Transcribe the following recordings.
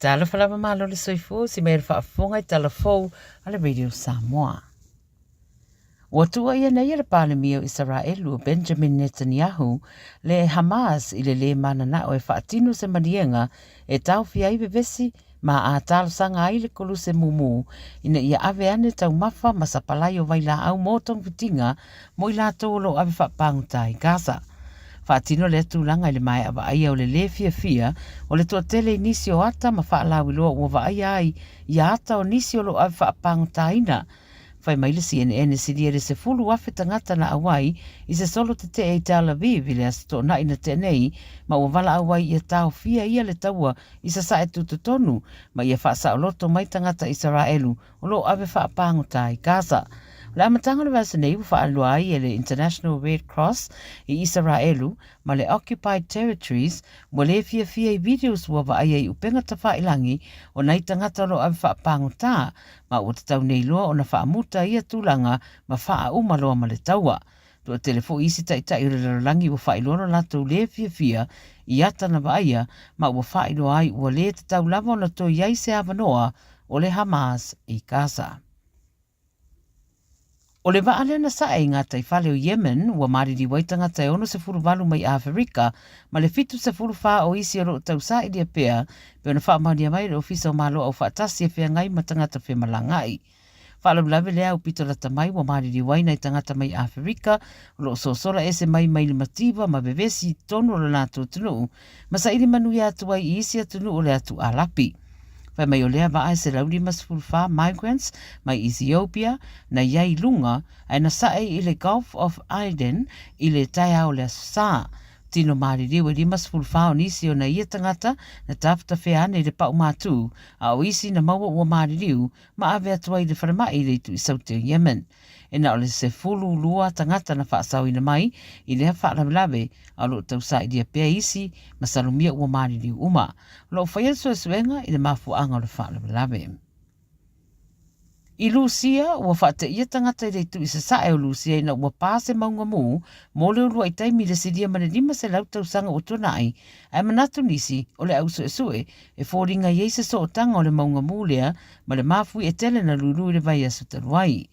Talofa lava malo le soifua si mea le faafofoga i tala fou a le Radio Samoa. Ua tuuaia nei e le Palemia o Isaraelu o Benjamin Netanyahu le Hamas i le lē mananao e faatino se maliega e taofia ai vevesi ma a talosaga ai le koluse mumu ina ia ave ane taumafa ma sapalai o vailaau mo togafitiga mo i latou o lo o ave faapagota i Gaza. Faatino lea tulaga i le maea vaaia o le lē fiafia o le toatele i nisi o ata ma faalauiloa ua vaaia ai ia ata o nisi o lo o ave faapagotaina. Fai mai le CNN e silia i le 10,000 tagata na auai i se solo tetee i Tel Aviv i le Aso Toonai na tea nei, ma ua valaau ai ia taofia ia le taua i sasae tutotonu ma ia faasaoloto mai tagata Isaraelu o lo o ave faapagota i Gaza. O le amataga o le vaiaso nei ua faailoa ai e le International Red Cross i Isaraelu ma le Occupied Territories ua lē fiafia i videos ua vaaia i upega tafailangi o nai tagata o lo o ave faapagota ma ua tatau nei loa ona faamuta ia tulaga ma faauma loa ma le taua. Toatele foi isi taitai o le lalolagi ua faailoa lo latou lē fiafia i ata na vaaia ma ua faailoa ai ua lē tatau lava ona toe i ai se avanoa o le Hamas i Gaza. O le vaa lea na sae i gataifale o Yemen ua maliliu ai tagata e 68 mai Aferika ma le 74 o isi o lo o tausailia pea pei ona faamaonia mai e le Ofisa o Malo Aufaatasi e feagai ma tagata femalagaai. Faalavelave lea aupito lata mai ua maliliu ai nai tagata mai Aferika o lo o sosola ese mai mai le mativa ma vevesi i totonu o lo latou atunuu ma saili manuia atu ai i isi atunuu o le atu Alapi. Fai mai o lea vaa e 154 migrants mai Ethiopia na i ai i luga ae na sae i le Gulf of Aden i le taeao o le Aso Sa. Tino maliliu e 54 o nisi o na ia tagata na tafetafea ane i le pau matū, a o isi na maua ua maliliu ma ave atu ai i le falemai i le itu i Saute o Yemen. E na o le 12 tagata na faasaoina mai i lea faalavelave, a o lo o tausailia pea isi masalomia ua maliliu uma. O lo o faia le suesuega i le mafuaaga o le faalavelave. I Lūsia, ua faateia tagata i le itu i sasae o Lūsia ina ua pā se mauga mū mō le uluai taimi i le silia ma le 500 tausaga ua tuanai, ae manatu nisi o le au suesue e foliga i ai se sootaga o le mauga mū lea ma le mafui e tele na lūlū i le vaiaso talu ai.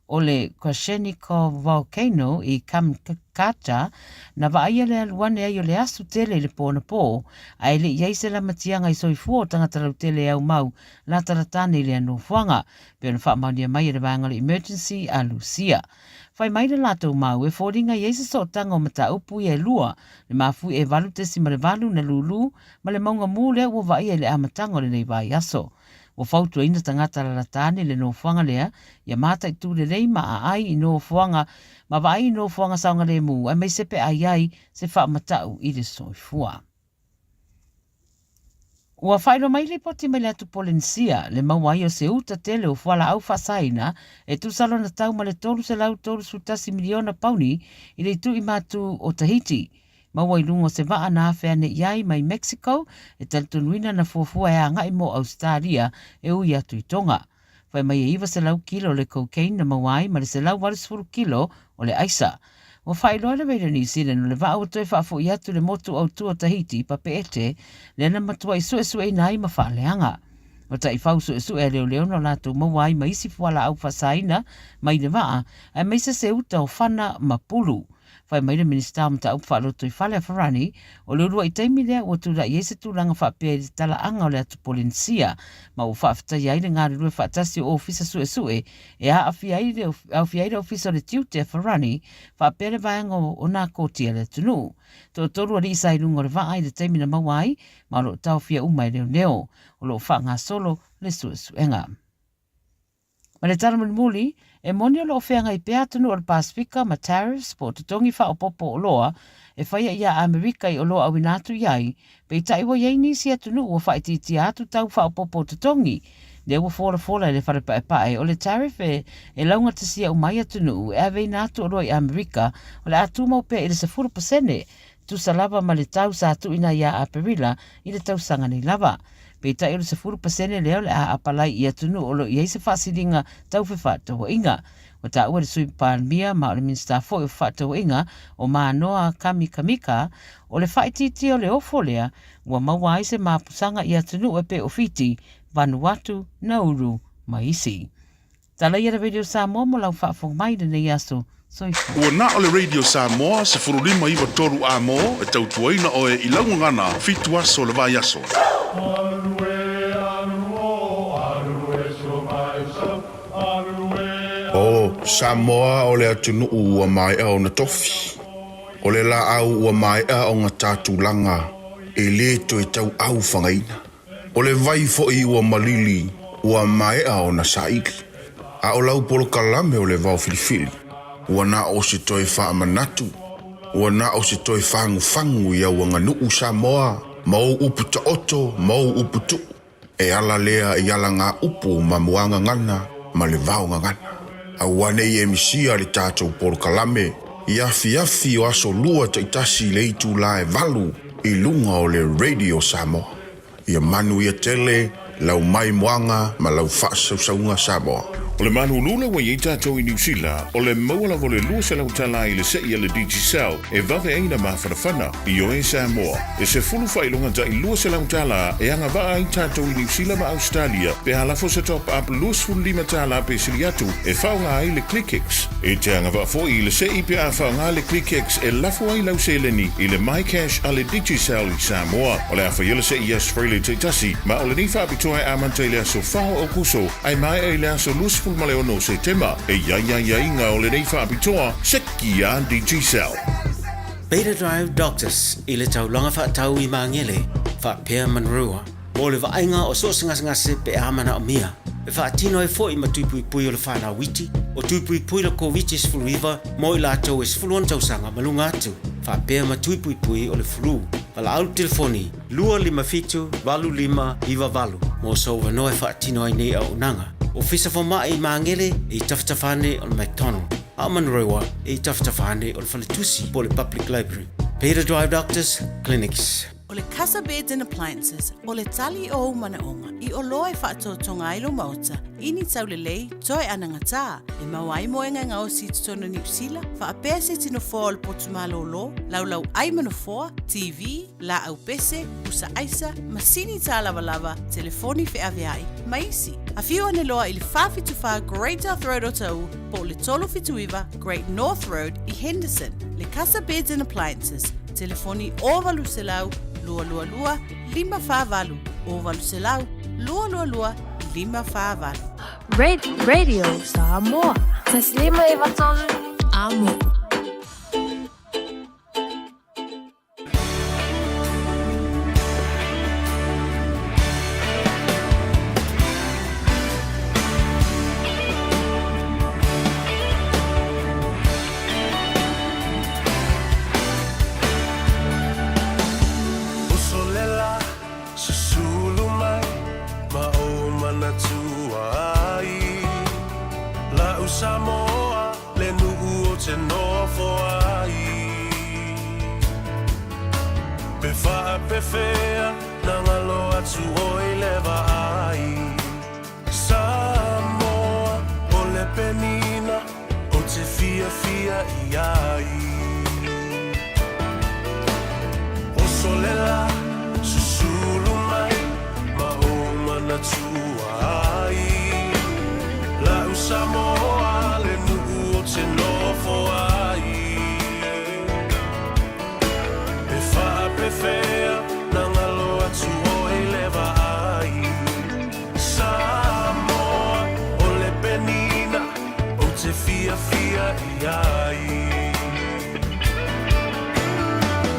O le Krasheninnikov Volcano i Kamchatka, na vaaia le alu ane ai o le asu tele i le pō anapō, ae le i ai se lamatiaga i soifua o tagata lautele e aumau latalata ane i lea nofoaga, pei ona faamaonia mai e le vaega o le Emergency a Lusia. Fai mai le latou mau e foliga i ai se sootaga o mataupu ia e lua, le mafuie e 8.8 na lūlū ma le mauga mū lea ua vaaia i le amataga o lenei vaiaso. Ua fautuaina tagata lalata ane i le nofoaga lea ia mataitu lelei ma aai i nofoaga ma vaai i nofoaga saogalemu aemaise pe a i ai se faamatau i le soifua. Ua faailoa mai lipoti mai le atu Polenisia le maua ai o se uta tele o fualaau faasaina e tusa lona tau ma le 331 miliona pauni i le itu i matu o Tahiti. Maua i luga o se vaa na afe ane i ai mai Mexico e talitonuina na fuafua e agai mo Ausetalia e ui atu i Tonga. Fai mai e 900 kilo le cocaine na maua ai ma le 180 kilo o le aisa. Ua faailoa e le Radio New Zealand o le vaa ua toe faafoi atu le motu autu o Tahiti i Papeete lea na matuai suesueina ai ma faaleaga. O taifau suesue a leoleo na latou maua ai ma isi fualaau faasaina mai le vaa aemaise se uta o fana ma pulu. Fai mai le Minisita o Mataupu Faalotoifale a Farani, o le uluai taimi lea ua tulai ai se tulaga faapea i le talaaga o le atu Polenisia, ma ua faafetaia ai le galulue faatasi o Ofisa Suesue e aafia ai le aofia ai le Ofisa o le Tiute a Farani faapea le vaega o nā koti a le atunuu. Toatolu alii sa i luga o le vaa i le taimi na maua ai, ma o lo o taofia uma e leoleo. O lo o faagasolo le suesuega. Ma le tala mulimuli, e moni o lo o feagai pea atunuu o le Pasefika ma tariffs po o totogi faaopoopo oloa e faia iā Amerika i oloa auina atu i ai, peitai ua i ai nisi atunuu ua faaitiitia atu tau faaopoopo o totogi. Lea ua folafola e le Fale Paepae, o le tariff e e laugatasia uma ai atunuu e aveina atu oloa i Amerika, o le a tumau pea i le 10%, tusa lava ma le tau sa tuuina iā Aperila i le tausaga nei lava. Peitai o le 10% lea o le a apalai i atunuu o lo o i ai se faasiliga tau fefaatauaiga. Ua taua e le Sui Palemia ma o le Minisita foi o Fefaatauaiga o Manoa Kamikamica, o le faaitiitia o le ofo lea ua maua ai se mapusaga i atunuu e pei o Fiti, Vanuatu, Nauru ma isi. Tala ia le Radio Samoa mo lau faafofoga mai i lenei aso. Soifua. Ua na o le Radio Samoa 15 93 A-mo e tautuaina oe i lau gagana fitu aso le vaiaso. O Samoa o le atunuu ua maea ona tofi. O le laau ua maea ona ta tulaga e le toe tauau fagaina. O le vai foi ua malili ua maea ona saili. A o lau polokalame o le vao filifili, ua na o se toe faamanatu, ua na o se toe fagufagu i au aganuu Samoa ma ou upu taoto ma ou upu tuu. E ala lea i alagaupu ma muagagana ma le vaogagana. Aua ne i e misia le tatou polokalame i afiafi o aso lua taitasi i le itula e valu i luga o le Radio Samoa. Ia manuia tele lau maimoaga ma lau faasausauga Samoa. O le malulu lea ua i ai tatou i Niu Sila, o le maua lava o le 200 tala i le se'i a le Digicel e vave ai na mafanafana. Ioe Samoa, e sefulu faailoga tai 200 tala e agavaa ai tatou i Niu Sila ma Ausetalia pe a lafo se top up 25 tala pe sili atu e faaaoga ai le ClickX. E te agavaa foi i le se'i pe a faaaoga le ClickX e lafo ai lau seleni i le MyCash a le Digicel i Samoa. O le a faia le se'i i Aso Faraile taitasi, ma o lenei faapitoa e amata i le aso 4 o Aokuso ae maea i le aso 26 o Setema. E i ai aiaiga o lenei faapitoa, seki a Digicel. Beta Drive Doctors i le taulaga faatau i Magele, faapea Manurewa, mo le vaaiga o so o se gasegase pe a manaomia. E faatino ai foi ma tui puipui o le whanau iti, o tui puipui le Koviti-19 mo i latou e 16 tausaga ma luga atu, faapea ma tui puipui o le flu. Valaau le telefoni 257 8598 mo sou avanoa e faatino ai nei auaunaga. Ofisa Fomai i Magele e i tafatafa ane o le McDonald. A o Manurewa e i tafatafa ane o le faletusi po o le Public Library. Beta Drive Doctors Clinics. O le Casa Beds and Appliances, o le tali o ou manaoga i oloa e faatotoga ai lou maota i ni taulelei toe anagatā, e maua ai moega e gaosi i totonu o Niu Sila, faapea se tino foa o le potu malōlō, laulau ai ma nofoa, TV, laau pese, pusa aisa, masini tālavalava, telefoni feaveai, ma isi. Afio ane loa i le 474 Great South Road o Taū, po o le 379 Great North Road i Henderson. Le Casa Beds and Appliances, telefoni 0800 222 548, 0800 222 548. Radio Samoa. Taslima Ivatolu. Amo. Uso lela, susulu mai, ma ou manatua ai. La'u Samoa, le nu'u o te nofo ai. Pe faapefea na ngalo atu oi le vaai. Samoa, o le penina o te fiafia i ai. Oso le la, susulu mai, ma ou manatua ai. La'u Samoa, le nu'u o te nofo ai. Pe faapefea na ngalo atu oi le vaai. Samoa, o le penina o te fiafia i ai.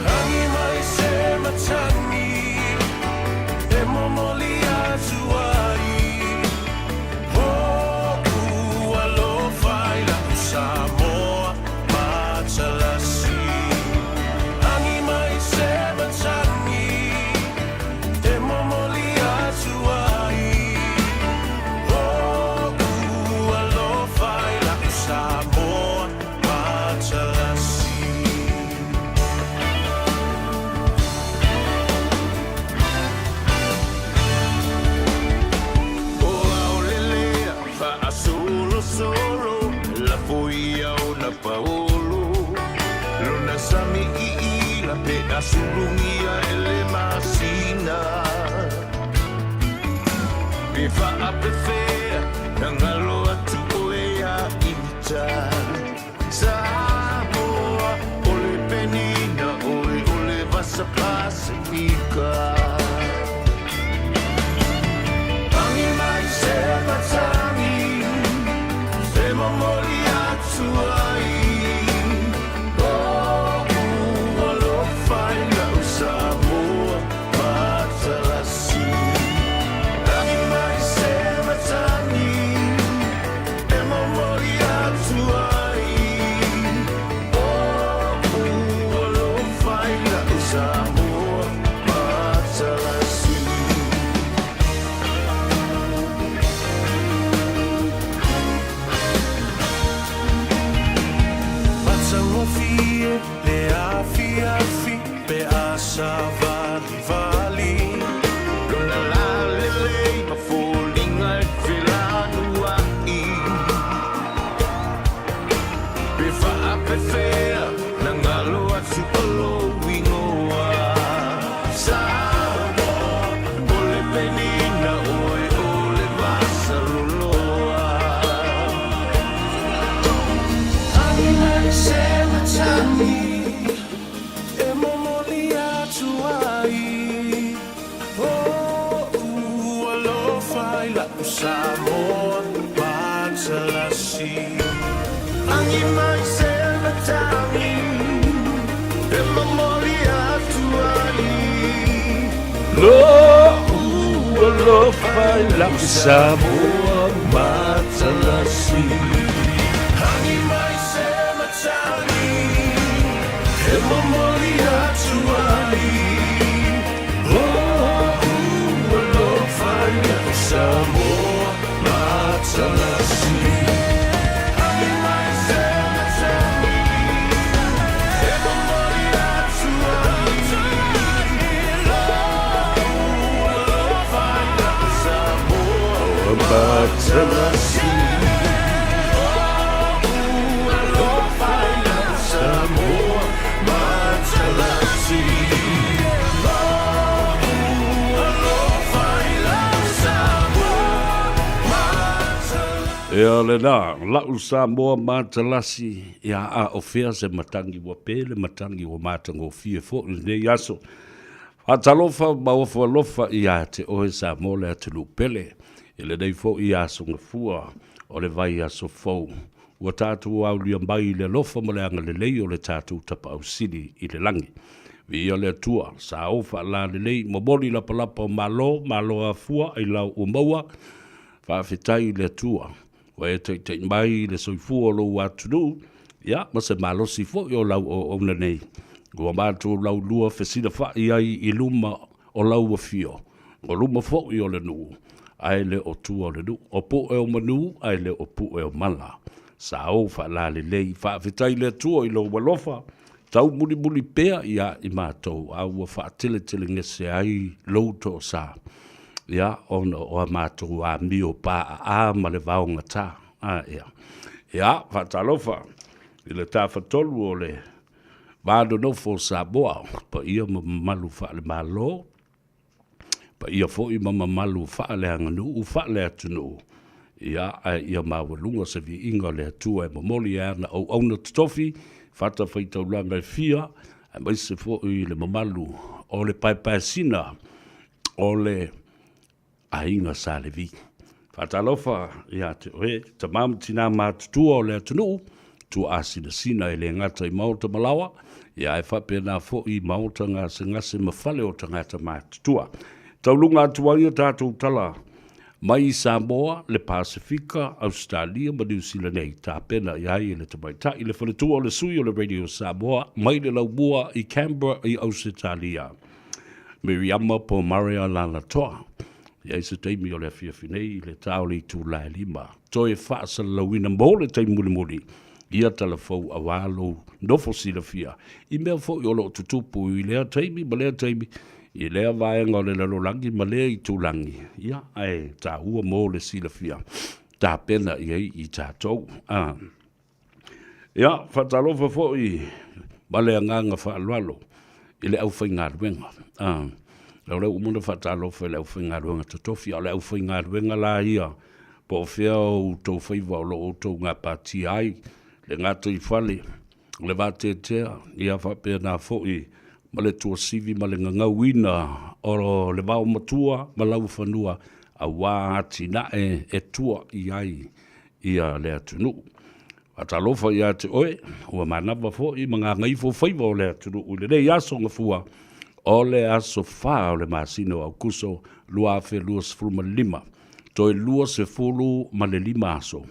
Rangi mai se matangi e momoli atu ai. Ho'u alofa i la'u Samoa matalasi. Rangi mai se matangi e momoli atu ai. Ho'u alofa i la'u Samoa matalasi. O aolelea faasolosolo. Pe a sulugia e le masina Pe faapefea na galo atu oe ia ita Samoa o le penina oe o le vasa Pasifika Tangi mai se matangi E momoli atu ai Lou alofa i lau Samoa matalasi Tangi mai se matangi E momoli atu ai Lou alofa i lau Samoa matalasi. Matagofie le afiafi pe a savalivali Lona lalelei ma foliga e felanuai Pe faapefea na galo atu o lou igoa Samoa o le penina oe o le vasaloloa Tangi mai se matagi e momoli atu ai Lou alofa i la'u Samoa matalasi Agi mai se matagi e momoli atu ai Lou alofa i la'u Samoa matalasi Agi mai se matagi e momoli atu ai Lou alofa i la'u Samoa matalasi Agi mai se matagi e momoli atu ai Lou alofa i la'u Samoa matalasi Lou alofa i la'u Samoa matalasi Lou alofa i la'u Samoa matalasi. Ea lena, la'u Samoa matalasi, ia a o fea se matagi ua pe le matagi ua matagofie foi i lenei aso. Faatalofa ma ofo alofa ia te oe Samoa le atunuu pele i lenei foi aso gafua o le vaiaso fou. Ua tatou aulia mai i le alofa ma le agalelei o le tatou Tapaau Sili i le lagi. Viia le Atua, sa ou faalalelei, momoli lapalapa o Malo, Malo afua, ailao ua maua, faafetai i le Atua. Ua e taitai mai i le soifua o lou atunuu, ia, ma se malosi foi o lau auauna nei. Ua matou laulua fesilafai ai i luma o lau afio, o luma foi o le nuu, ae le o tua o le nuu, o pu'e o manu, ae le o pu'e o mala. Sa ou faalalelei, faafetai i le Atua i lou alofa, taumulimuli pea ia i matou, a ua faateletelegese ai lou toasa, ia, ona o a matou amio paaa ma le vaogata. A, ia. Ia, faatalofa i le Tafatolu o le Va nonofo o Samoa, paia ma mamalu faale-Malo, paia foi ma mamalu faaleaganuu, faaleatunuu, ia, ae ia maualuga se viiga o le Atua e momoli e ana auauna totofi, fatafaitaulaga e fia, aemaise foi le mamalu o le paepaesina o le aiga Sa Levi. Faatalofa ia te oe, tama ma tina matutua o le atunuu, tuaasinasina e le gata i maota ma laoa, ia ae faapena foi i maota gasegase ma fale o tagata matutua. Tauluga atu ai a tatou tala mai i Samoa, le Pasefika, Ausetalia ma Niu Sila nei, tapena i ai e le tamaitai le faletua o le sui o le Radio Samoa mai le laumua i Canberra i Ausetalia. Miriama Pomare Alalatoa. I ai se taimi o le afiafi nei i le ta o le itula e 5, toe faasalalauina mo le taimi mulimuli ia tala fou auā lou nofo silafia i mea foi o lo o tutupu i lea taimi ma lea taimi i lea vaega o le lalolagi ma lea itulagi, ia, ae taua mo le silafia tapena i ai i tatou. A. Ia, faatalofa foi ma le agaga faaaloalo. i le aufaigaluega. O lea ua uma ona faatalofa i le aufaigaluega totofi, a o le aufaigaluega la ia, po o fea o outou faiva o lo o outou gapatia ai, le gataifale, le vateatea, ia faapena foi ma le tuasivi ma le gagauina o le vaomatua ma laufanua aua atinae e tua i ai ia le atunuu. Faatalofa ia te oe, ua manava foi ma gagaifo faiva o le atunuu i lenei aso gafua o le aso 4 o le masina o Aokuso 2025, toe 25 aso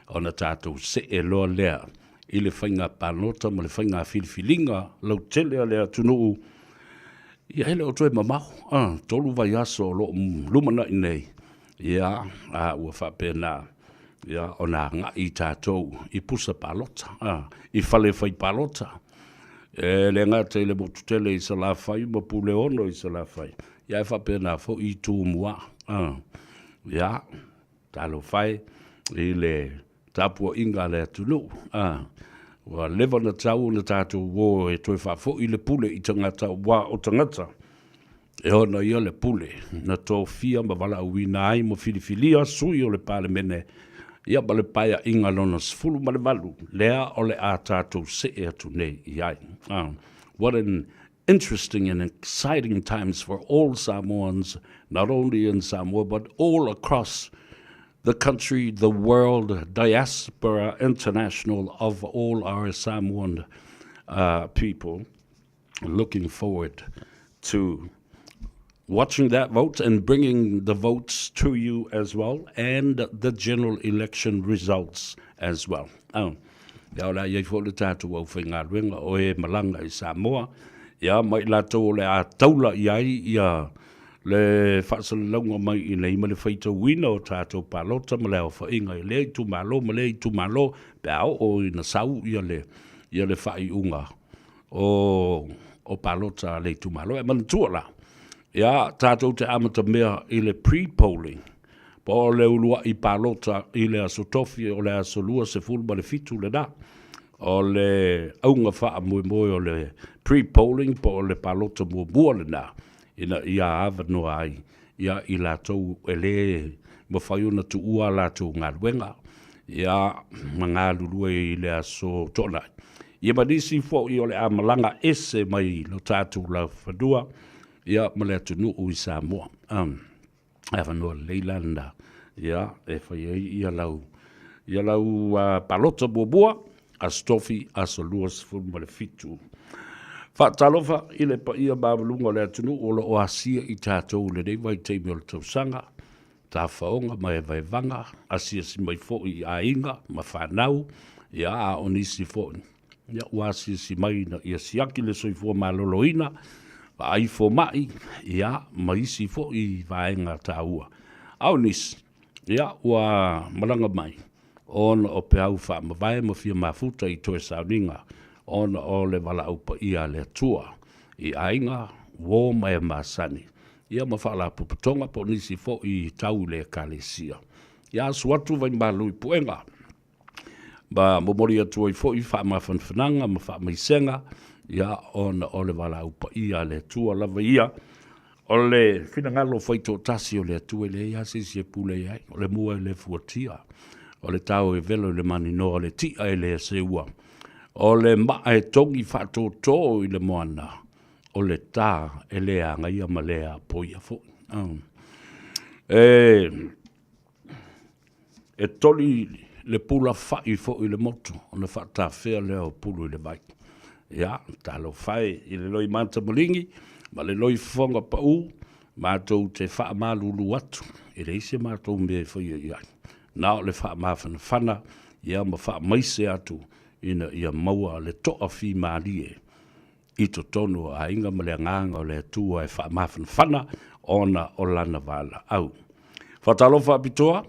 ona tatou see loa lea i le faiga palota ma le faiga filifiliga lautele a le atunuu. Ia, e le o toe mamao, 3 vaiaso o lo o lumanai nei, ia, a ua faapena ia, ona agai tatou i pusa palota, i fale fai palota. E le gata i le motu tele i Salafai ma Puleono i Salafai, ia ae faapena foi i Tumua. Ia, talofa e i le tapuaiga a le atunuu. Ua leva ona tatau ona tatou o e toe faafoi le pule i tagata, aua o tagata e ona ia le pule na tofia ma valaauina ai ma filifilia sui o le Palemene, ia ma le Paeaiga Lona 18 lea o le a tatou see atu nei i ai. What an interesting and exciting times for all Samoans, not only in Samoa but all across the country, the world, diaspora international of all our Samoan people. Looking forward to watching that vote and bringing the votes to you as well and the general election results as well. Oh. Ia o le a i ai foi le tatou aufaigaluega o e malaga i Samoa, ia ma i latou o le a taula i ai ia le faasalalauga mai i inei ma le faitauina o tatou palota ma le aofaiga i lea itumalo ma lea itumalo pe a oo ina sau ia le, ia le faaiuga o, o palota a le itumalo. E manatua la, ia tatou te amatamea i le pre-polling, po o le uluai palota i le aso tofi o le aso 27 lena. O le auga faamoemoe o le pre-polling po o le palota muamua lena, ina ia avanoa ai ia i latou e lē mafai ona tuua a latou galuega, ia ma galulue i le aso Toonai. Ia ma nisi foi o le a malaga ese mai lo tatou laufanua, ia ma le atunuu i Samoa. E avanoa lelei la lena, ia, e fai ai ia lau, ia lau palota muamua, Aso Tofi, aso 27. Faatalofa i le paia maualuga o le atunuu o lo o asia i tatou i lenei vaitaimi o le tausaga, tafaoga ma evaevaga, asiasi mai foi i aiga ma fanau, ia a o nisi foi, ia ua asiasi mai ina ia siaki le soifua maloloina, vaai fomai, ia ma isi foi vaega taua. A o nisi, ia ua malaga mai ona o peau faamavae ma fia mafuta i toe sauniga ona o le valaau paia a le Atua i aiga, uo ma e masani, ia ma faalapotopotoga po o nisi foi tau i le Ekalesia. Ia asu atu Vaimalu i Puega ma momoli atu ai foi faamafanafanaga ma faamaisega, ia ona o le valaau paia a le Atua lava ia. O le finagalo faitoatasi o le Atua e leai lava se isi e pule i ai, o le mua e le fuatia, o le tao e velo i le maninoa, o le ti'a e le seua, o le maa e togi faatōtō i le moana, o le tā e le agaia ma le apoia foi. E E toli le pula fa'i foi i le motu ona faatafea lea o pulu i le vai. Ia, talofa e i le loi matamaligi ma le loi fofoga pa'u, matou te faamalulu atu, e leai se matou mea e faia i ai, na o le faamafanafana, ia ma faamaise atu ina ia maua le toafimalie i totonu o aiga ma le agaga o le Atua e faamafanafana ona o lana valaau. Faatalofa faapitoa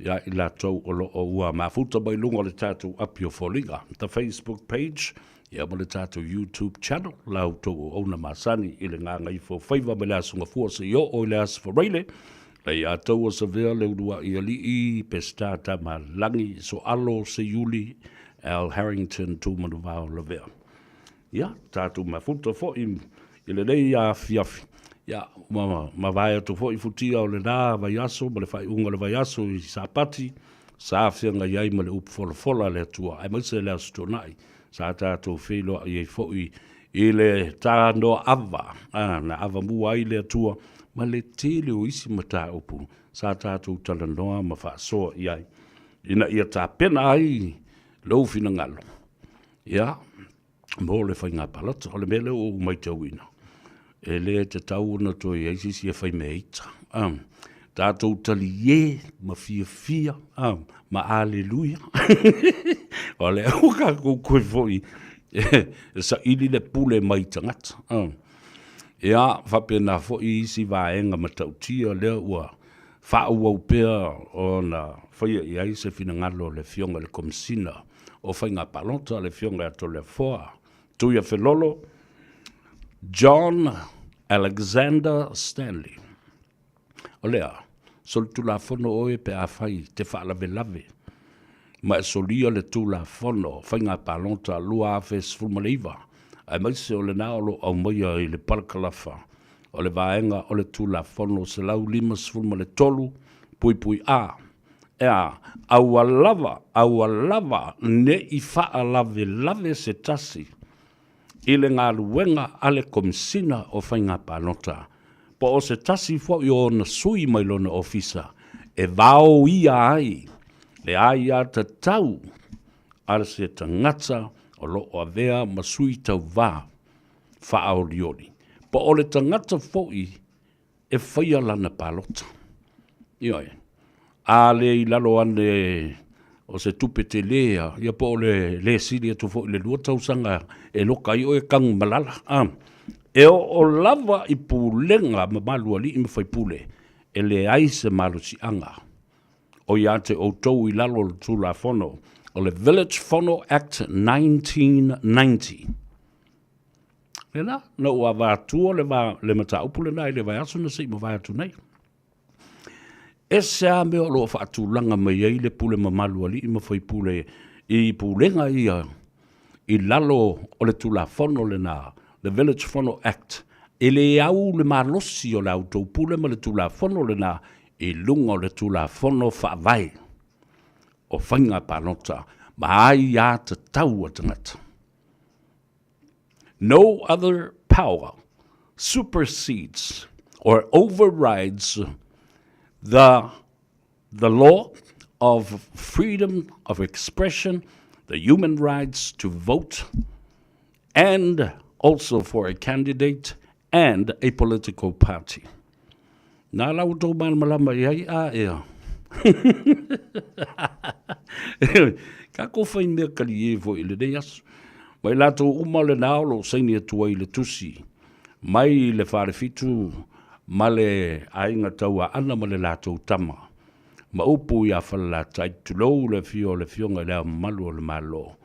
ia i latou o lo o ua mafuta mai luga o le tatou api o foliga, the Facebook page, ia ma le tatou YouTube channel, la outou auauna masani i le gagaifo faiva mai le Aso Gafua seia oo i le Aso Faraile, Leiataua Savea Leulua'i Alii Peseta Tamalagi Soalo Seiuli Al Harrington Tumanuvao Lavea. Ia, tatou mafuta foi i lenei afiafi, ia, ua mavae atu foi futia o lena vaiaso ma le faaiuga o le vaiaso i Sapati, sa feagai ai ma le upu folafola a le Atua, aemaise le Aso Toonai, sa tatou feiloai ai foi i le tanoa ava, a, na avamua ai le Atua ma le tele o isi mataupu sa tatou talanoa ma faasoa i ai, ina ia tapena ai lou finagalo, ia, mo le faiga palota. O le mea lea ua ou matauina, e le tatau ona toe i ai se isi e fai mea ita. Ah, tatou talie ma fiafia ah, ma aleluia. o lea ua tatou toe foi e saili le pule mai tagata. Ah. Ia, faapena foi isi vaega matautia lea ua faaauau pea ona faia i ai se finagalo o le Afioga i le Komesina o Faiga Palota, le Afioga ia Toleafoa Tuiafelolo John Alexander Stanley. O lea, solitulafono oe pe afai te faalavelave ma e solia le Tulafono Faiga Palota 2019, aemaise o lena o lo o aumaia i le parakalafa o le vaega o le Tulafono 153 puipui A, e a, aua lava, aua lava ne i faalavelave se tasi i le galuega a le Komesina o Faiga Palota, po o se tasi foi o ona sui mai lona ofisa e vaoia ai le aiatatau a se tagata o lo o avea ma sui tauva faaolioli, po o le tagata foi e faia lana palota. Ioe. A le i lalo ane o se tupe telē a, ia po o le le sili atu foi i le lua tausaga e loka ai oe e Tanumalala. A, e oo lava i pulega mamalu a alii ma faipule, e leai se malosiaga o ia te outou i lalo o le Tulafono o le Village Fono Act 1990. Lena, na ou avatua le, va, le mataupu lena i le vaiaso na se i mavae atu nei. Ese a mea o lo o faatulaga mai ai le pule mamalu alii ma faipule i pulega ia i lalo o le Tulafono lena, the Village Fono Act, e le au le malosi o la outou pule ma le Tulafono lena i luga o le Tulafono Faavae o Faiga Palota ma aiatatau a tagata. No other power supersedes or overrides the, the law of freedom of expression, the human rights to vote, and also for a candidate and a political party. Nā la outou malamalama i ai a ea. Kākou whai mea kali e foi i lenei aso. Mai lātou uma le nā o lo saini atu ai le tusi. Mai le wharefitu ma le aiga Tauaana ma le lātou tama. Ma upu ia Falelatai, tulou le afio o le Afioga i le Ao Mamalu o le Malo.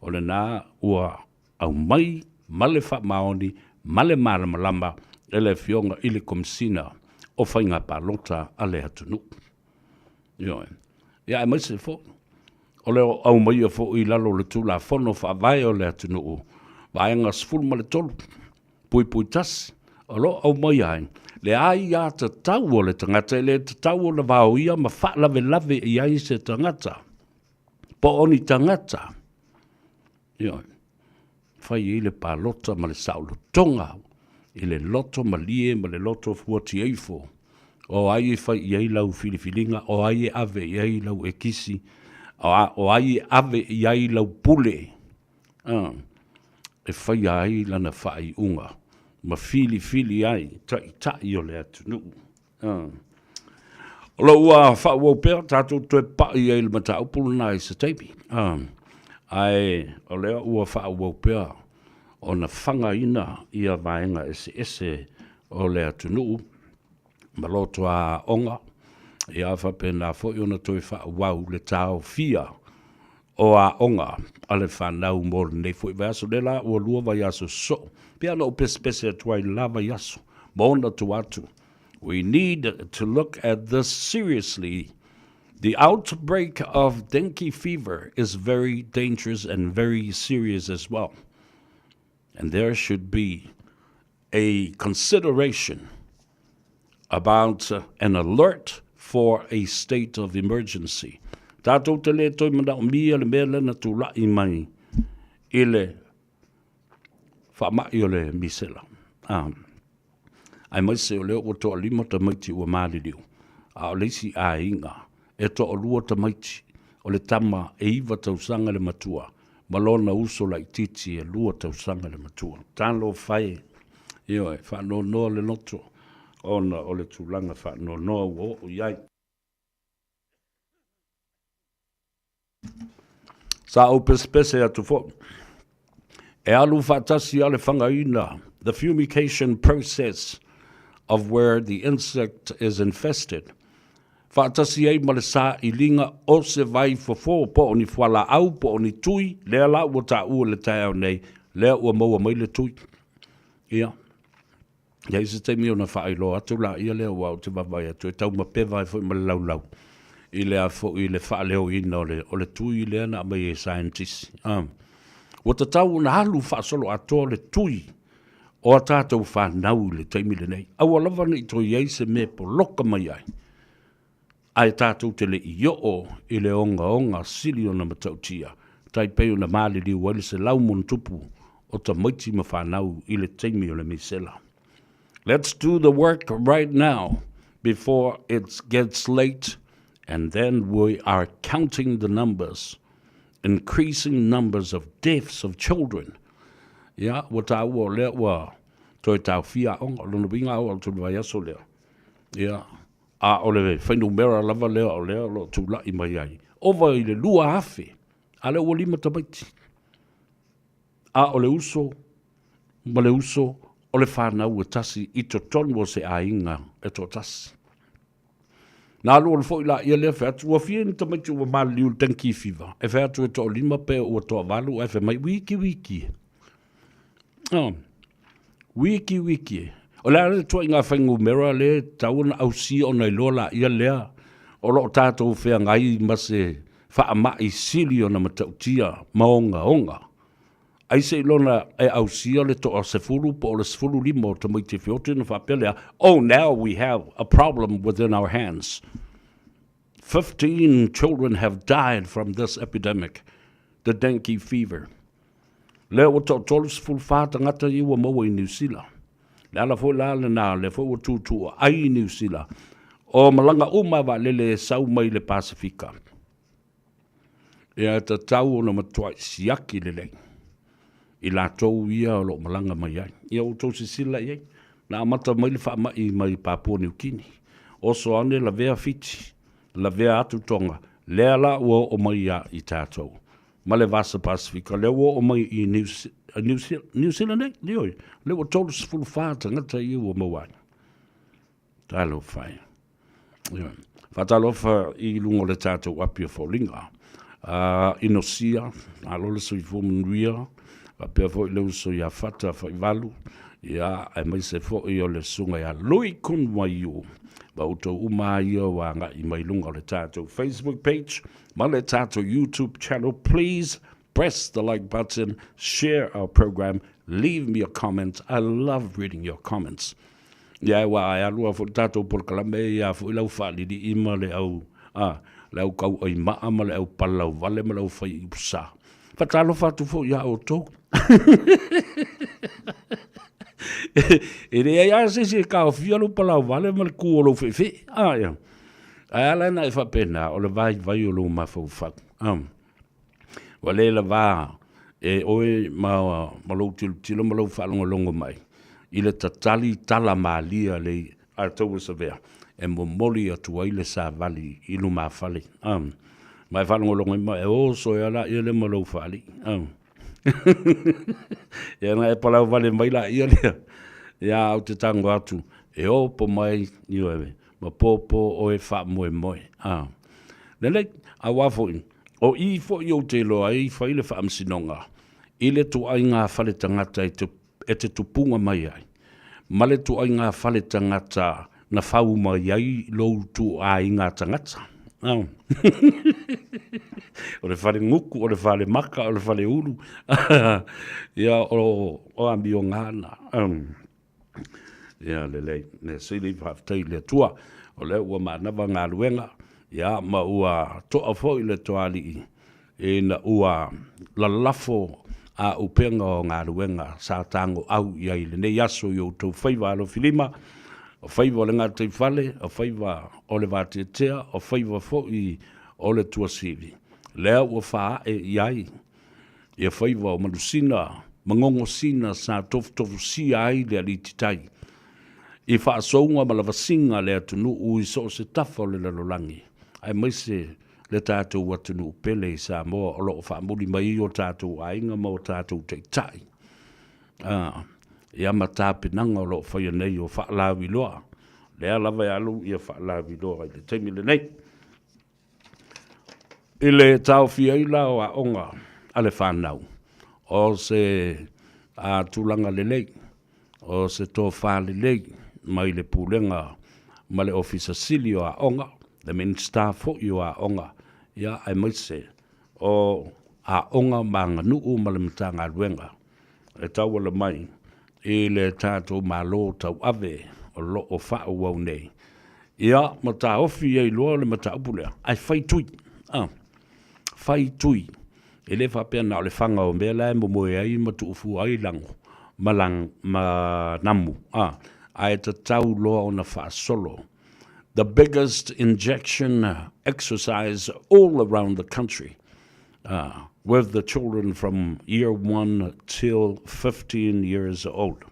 O lena ua aumai ma le faamaoni ma le malamalama e le Afioga i le Komesina o Faiga Palota a le atunuu. Ioe. Ia aemaise foi, o le aumaia foi i lalo o le Tulafono Faavae o le atunuu, Vaega 13, puipui 1, o lo o aumaia ai le aiatatau o le tagata e le tatau ona vaoia ma faalavelave i ai se tagata po o ni tagata. Ioe. Fai ai le palota ma le saolotoga i le loto malie ma le loto fuatiaifo. O ai e fai i ai lau filifiliga, o ai e ave i ai lau ekisi, o ai e ave i ai lau pule, a, e faia ai lana faaiuga ma filifili ai taitai o le atunuu. O lo ua faaauau pea tatou toe pai ai i le mataupu lena i se taimi. Ae o lea ua faaauau pea ona fagaina ia vaega eseese o le atunuu ma loto aoga, ia faapena foi ona toe faaauau le taofia o aoga a le fanau mo lenei foi vaiaso. Lea la ua lua vaiaso sosoo. Pei ona ou pesepese atu ai i le la vaiaso ma ona tua atu. We need to look at this seriously. The outbreak of dengue fever is very dangerous and very serious as well. And there should be a consideration about an alert for a state of emergency. Tātou te lē toe manaomia le mea lea na tula'i mai i le faama'i o le misela. Ah. Aemaise o lea ua toalima tamaiti ua maliliu, a o le isi aiga e toalua tamaiti, o le tama e iva tausaga le matua ma lona uso laitiiti e lua tausaga le matua. Talofa e! Ioe, faanoanoa le loto ona o le tulaga faanoanoa ua oo i ai. Sa ou pesepese atu foi, e alu faatasi a le fagaina, the fumigation process of where the insect is infested, faatasi ai ma le sailiga o se vai fofo po o ni fualaau po o ni tui, lea la ua taua i le taeao nei, lea ua maua mai le tui. Ia. I ai se taimi ona faailoa atu laia lea aua ou te vaavaai atu e taumapeva ai foi ma le laulau i le a foi le faaleoina o le, o le tui lea na aumai e scientist. Ah. Ua tatau ona alu faasoloatoa le tui o a tātou whānau i le taimi lenei. Aua lava ne i toe i ai se mea e poloka mai ai. Ae tātou te le i oo i le ogaoga sili ona matautia, tai pei ona maliliu ai le 100+ o tamaiti ma whānau i le taimi o le misela. Let's do the work right now before it gets late and then we are counting the numbers, increasing numbers of deaths of children. Ia, ua tāua o lea ua toe taofia aoga, o lona uiga aoga o le tolu vaiaso lea. Ia, a o le fuainumera lava lea o lea o lo o tula'i mai ai, ova i le 2,000, a lea ua lima tamaiti. A o le uso ma le uso o le fanau e tasi i totonu o se aiga e toatasi. Na alualu foi laia lea fai atu, ua fia ni tamaiti ua maliliu i le dengue fever, e fai atu e toalima pe ua toavalu ae fai mai, wiki wiki e. Oh. Wiki wiki e. O le a le tuaiga fuainumera lea e tatau ona ausia ona iloa laia lea o lo o tatou feagai ma se faamai sili ona matautia ma ogaoga. Aiseiloga e ausia le toa 10 po o le 15 o tamaiti e feoti ona faapea lea, Oh, now we have a problem within our hands. 15 children have died from this epidemic, the dengue fever. Lea ua toa 34 tagata ia ua maua i Niu Sila. Le ala foi la lena, lea foi ua tuutuua ai i Niu Sila, o malaga uma a vaalele e sau mai le Pasefika. Ia e tatau ona matuai siaki lelei i latou ia o lo o malaga mai ai. Ia ua outou sisila i ai, na amata mai le faamai mai Papua Niu Kini. Oso ane lavea Fiti, lavea atu Tonga, lea la ua oo mai ia i tatou. Ma le Vasa Pasefika, lea ua oo mai i Niu, Niu, Niu Sila nei, ioe, lea ua 34 tagata ia ua maua ai. Talofa e. Ioe. Faatalofa i luga o le tatou api o foliga. Uh, Inosia, malo le soifua manuia, faapea foi le uso ia Fata Faivalu, ia, aemaise foi o le susuga ia Lui Kun Waiu. Ma outou uma lava ia ua agai mai luga o le tatou Facebook page ma le tatou YouTube channel. Please press the like button, share our program, leave me a comment. I love reading your comments. Ia, aua e alu lava foi le tatou polokalame ia foi lau faalili'i ma le au, a, le au kauai maa ma le au palalauvale ma le au fai usa. Faatalofa atu foi iā outou. E leai lava se isi e taofia lou palauvale ma le kū o lou feʻefeʻe. A, ia. Ae a la ina e faapena, o le vaivai o lou mafaufau. A. Ua le lavā e oe ma, ma lou tilotilo ma lou faalogologo mai i le tatali tala malia le a taua savea e momoli atu ai le savali i lumafale. A, ma e faalogologo ai ma e oso ai laia lea ma lou faalii. A. Ia na e palau vale mai laia lea. Ia ou te tago atu e opo mai, ioe, ma pōpō oe faamoemoe. A. Lelei, auā foi, o i foi ou te iloa ai fai le faamasinoga i le tuaiga fale tagata e te, e te tupuga mai ai, ma le tuaiga fale tagata na fau mai ai lou tuaiga tagata. A. O le fale guku, o le fale maka, o le fale ulu. Ia, o, o amioga na. Ia, lelei. Mea sili, faafetai i le Atua. O lea ua manava galuega, ia, ma ua toa foi le toalii ina ua lalafo auupega o galuega sa tagoau i ai i lenei aso i outou faiva alofilima, o faiva o le gataifale, o faiva o le vateatea, o faiva foi o le tuasivi, lea ua faaee i ai ia faiva o manusina ma gogosina sa tofutofusia ai le alititai i faasouga ma lavasiga a le atunuu i so o se tafa o le lalolagi, aemaise le tatou atunuu pele i Samoa o lo o faamuli mai ai o tatou aiga ma o tatou taitai, a, ia ma tapenaga o lo o faia nei o faalauiloa, lea lava e alu ia faalauiloa i le taimi lenei. I le taofia ai la o aoga a le fanau, o se a, tulaga lelei, o se tofa lelei mai le Pulega ma le Ofisa Sili o Aoga, le Minisita foi o Aoga, ia, aemaise o Aoga ma Aganuu ma le Matagaluega e tauala mai i le tatou Malo tauave o lo o faaauau nei. Ia, ma taofi ai loa le mataupu lea, ae fai tui, a, fai tui. E le faapea na o le faga o mea la e momoe ai ma tuufua ai lago ma, lang, ma namu, a, ae tatau loa ona faasolo. The biggest injection exercise all around the country with the children from year 1 till 15 years old.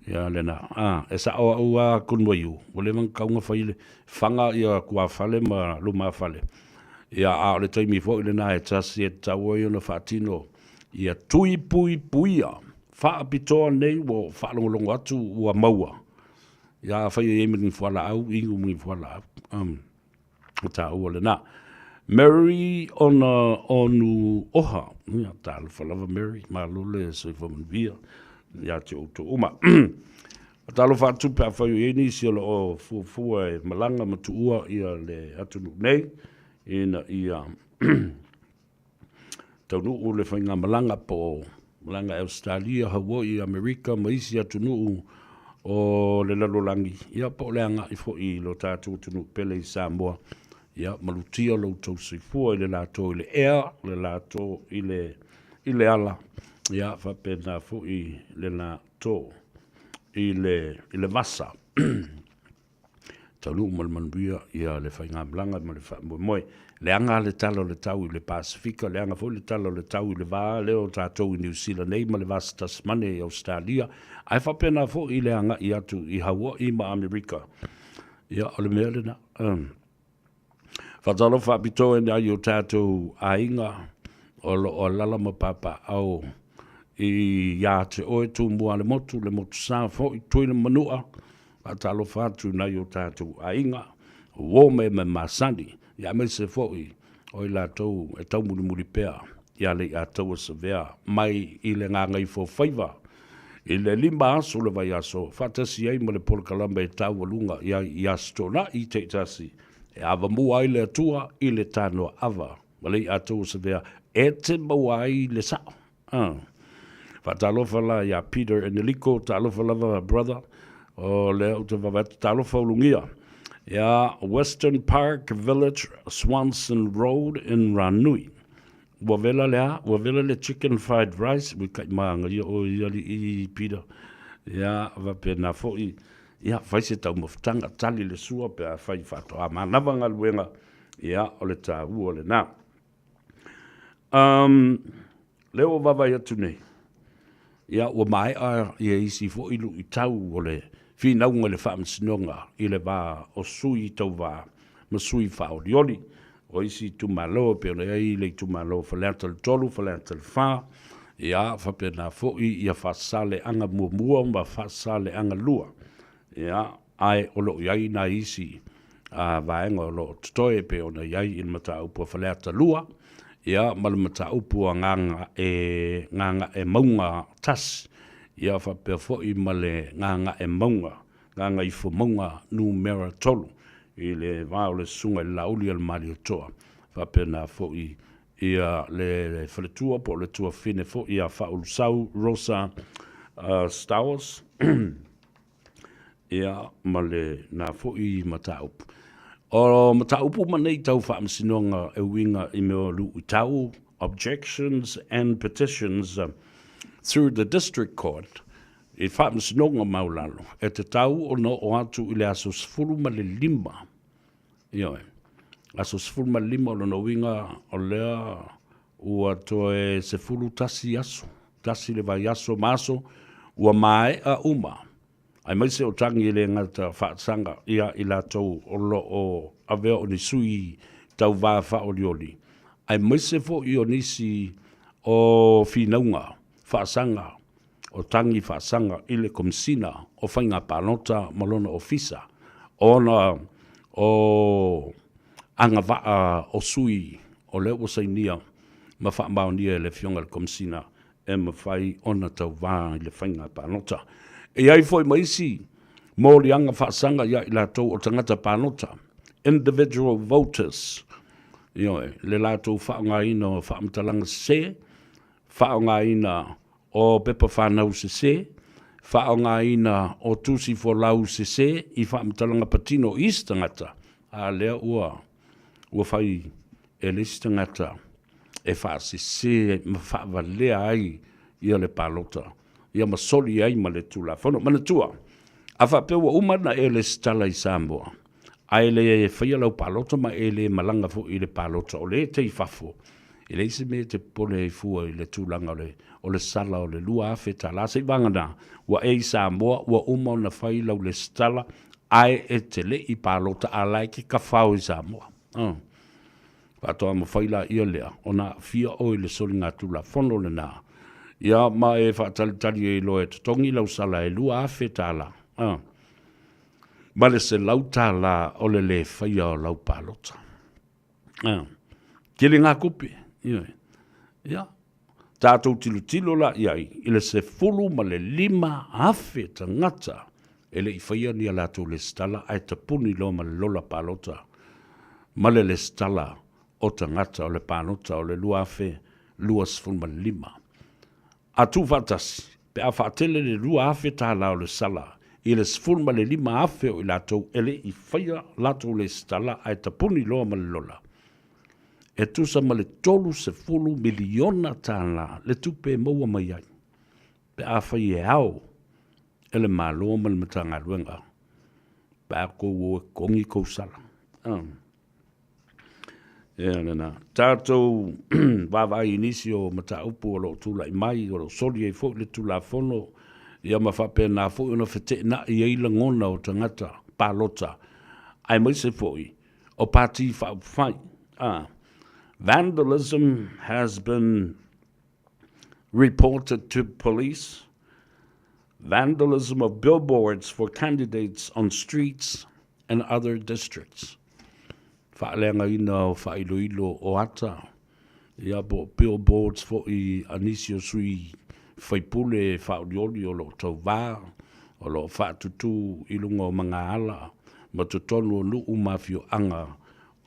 Ia lena, a, e sa'o a'u a Konuaiu, ua leva ona tatau ona fai le faga ia tuafale ma lumafale. Ia, a o le taimi foi lena e tasi e tatau ai ona faatino ia tui puipuia faapitoa nei ua faalogologo atu ua maua. Ia, afai e i ai ma ni fualaau, inu ma ni fualaau. Um, o taua lena. Mary ona onu oha. Ia, talofa lava Mary, malo le soifua manuia ia te outou uma. Talofa atu pe afai o i ai nisi o lo o fuafua e malaga ma tuua ia le atunuu nei, ina ia taunuu le faigamalaga po o malaga i Ausetalia, Hawaii, Amerika ma isi atunuu o le lalolagi, ia po o le agai foi i lo tatou atunuu pele i Samoa, ia malutia lo outou soifua i le latou i le ea, le latou i le, i le ala, ia faapena foi le latou i le, i le vasa. Taunuu ma le manuia ia le faigamalaga ma le faamoemoe. Leaga le tala o le tau i le Pasefika, leaga foi le tala o le tau i le va lea o tatou i Niu Sila nei ma le va Tasmania i Ausetalia, ae faapena foi i le agai atu i Hawaii ma Amerika. Ia, o le mea lena. Um. Faatalofa faapitoa i nai o tatou aiga o lo o alala ma papaaao ia te oe Tumua le motu, le motu sa foi, Tuila Manua, faatalofa atu i nai o tatou aiga, uo me me masani, ia aemaise foi o i latou e taumulimuli pea ia Leiataua Savea mai i le Gagaifofaiva i le 5 aso o le vaiaso, faatasi ai ma le polokalame e taualuga i ai i Aso Toonai taitasi e avamua ai le Atua i le tanoa ava ma Leiataua Savea e te maua ai le sao. Ah. Faatalofa la iā Peter Eneliko, talofa lava brother, o lea ou te vaavaai atu, talofa Ulugia. Ia Western Park Village, Swanson Road in Ranui. Ua vela le a? Ua vela le chicken fried rice, ua kai māngaia oe i alii Peter. Ia, faapena foi, ia, fai se taumafataga, tali le sua pe afai faatoa manava galuega, ia, o le taua lena. Um, lea ua vaavaai atu nei, ia, ua maea ia isi foi luitau o le finauga i le faamasinoga i le va o sui tauva ma sui faaolioli o isi itumalo e pei ona i ai le itumalo o Faleata le 3, Faleata le 4, ia, faapena foi ia Faasaleleaga muamua ma Faasaleleaga 2. Ia, ae o lo o i ai nai isi vaega o lo o totoe e pei ona i ai i le mataupu a Faleata 2, ia, ma le mataupu a Gagae, Gagaemauga 1, ia, faapea foi ma le Gagaemauga, Gagaifomauga numera 3, i le va o le Susuga i le Laauli a le Malietoa, faapena foi. Ia le faletua po o le tuafafine foi ia Faaulusau Rosa Stowers, ia ma lena foi mataupu. O mataupu uma nei tau faamasinoga e uiga i mea o luitau, objections and petitions through the District Court, i faamasinoga maualalo, e tatau ona oo atu i le aso 15 Ioe. Aso 15 o lona uiga o lea ua toe 11 aso, tasi le vaiaso ma aso ua maea uma, aemaise o tagi e le gata faasaga ia i latou o lo o avea o ni sui tauva faaolioli, aemaise foi o nisi o finauga faasaga o tagi faasaga i le Komesina o Faiga Palota ma lona Ofisa, ona o agavaa o sui o lea ua sainia ma faamaonia e le Afioga i le Komesina e mafai ona tauva i le faiga palota. E i ai foi ma isi moliaga faasaga ia i latou o tagata palota, individual voters, ioe, le latou faaaogaina o faamatalaga sese, faaaogaina o pepa fanau sese, faaaogaina o tusi folau sese i faamatalaga patino o isi tagata, a lea ua ua fai e le isi tagata e faasese ma faavalea ai ia le palota, ia ma soli ai ma le Tulafono. Manatua, a faapea ua uma ona e lesitala i Samoa, ae le faia lau palota ma e le malaga foi i le palota o lea e te i fafo, e leai se mea e te popole ai fua i le tulaga o le, o le sala o le $2,000. Seiavagana, ua e i Samoa, ua uma ona fai lau lesitala, ae e te le i palota a la e te tafao i Samoa. Oh. Faatoa mafai laia lea ona aafia oe i le soligatulafono lena, ia ma e faatalitali ai loa e totogi lau sala e $2,000. Ah. Ma le $100 o le lē faia o lau palota. Ah. Tele ngā tupe. Ioe. Ia, tatou tilotilo la i ai i le 15,000 tagata e le i faia ni a latou lesitala ae tapuni loa ma le lola palota ma le lesitala o tagata o le palota o le 2025. A tuufaatasi, pe a faatele le $2,000 o le sala i le 15,000 o i latou e le i faia latou lesitala ae tapuni loa ma le lola, e tusa ma le $30 miliona le tupe e maua mai ai pe afai e ao e le Malo ma le Matagaluega pe a tou o e totogi tou sala. Ia lena. Tatou vaavaai i nisi o mataupu o lo o tulai mai, o lo o soli ai foi le Tulafono, ia ma faapena foi ona feteenai ai lagona o tagata palota, aemaise foi o Pati Faaupufai. A. Vandalism has been reported to police. Vandalism of billboards for candidates on streets and other districts. Faaleagaina o faailoilo o ata, ia po o billboards foi a nisi o sui faipule faaolioli o lo o tauvā, o lo o faatutū i luga o magaala ma totonu o nuu ma afioaga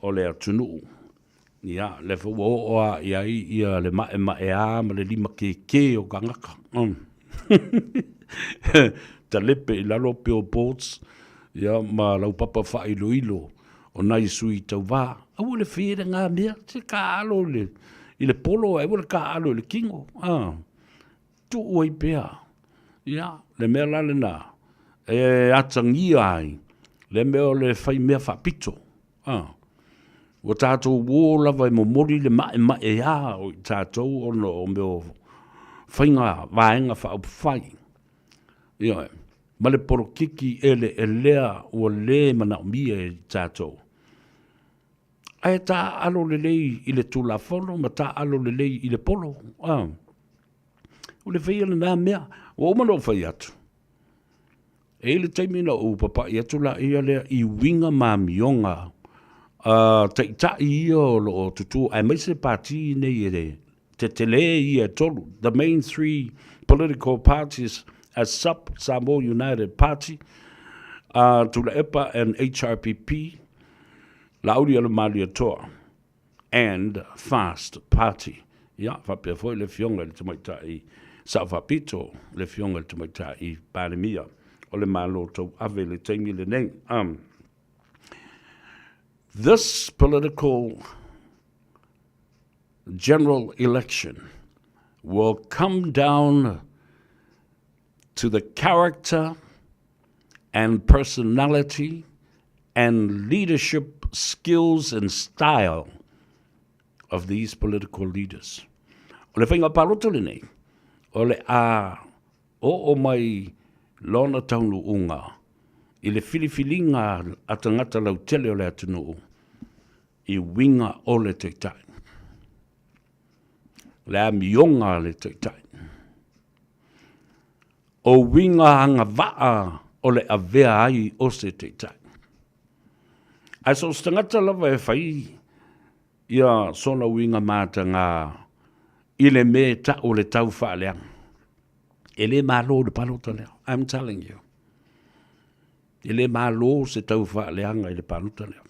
o le atunuu. Ia, lea foi ua oo lava i ai ia le maemaea ma le limakēkē o tagata. Talepe i lalo billboards, ia, ma laupapa faailoilo o nai sui tauvā. Aua le faia lena mea, se taaalo i le, i le polo ae aua le taaalo i le tino. A, tuu ai pea. Ia, le mea la lena, e atagia ai le mea o le fai mea faapito. A, ua tatou uō lava e momoli le maemaeā o i tatou ona o mea o faiga vaega faaupufai. Ioe, ma le polokiki eleelea ua lē manaomia e i tatou. Ae taaalo lelei i le Tulafono ma taaalo lelei i le polo. A, o le faia lena mea. Ua uma ona ou fai atu, E i ai le taimi na ou papai atu laia lea i uiga ma amioga a taitai ia o lo o tutū aemaise pati nei e tetele ia e tolu, the main three political parties as SUP, Samoa United Party, uh, Tuilaepa and HRPP, Laauli Alomalietoa. and Fast Party. Ia, faapea foi le Afioga i le Tamaitai Sao Faapito, le Afioga i le Tamaitai Palemia o le Malo Tauave i le taimi lenei. Um, this political general election will come down to the character and personality and leadership skills and style of these political leaders. O le whainga palota lenei, o le a oo mai lona taunuuga i le filifiliga a tagata lautele o le atunuu i uiga o le Taitai. Le amioga a le Taitai. O uiga agavaa o le avea ai o se Taitai. Ae so o se tagata lava e fai ia sona uiga mataga i le mea e tau o le tau faaleaga. E le malo le palota lea. I'm telling you. E le malo se tau faaleaga i le palota lea.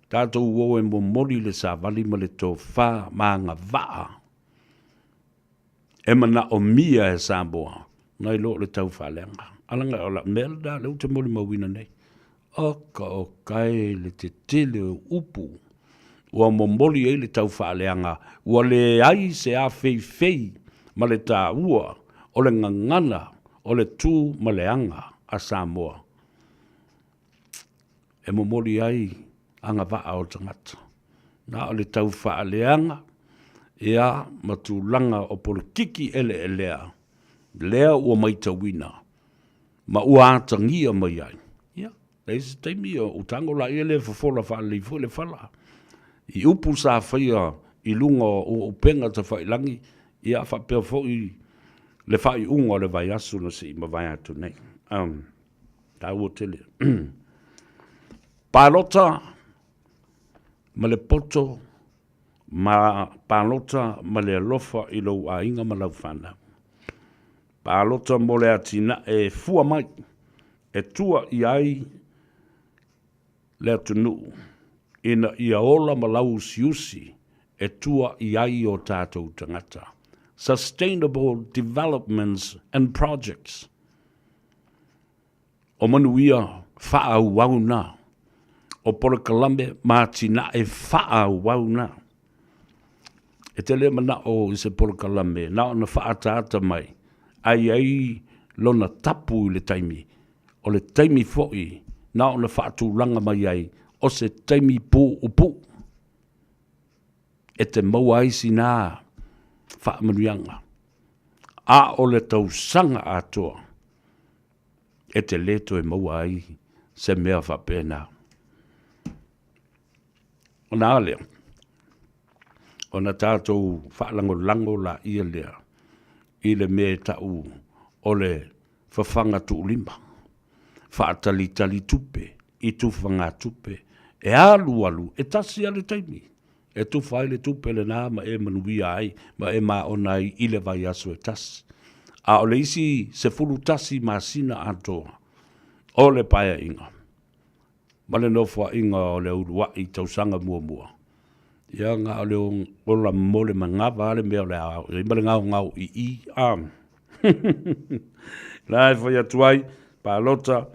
Tatou o e momoli le savali ma le tofa ma agavaa e manaomia e Samoa nai lo le tau faaleaga. Alaga o lau mea lena lea ou te molimauina nei. Oka oka e le tetele o upu ua momoli ai le tau faaleaga, ua leai se afeifei ma le taua o le gagana o le tu ma le aga a Samoa e momoli ai agavaa o tagata. Na o le tau faaleaga ia ma tulaga o polokiki eleelea lea ua maitauina ma ua atagia mai ai. Ia, leai se taimi o tago laia lea e fofola faalelei foi le fala i upu sa faia i luga o upega tafailagi, ia faapea foi le faaiuga o le vaiaso na se i mavae atu nei. Um, taua tele. Palota ma le poto ma palota ma le alofa i lou aiga ma lau fanau. Palota mo le atinae e fua mai, e tua i ai le atunuu, ina ia ola ma lauusiusi e tua i ai o tatou tagata. Sustainable developments and projects. O manuia faaauau na. O polokalame ma atinae faaauau na. E te le manao i se polokalame na ona faaataata mai, ae i ai lona tapu i le taimi, o le taimi foi na ona faatulaga mai ai o se taimi puupuu e te maua ai sina faamanuiaga, a o le tausaga atoa e te lē toe maua ai se mea faapena. Ona a lea, ona tatou faalagolago laia lea i le mea e tau o le fafaga tuulima, faatalitali tupe i tufagatupe e alualu e tasi lava le taimi e tufa ai le tupe lena ma e manuia ai ma e maona ai i le vaiaso e tasi. A o le isi 11 masina atoa o le paeaiga ma le nofoaiga o le uluai tausaga muamua, ia na o le ola mo le manava a le mea o le a i ai ma le gaogao i i a. La e fai atu ai, palota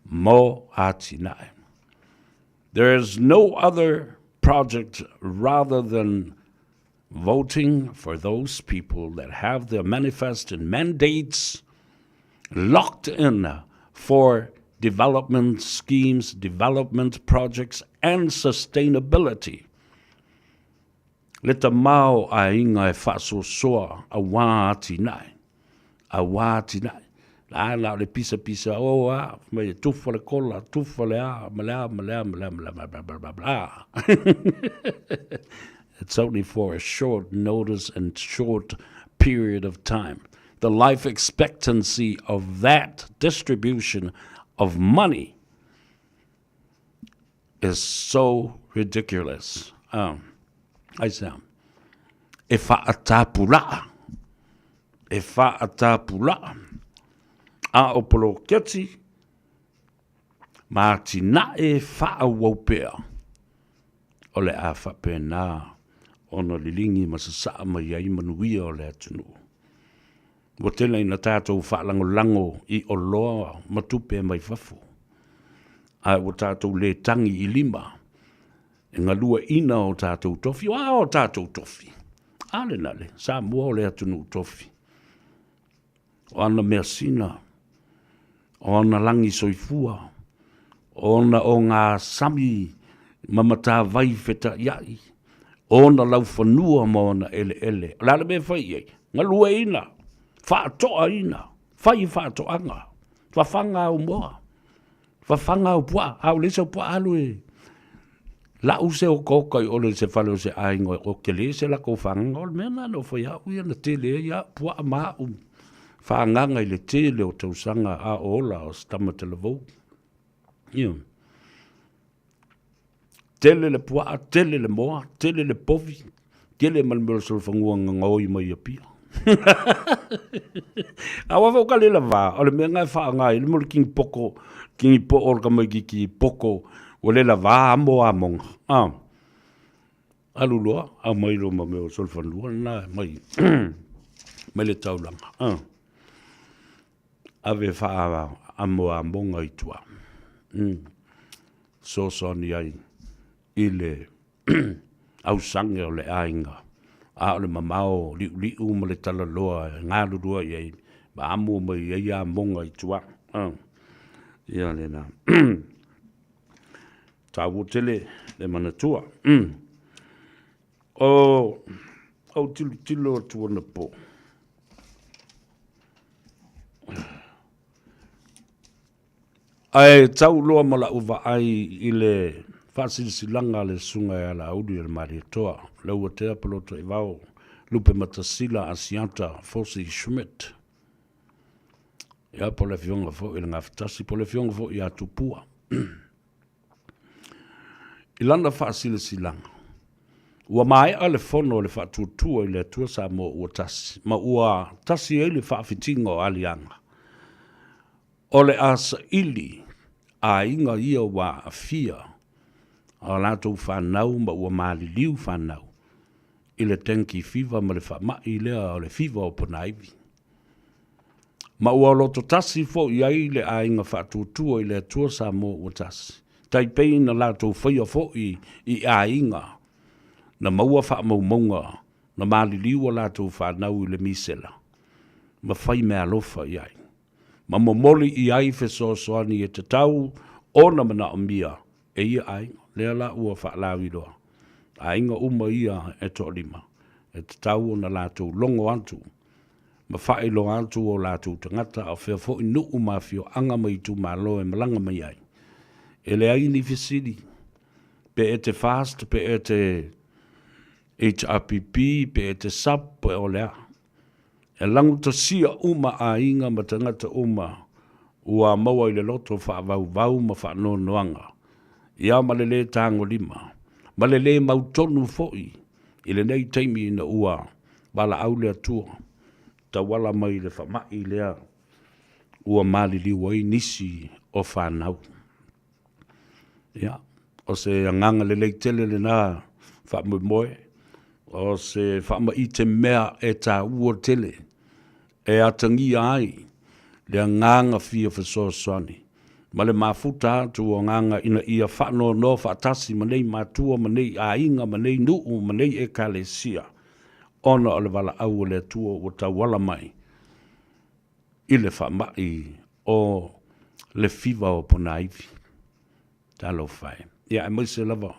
mo atinae. There is no other project rather than voting for those people that have their manifest and mandates locked in for development schemes, development projects and sustainability. Le tamaoaiga e faasoasoa auā atinae, auā atinae. La na o le pisapisa o a, mai e tufa le kola, tufa le a, ma le a, ma le a, ma le a, ma le a, bla, bla, bla, bla. It's only for a short notice and short period of time. The life expectancy of that distribution of money is so ridiculous. Um, aisea? E whaatapulaa. E whaatapulaa. A o poloketi, ma atinae whaauau pea. o le a faapena ona liligi ma sasaa mai ai manuia o le atunuu. Ua tele ina tatou faalagolago i oloa ma tupe mai fafo, ae ua tatou le tagi i lima e galueaiina o tatou tofi. O a o tatou tofi? A lena le, Samoa o le atunuu tofi. O ana measina, o ana lagi soifua, o ona ogasami ma matavai feta'ia'i, o ona laufanua ma ona eleele. O le a le mea e fai i ai? Galueaiina, faatoaina, fai faatoaga, fafaga au moa, fafaga au puaa, a ua leai sau puaa alu e lau se okaoka i ole i se fale o se aiga o tele se latou fagaga. O le mea lena na ou fai au ia na tele ai au puaa ma au fagaga i le tele o tausaga a o ola o se tama talavou. Ioe. Tele le puaa, tele le moa, tele le povi, tele ma le mea o le solofanua na gaoi mai Apia. Aua foi ka le lava, o le mea na e faaaoga ai le mea o le kinipoko, kinipoo o le tamaititi poko ua le lava amo amoga. Ah. Alu loa, aumai loa ma mea o solofanua lena mai, mai le taulaga. Ah. Ave faaamoamoga i tua. Fesoasoani ai i le ausage o le aiga, a o le mamao liuliu ma le talaloa e galulue i ai ma amo mai ai amoga i tua. Ia lena. Taua tele le manatua. O ou tilotilo atu anapo. Ae tau loa ma la'u vaai i le faasilasilaga a le Susuga ia Laauli o le Malietoa, Leuatea Polotoivao, Lupematasila Asiata Fosi Schmidt, ia po o le Afioga foi i le Gafatasi, po o le Afioga foi ia Tupua. I lana faasilasilaga, ua maea le fono a le Faatuatua i le Atua Samoa ua Tasi, ma ua tasi ai le faafitiga o aliaga, o le a saili aiga ia ua aafia a latou fanau ma ua maliliu fanau i le dengue fever ma le faamai lea o le fiva o ponaivi. Ma ua loto tasi foi ai le aiga faatuatua i le Atua Samoa ua tasi, tai pei na latou faia foi i aiga na maua faamaumauga na maliliu a latou fanau i le misela ma fai meaalofa i ai, ma momoli i ai fesoasoani e tatau ona manaomia e ia aiga. Lea la ua faalauiloa aiga uma ia e toalima, e tatau ona latou logo atu ma faailoa atu o latou tagata a o fea foi nuu ma afioaga ma itumalo e malaga mai ai. E leai ni fesili, pe e te FAST, pe e te HRPP, pe e te sub, pe o le a. E lagutasia uma aiga ma tagata uma ua maua i le loto faavauvau ma faanoanoaga, ia ma le lē tagolima, ma le lē mautonu foi i lenei taimi ina ua valaau le Atua tauala mai i le faamai lea ua maliliu ai nisi o fanau. Ia, o se agaga lelei tele lena faamoemoe, o se faamaite mea e taua tele e atagia ai le agaga fia fesoasoani ma le mafuta atu o agaga ina ia faanoanoa faatasi ma nei matua ma nei aiga ma nei nuu ma nei Ekalesia ona o le valaau a le Atua ua tauala mai i le faamai o le fiva o ponaivi. Talofa e. Ia aemaise lava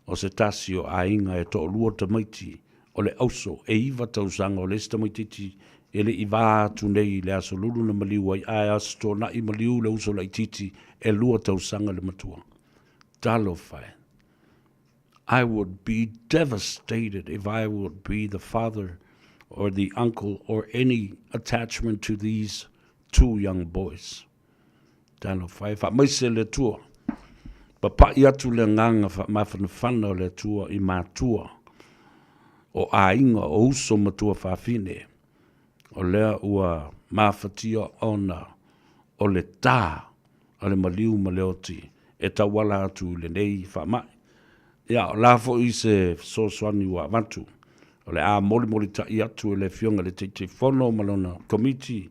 o se tasi o aiga e toalua tamaiti o le auso e iva tausaga o le isi tamaititi e le i va atu nei i le Aso Lulu na maliu ai ae Aso Toonai maliu le uso laititi e lua tausaga le matua. Talofa e. I would be devastated if I would be the father or the uncle or any attachment to these two young boys. Talofa e, faamaise le Atua. Papa'i atu le agaga faamafanafana o le Atua i matua o aiga o uso ma tuafafine, o lea ua mafatia ona o le tā o le maliu ma le oti e tauala atu i lenei faamai. Ia, o le a foi se fesoasoani ua avatu, o le a molimolitai atu e le Afioga i le Taitaifono ma lona Komiti,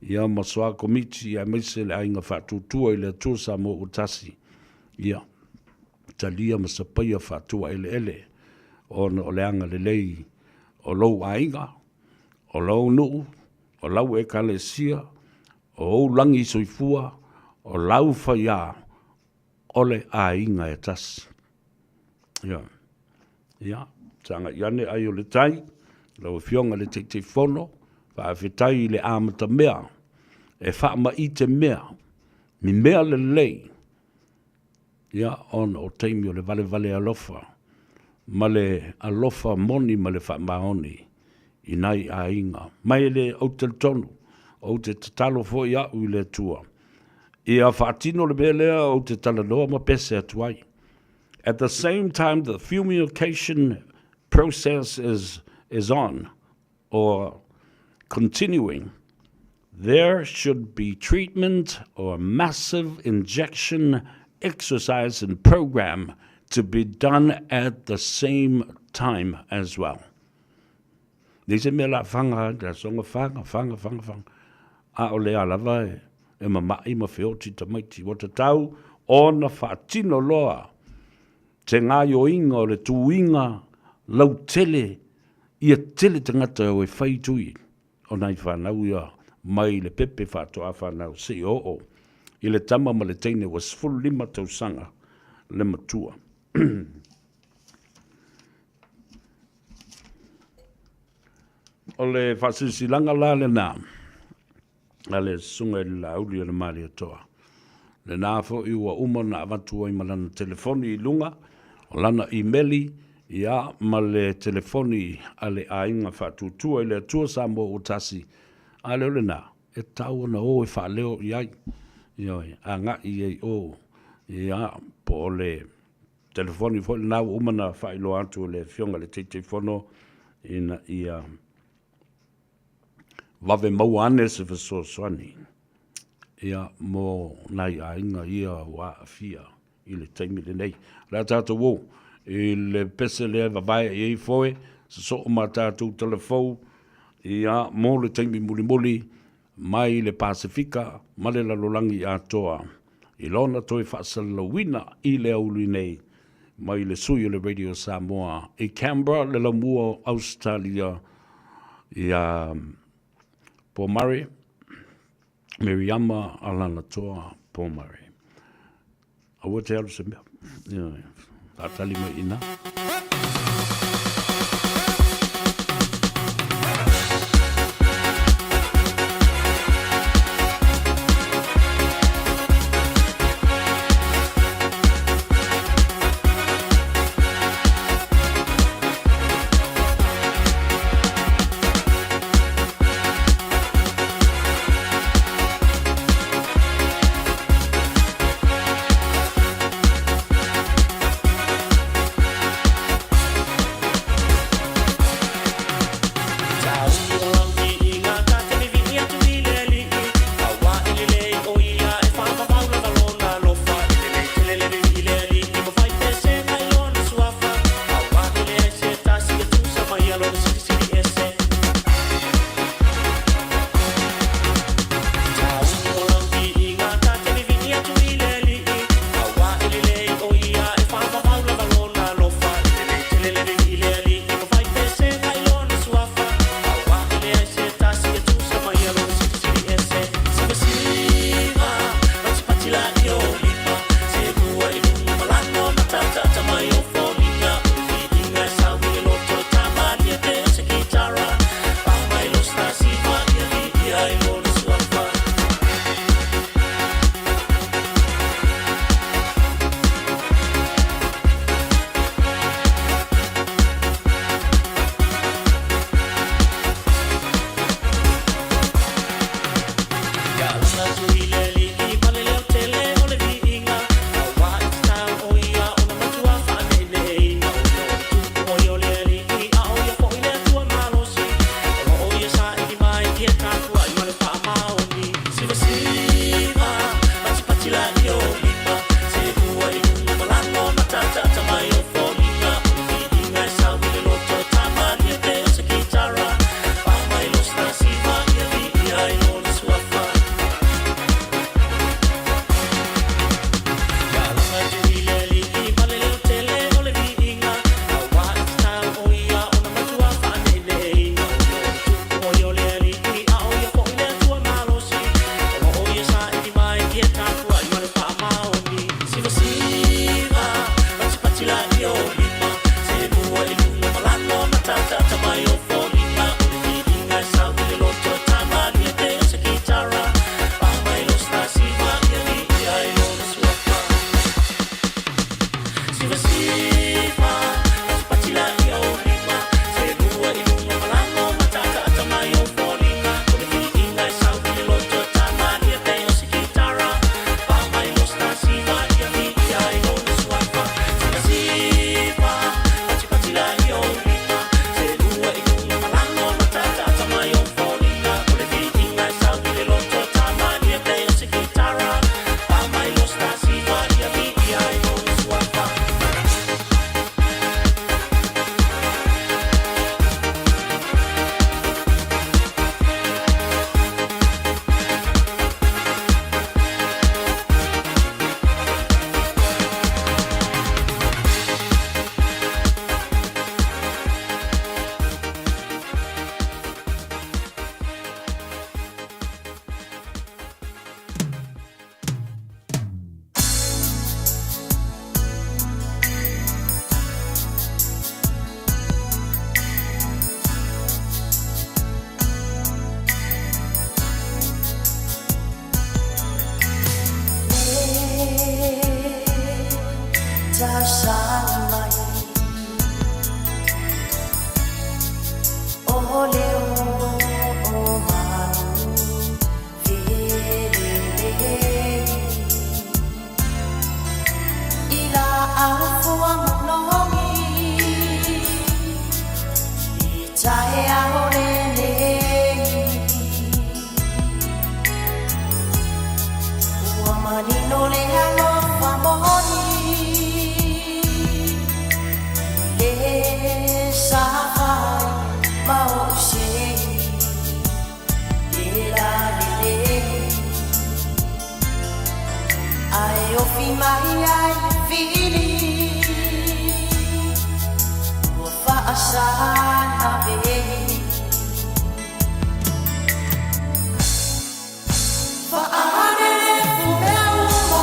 ia ma soa Komiti aemaise le Aiga Faatuatua i le Atua Samoa ua Tasi, ia, talia ma sapaia faatuaeleele ona o le agalelei o lou aiga, o lou nuu, o lau Ekalesia, o ou lagi soifua, o lau faiā, o le aiga e tasi. Ia, ia, sagai ane ai o le tai, lau Afioga i le Taitaifono, faafetai i le amatamea e faamaite mea, ni mea lelei, ia, ona o taimi o le valevale alofa ma le alofa moni ma le faamaoni i nai aiga. Ma e le, ou te talitonu, ou te tatalo foi au i le Atua, ia faatino le mea lea ou te talanoa ma pese atu ai. At the same time the fumigation process is, is on or continuing, there should be treatment or massive injection exercise and program to be done at the same time as well. Nei se mea la whanga, te songa whanga, whanga, whanga, whanga. A o le a lava e, e mama'i ma feoti tamaiti. Ua tatau ona whaatino loa te ngaioiga o le tuiga lautele ia tele tagata e fai tui o nai fanau ia mai le pepe faatoa fanau seia oo i le tama ma le teine ua 15 tausaga le matua. O le faasilasilaga la lena a le Susuga i le Laauli o le Malietoa. Lena foi ua uma ona avatu ai ma lana telefoni i luga o lana imeli, ia, ma le telefoni a le Aiga Faatuatua i le Atua Samoa ua Tasi, a le o lena, e tatau ona o e faaleo i ai, ioe, agai i ai i o, ia, po o le telefoni foi lena ua uma ona faailoa atu e le Afioga i le Taitaifono ina ia vave maua ane se fesoasoani ia mo nai aiga ia ua aafia i le taimi lenei. O le a tatou o i le pese lea e vavae i ai foe, sosoo ma tatou talafou ia mo le taimi mulimuli mai le Pasefika ma le lalolagi atoa i lona toe faasalalauina i le aoauli nei mai le sui o le Radio Samoa i Canberra, le laumua o Ausetalia, ia Pomare, Miriama Alaalatoa Pomare. Aua te alu se mea. Ioe, faatali mai i ina. mai ai le fili ua faasana vei. Faanenefu mea uma,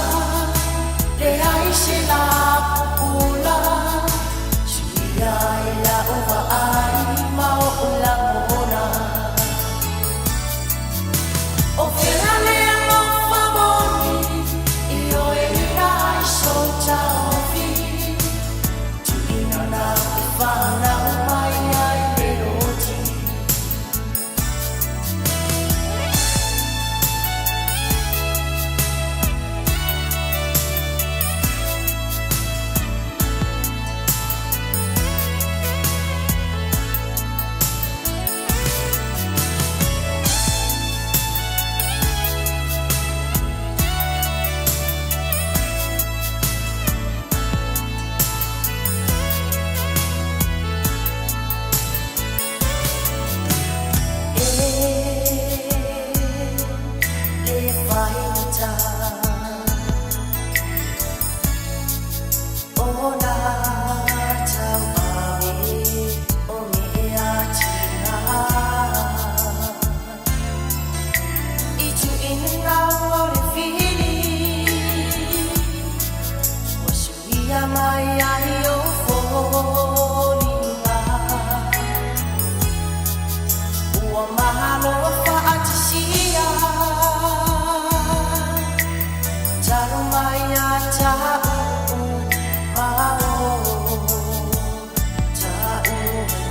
leai se lapupula, suia i lau vaai ma oʻu lagona. O fea le alofa moni i oeina ai sou taofi, tuuina nau e fanau mai ai le oti. E le faigata ona tauave o mea tina i tuuina o le fili ua suia mai ai ou foliga. Ua mahalo faatisia talu mai ia ta'u ma o ta'u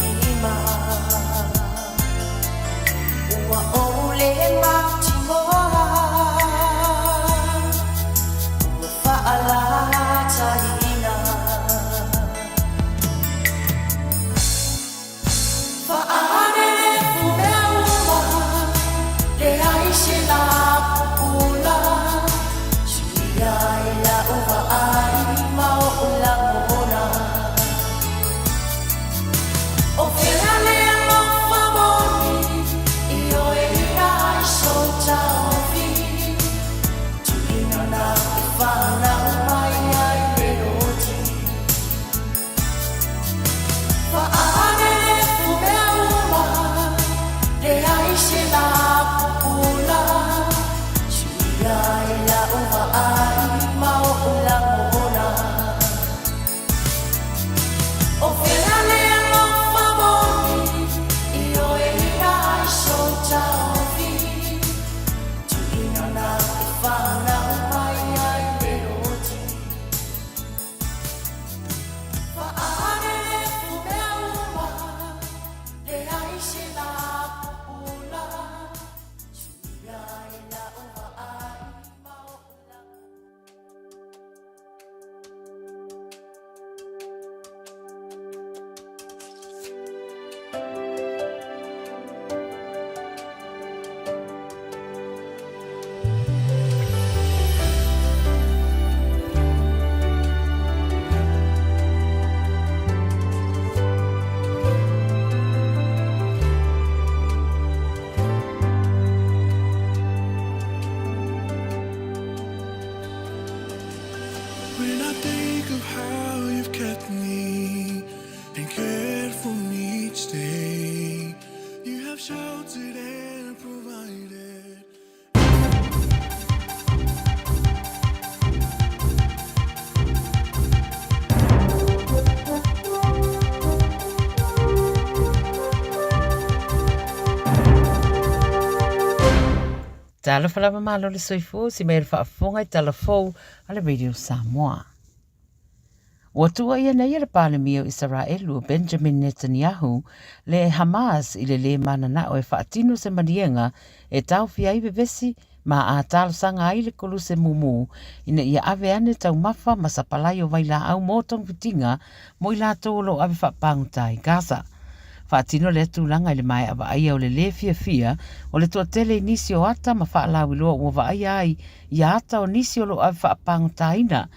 lima. Ua ou le mautinoa ua faalataina. Faanenefu mea uma, leai se lapupula, suia i lau vaai ma oʻu lagona. O fea le alofa moni i oeina ai sou taofi, tuuina nau e fanau mai ai le oti. Faanenefu mea uma, leai se lapupula, suia i lau vaai ma oʻu lagona. O fea le alofa moni i oeina ai sou taofi, tuuina nau e fanau mai ai le oti. Faanenefu mea uma, leai se lapupula, suia i lau vaai ma oʻu lagona. When I think of how you've kept me and cared for me each day, you have sheltered and provided. Talofa lava malo le soifua si mea le faafofoga i tala fou a le Radio Samoa. Ua tuuaia nei e le Palemia o Isaraelu o Benjamin Netanyahu le Hamas i le lē manana'o e faatino se maliega e taofia ai vevesi ma a talosaga ai le koluse mumu ina ia ave ane taumafa ma sapalai o vailaau mo togafitiga mo i latou o lo o ave faapagota i Gaza. Faatino lea tulaga i le maea vaaia o le lē fiafia o le toatele i nisi o ata ma faalauiloa ua vaaia ai ia ata o nisi o lo o ave faapagotaina.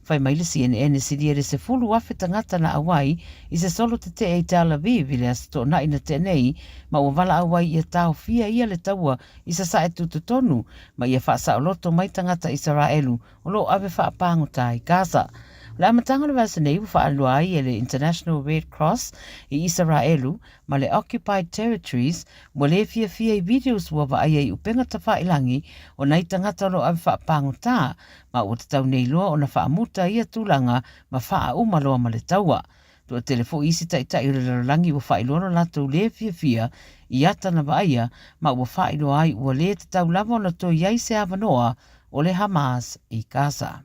Fai mai le CNN e silia i le 10,000 tagata na auai i se solo tetee i Tel Aviv i le Aso Toonai na tea nei, ma ua valaau ai ia taofia ia le taua i sasae tutotonu ma ia faasaoloto mai tagata Isaraelu o lo o ave faapagota i Gaza. O le amataga o le vaiaso nei ua faailoa ai e le International Red Cross i Isaraelu ma le Occupied Territories ua le fiafia i videos ua vaaia i upega tafailangi o nai tagata o lo o ave faapagota ma ua tatau nei loa ona faamuta ia tulaga ma faauma loa ma le taua. Toatele foi isi taitai o le lalolagi ua faailoa lo latou le fiafia i ata na vaaia ma ua faailoa ai ua le tatau lava ona toe i ai se avanoa o le Hamas i Gaza.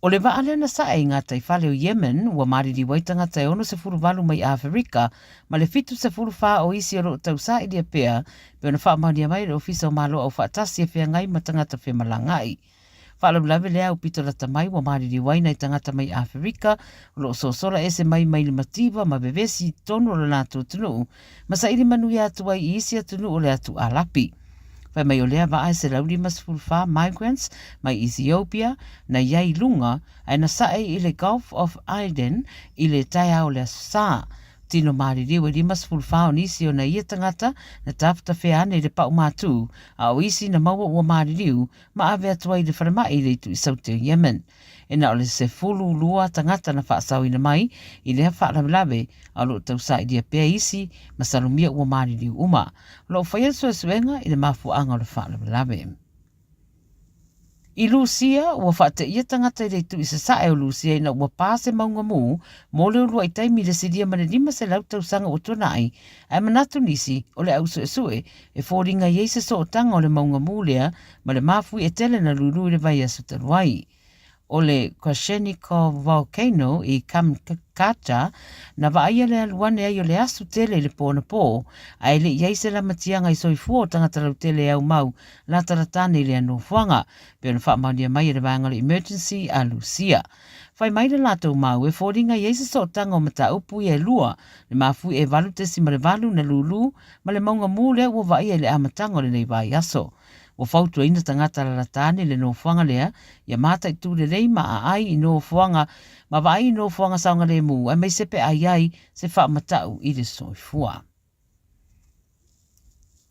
O le vaa lea na sae i ngā taifale o Yemen ua maliliu ai tagata e 68 mai Aferika ma le 74 o isi o lo o tausailia pea pei ona faamaonia mai e le Ofisa o Malo Aufaatasi e feagai ma tagata femalagaai. Faalavelave lea aupito lata mai ua maliliu ai nai tagata mai Aferika o lo o sosola ese mai mai le mativa ma vevesi i totonu o lo latou atunuu ma saili manuia atu ai i isi atunuu o le atu Alapi. Fai mai o lea vaa e 154 migrants mai Ethiopia na i ai i luga ae na sae i le Gulf of Aden i le taeao o le Aso Sa. Tino maliliu e 54 o nisi o na ia tagata na tafetafea ane i le pau matū, a o isi na maua ua maliliu ma ave atu ai i le falemai i le itu i Saute o Yemen. E na o le 12 tagata na faasaoina mai i lea faalavelave, a o lo o tausailia pea isi masalomia ua maliliu uma. O lo o faia le suesuega i le mafuaaga o le faalavelave. I Lūsia, ua faateia tagata i le itu i sasae o Lūsia ina ua pā se mauga mū mō le uluai taimi i le silia ma le 500 tausaga ua tuanai, ae manatu nisi o le au suesue e foliga i ai se sootaga o le mauga mū lea ma le mafui e tele na lulu i le vaiaso talu ai. O le Krasheninnikov Volcano i Kamchatka, na vaaia le alu ane ai o le asu tele i le pō anapō, ae le i ai se lamatiaga i soifua o tagata lautele e aumau latalata ane i lea nofoaga, pei ona faamaonia mai e le vaega o le Emergency a Lusia. Fai mai le latou mau e foliga i ai se sootaga o mataupu ia e lua, le mafui e 8.8 na lulu ma le mauga mū lea ua vaaia i le amataga o lenei vaiaso. Ua fautuaina tagata lalata ane i le nofoaga lea ia mataitu lelei ma aai i nofoaga ma vaai i nofoaga saogalemu aemaise pe a i ai se faamatau i le soifua.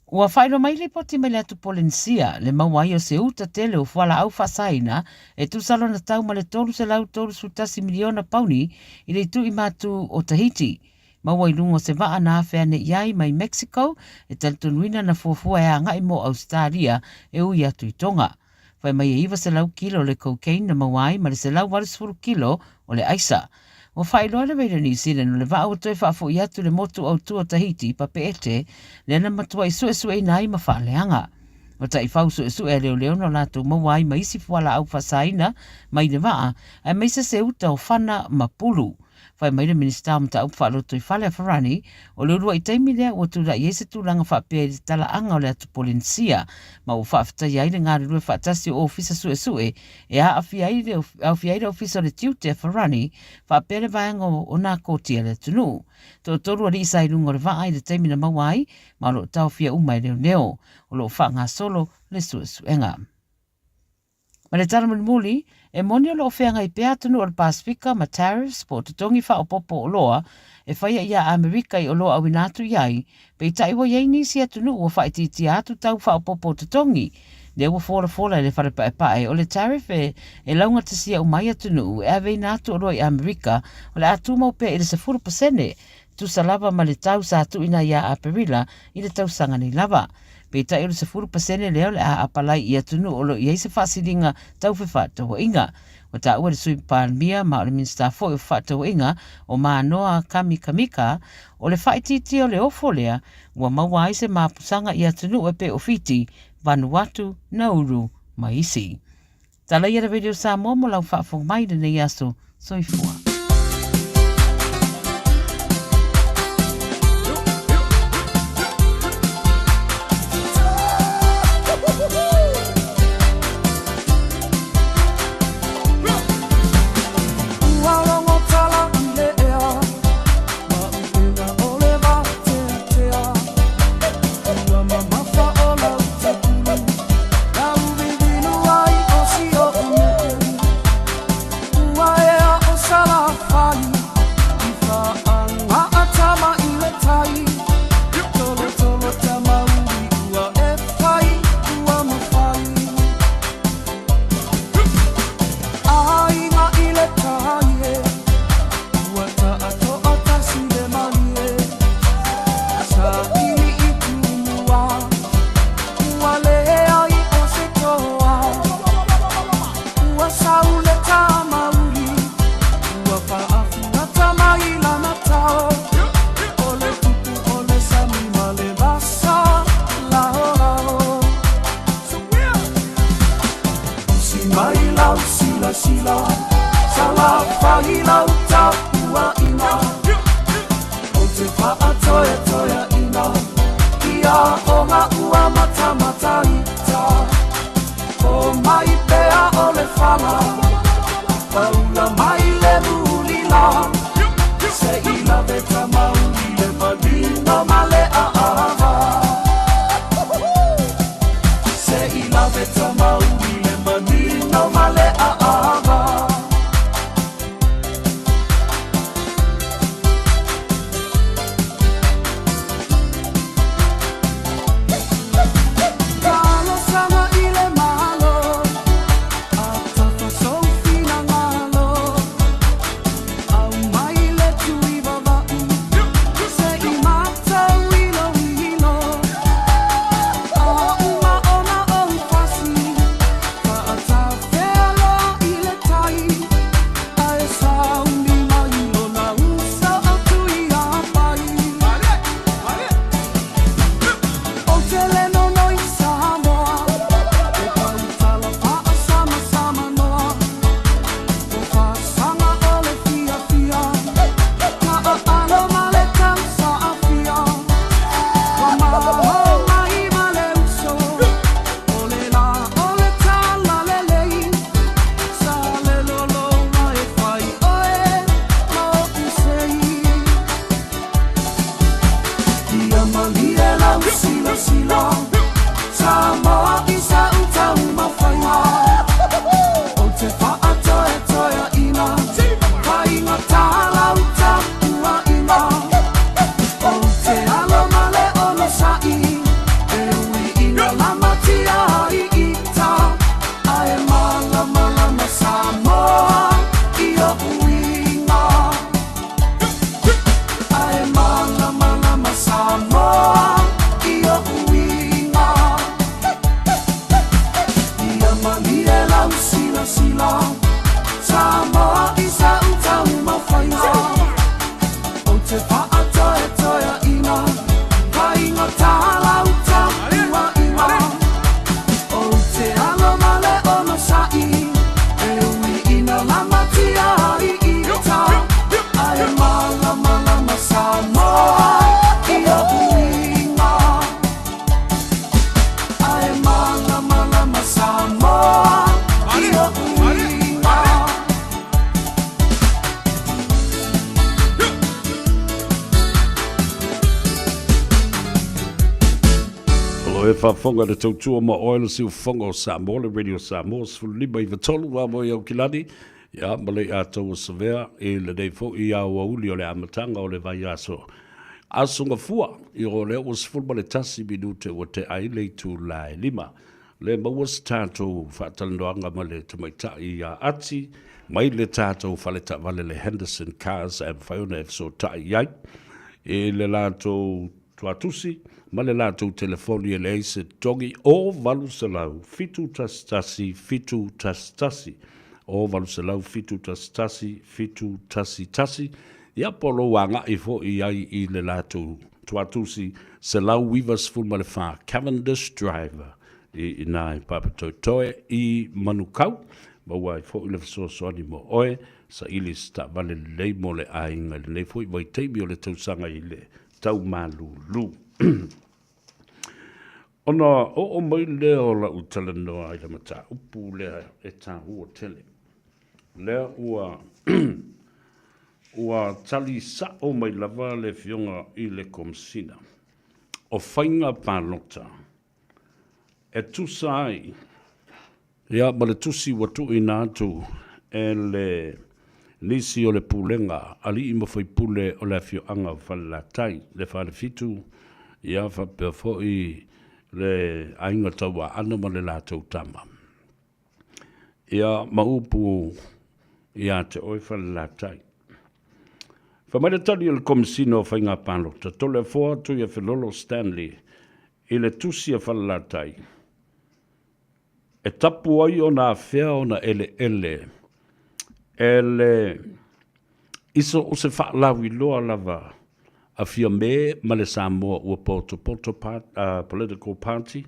Ua faailoa mai lipoti mai le atu Polenisia le maua ai o se uta tele o fualaau faasaina e tusa lona tau ma le 331 miliona pauni i le itu i matu o Tahiti. Maua i luga o se vaa na afe ane i ai mai Mexico e talitonuina na fuafua e agai mo Ausetalia e ui atu i Tonga. Fai mai e 900 kilo le cocaine na maua ai ma le 180 kilo o le aisa. Ua faailoa le Radio New Zealand o le vaa ua toe faafoi atu le motu autu o Tahiti i Papeete lea na matuai suesueina ai ma faaleaga. O taifau suesue a leoleo na latou maua ai ma isi fualaau faasaina mai le vaa aemaise se uta o fana ma pulu. Fai mai le Minisita o Mataupu Faalotoifale a Farani, o le uluai taimi lea ua tulai ai se tulaga faapea i le talaaga o le atu Polenisia, ma ua faafetaia ai le galulue faatasi o Ofisa Suesue e aafia ai le, aofia ai le Ofisa o le Tiute a Farani faapea le vaega o nā koti a le atunuu. Toatolu alii sa i luga o le vaa i le taimi na maua ai, ma o lo o taofia uma e leoleo. O lo o faagasolo le suesuega. Ma le tala mulimuli, e moni o lo o feagai pea atunuu o le Pasefika ma tariffs po o totogi faaopoopo o oloa e faia iā Amerika i oloa auina atu i ai, peitai ua i ai nisi atunuu ua faaitiitia atu tau faaopoopo o totogi. Lea ua folafola e le Fale Paepae, o le tariff e e laugatasia uma ai atunuu e aveina atu oloa i Amerika, o le a tumau pea i le 10%, tusa lava ma le tau sa tuuina iā Aperila i le tausaga nei lava. Peitai o le 10% lea o le a apalai i atunuu o lo o i ai se faasiliga tau fefaatauaiga. Ua taua e le Sui Palemia ma o le Minisita foi o Fefaatauaiga o Manoa Kamikamica, o le faaitiitia o le ofo lea ua maua ai se mapusaga i atunuu e pei o Fiti, Vanuatu, Nauru ma isi. Tala ia le Radio Samoa mo lau faafofoga mai i lenei aso. Soifua. ona ua matamataita O mai pea o le fala Paula mai le mulila Se i lave tamauli le manino ma le aava Se i lave tamauli le manino ma le aava Talosaga i le Malo, a tafa sou finagalo, aumai le tuivava'u, se i matau iloilo, a uma ona ou fasi, faatafea loa i le tai, ae sauni mai lona uso o Tuiapai. Ou te le nonoi Samoa, e tautala faasamsamanoa, o fasaga o le fiafia, ka aano ma le tausaafia, ua maho mai ma le uso, o le la o le talalelei, sa le lologa e fai oe ma oʻu sei. Ia malie lau silasila Samoa i sa'u taumafaiga Ou te faatoetoeaina Faigata lau tapuaiga Ou te alo ma le onosai E ui ina lamatia ai ita Ae malamalama Samoa i o'u uiga Ae malamalama Samoa i o'u uiga Ia malie lau silasila Samoa i sa'u taumafaiga Ou te faatoetoeaina Faigata lau tapuaiga Ou te alo ma le onosai E ui ina lamatia ai ita Ae malamalama Samoa i o'u uiga Ae malamalama Samoa i o'u uiga. O lo e faafofoga le tautua ma oe le siufofoga o Samoa, le Radio Samoa 15 93 a mo i Aukilani, ia ma le atoa ua savea i lenei foi aoauli o le amataga o le vaiaso. Aso Gafua, i o lea ua 11 minute ua tea ai le itula e 5. Le maua se tatou faatalanoaga ma le tamaitai ia Ati mai le tatou fale taavale le Henderson Cars e mafai ona e fesootai i ai i le latou tuatusi ma le latou telefoni e leai se totogi o 800 711 711 o 800 711 711 ia po o lou agai foi i ai i le latou tuatusi 194 Cavendish Drive i ina i Papatoetoe i Manukau. Maua ai foi le fesoasoani mo oe, saili se taavale lelei mo le aiga i lenei foi vaitaimi o le tausaga i le tau malulu. Ona oo mai lea o lau talanoa i le mataupu lea e taua tele. Lea ua ua tali sa'o mai lava le Afioga i le Komesina o Faiga Palota e tusa ai ia ma le tusi ua tuuina atu e le nisi o le pulega alii ma faipule o le afioaga o Falelatai, le Falefitu, ia faapea foi le aiga Tauaana ma le latou tama. Ia ma upu ia te oe Falelatai. Fai mai le tali a le Komesina o Faiga Palota, Toleafoa Tuiafelolo Stanley i le tusi a Falelatai, e tapu ai ona afea ona eleele e le i so o se faalauiloa lava a Fiame ma le Samoa ua potopoto Political Party,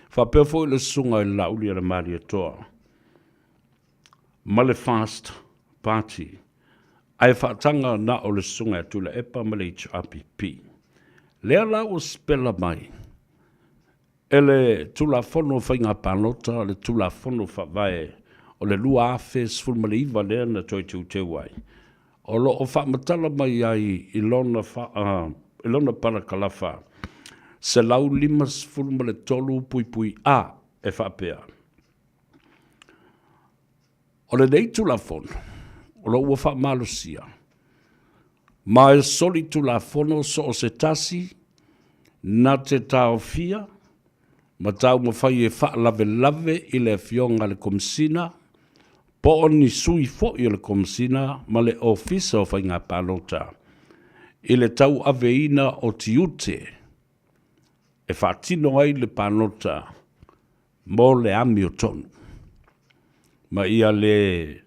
faapea foi le Susuga i le Laauli a le Malietoa ma le Fast Party, ae faataga na o le Susuga ia Tuilaepa ma le HRPP. Lea la ua sipela mai. E le Tulafono o Faiga Palota, le Tulafono Faavae o le 2019 lea na toe teuteu ai, o lo o faamatala mai ai i lona i lona parakalafa 153 A e faapea, O lenei Tulafono o lo o ua faamalosia ma e solitulafono so o se tasi na te taofia ma taumafai e faalavelave i le Afioga a le Komesina po o ni sui foi o le Komesina ma le Ofisa o Faiga Palota i le tauaveina o tiute e faatino ai le palota mo le amiotonu, ma ia le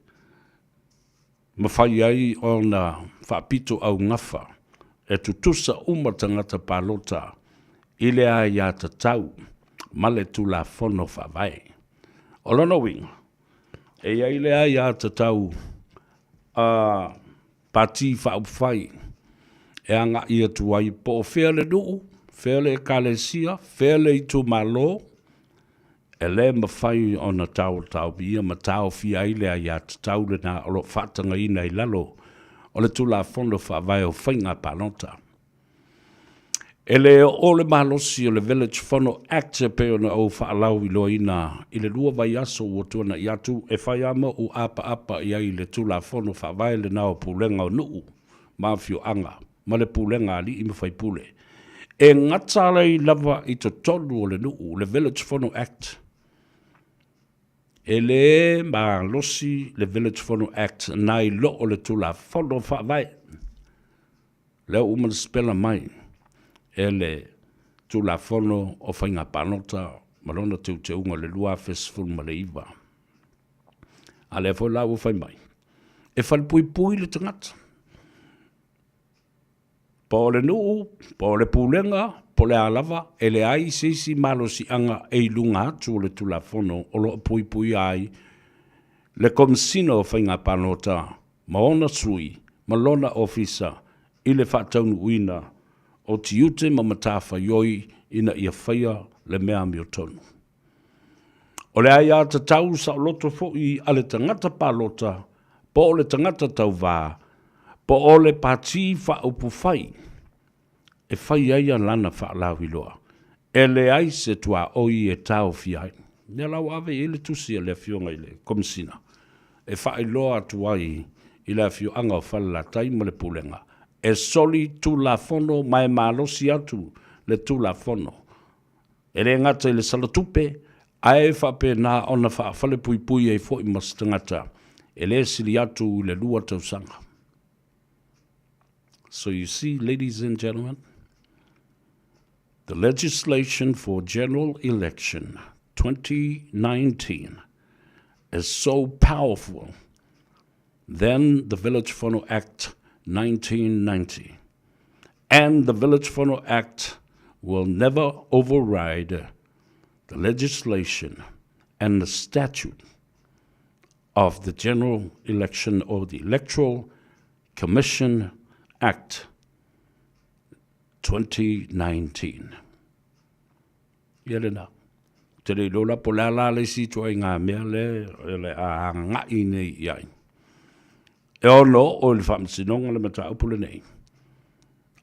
mafai ai ona faapitoaugafa e tutusa uma tagata palota i le aiatatau ma le Tulafono Faavae. O lona uiga, e i ai le aiatatau a Pati Faaupufai e agai atu ai po o fea le nuu, fea le ekalesia, fea le itumalo, e le mafai ona taotaomia ma taofia ai le aiatatau lena o lo o faatagaina i lalo o le Tulafono Faavae o Faiga Palota. E le oo le malosi o le Village Fono Act e pei ona ou faalauiloaina i le lua vaiaso ua tuanai atu e fai lava ma ou apaapa i ai i le Tulafono Faavae lena o Pulega o Nuu ma Afioaga ma le Pulega a Alii ma Faipule e gata ai lava i totonu o le nuu, le Village Fono Act. E le malosi le Village Fono Act nai lo o le Tulafono Faavae. Lea ua uma ona sipela mai e le Tulafono o Faiga Palota ma lona teuteuga o le 2019. A lea foi la ua fai mai, e falepuipui le tagata. Po o le nuu, po o le pulega, po o le a lava, e leai se isi malosiaga e i luga atu o le Tulafono o lo o puipuia ai le Komesina o Faiga Palota ma ona sui ma lona ofisa i le faataunuuina o tiute ma matafaioi ina ia faia le mea amiotonu. O le aiatatau saoloto foi a le tagata palota po o le tagata tauvā po o le Pati Faaupufai e fai ai lana faalauiloa, e leai se tuaoi e taofia ai. Lea la ua ave i ai le tusi a le Afioga i le Komesina e faailoa atu ai i le afioaga o Falelatai ma le Pulega e soli Tulafono ma e malosi atu le Tulafono e le gata i le sala tupe ae faapena ona faafalepuipui ai foi ma se tagata e le sili atu i le lua tausaga. So you see, ladies and gentlemen, the legislation for general election 2019 is so powerful than the Village Fono Act 1990. And the Village Fono Act will never override the legislation and the statute of the General Election or the Electoral Commission Act 2019. Ia lena. Ou te le iloa la po o le a la le isi ituaiga mea lea o le a agai nei i ai. E ono oo i le faamasinoga le mataupu lenei,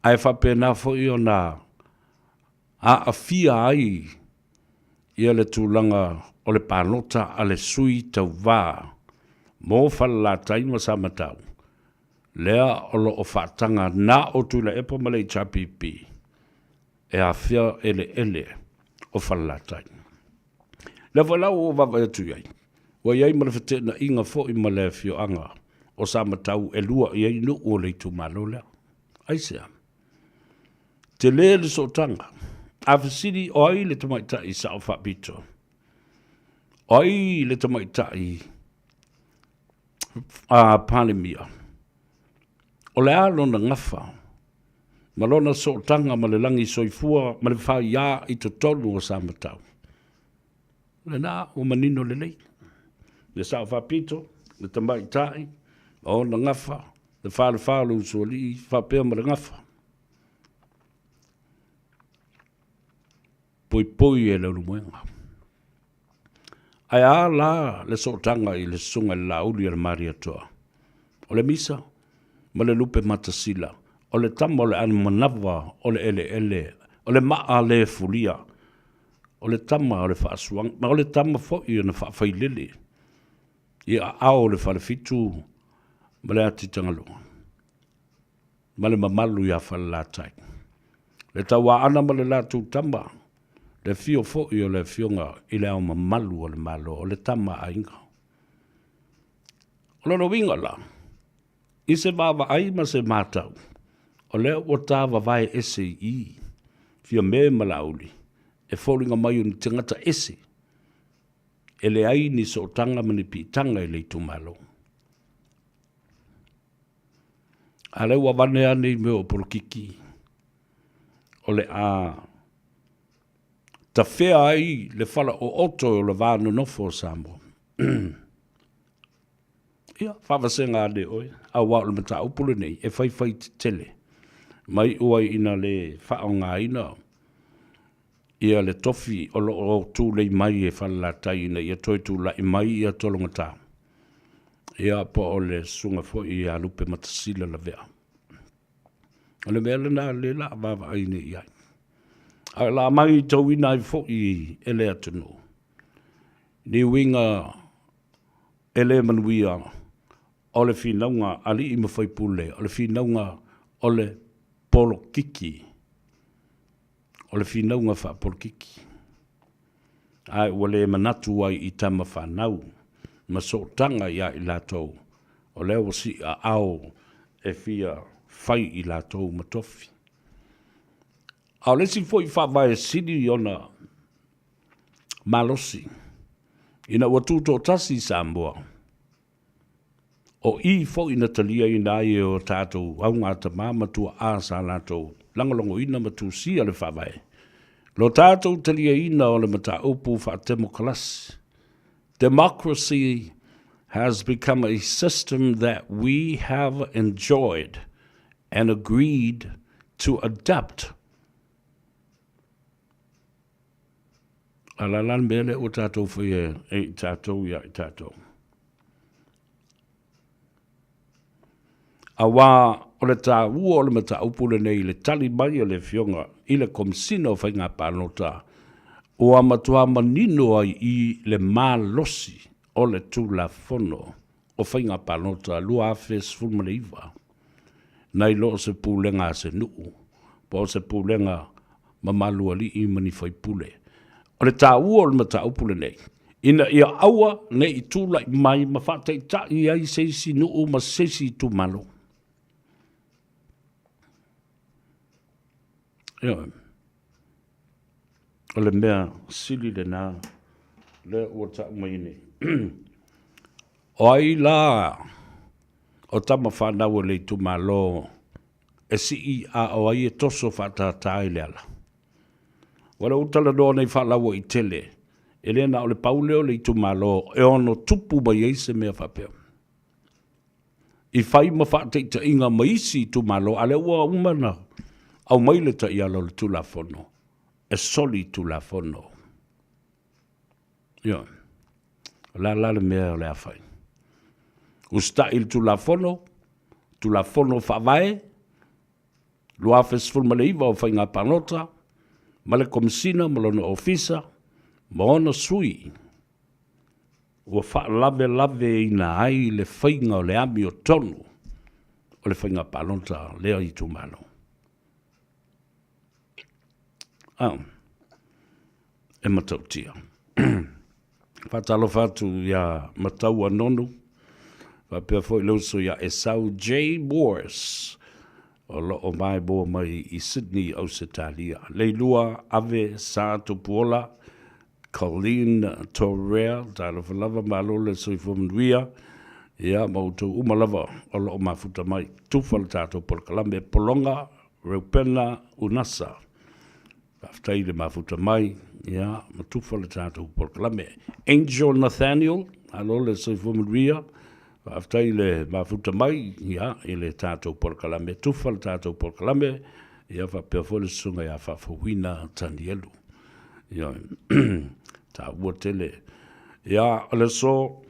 ae faapena foi ona aafia ai ia le tulaga o le palota a le sui tauva mo Falelatai ma Samatau, lea o lo o faataga na o Tuilaepa ma le HRPP e afea eleele o Falelatai. Lea foi la ua ou vaavaai atu i ai, ua i ai ma le feteenaiga foi ma le afioaga o Samatau e lua i ai nuu o le itumalo lea. Aisea? Tele le sootaga. A fesili o ai le tamaitai sao faapito? O ai le tamaitai a Palemia? O le a lona gafa ma lona sootaga ma le lagi soifua ma le faiā i totonu o Samatau? Lena ua manino lelei. Le sao faapito, le tamaitai, ma ona gafa, le falefa o le usoalii faapea ma le gafa. Poipoi e Leulumoega. Ae a la le sootaga i le Susuga i le Laauli a le Malietoa? O le misa ma le lupe matasila, o le tama o le anumanava o le eleele, o le maa le fulia, o le tama o le faasuaga, ma o le tama foi na faafailele i aao o le Falefitu ma le Atitagaloa. Ma le mamalu ia Falelatai. Le Tauaana ma le latou tama, le afio foi o le Afioga i Le Ao Mamalu o le Malo, o le Tama a Aiga. O lona uiga la, i se vaavaai ma se matau, o lea ua ta vavae ese i i Fiame ma Laauli, e foliga mai o ni tagata ese, e leai ni sootaga ma ni piitaga i le itumalo. A lea ua avane ane i mea o polokiki o le a tafea ai le fala ooto o le va nonofo o Samoa. Ia, faavasega ane oe, aua o le mataupu lenei e faifai tetele mai ua ina le faaaogaina ia le tofi o lo o tulei mai e Falelatai ina ia toe tulai mai ia Tologata, ia po o le susuga foi ia Lupematasila Lavea. O le mea lena lea la a vaavaai nei i ai. A o la matauina ai foi e le atunuu ni uiga e le manuia o le finauga alii ma faipule, o le finauga o le polokiki, o le finauga faapolokiki, ae ua le manatu ai i tama fanau ma sootaga ia i latou, o lea ua siiaao e fia fai i latou ma tofi. A o le isi foi faavae sili ona malosi, ina ua tutoatasi Samoa, O i foi na taliaina ai e o tatou augatama ma tuaa sa latou lagolagoina ma tusia le Faavae, lo tatou taliaina o le mataupu faatemokalasi, Democracy has become a system that we have enjoyed and agreed to adapt. A la la le mea lea ua tatou faia e i tatou ia i tatou. Auā o le tāua o le mataupu lenei i le tali mai a le Afioga i le Komesina o Faiga Palota, ua matua manino ai i le malosi o le Tulafono o Faiga Palota 2019, nai lo o se pulega a se nuu po o se pulega mamalu alii ma ni faipule. O le taua o le mataupu lenei, ina ia aua ne i tulai mai ma faataitai ai se isi nuu ma se isi itumalo. Ioe. O le mea sili lena lea ua tau mai nei. O ai la o tama fanau a le itumalo e sii a o ai e toso faatātā i le ala? Ua le ou talanoa nei faalauaitele, e le na o le pau lea o le itumalo e ono tupu mai ai se mea faapea. I fai ma faataitaiga ma isi itumalo, a lea ua uma ona aumai le taiala o le Tulafono e soli Tulafono. Ioe. O le a la le mea o le a fai? Usitai i le Tulafono, Tulafono Faavae, 2019 o Faiga Palota, ma le Komesina ma lona Ofisa, ma ona sui ua faalavelaveina ai le faiga o le amiotonu o le faiga palota lea itumalo. Ah. E matautia. Faatalofa atu ia Mataua Nonu, faapea foi le uso ia Esau J. Morris, o lo o maimoa mai i Sydney, Ausetalia. Leilua Ave Sa Tupuola, Colleen Torea, talofa lava, malo le soifua manuia, ia ma outou uma lava o lo o mafuta mai. Tufa le tatou polokalame, Pologa Reupena Unasa. Faafetai i le mafuta mai, ia, ma tufa le tatou polokalame. Angel Nathaniel, malo le soifua manuia. Faafetai i le mafuta mai, ia, i le tatou polokalame. Tufa le tatou polokalame, ia, faapea foi le susuga ia Faafouina Tanielu. Ioe. Taua tele. Ia, o le aso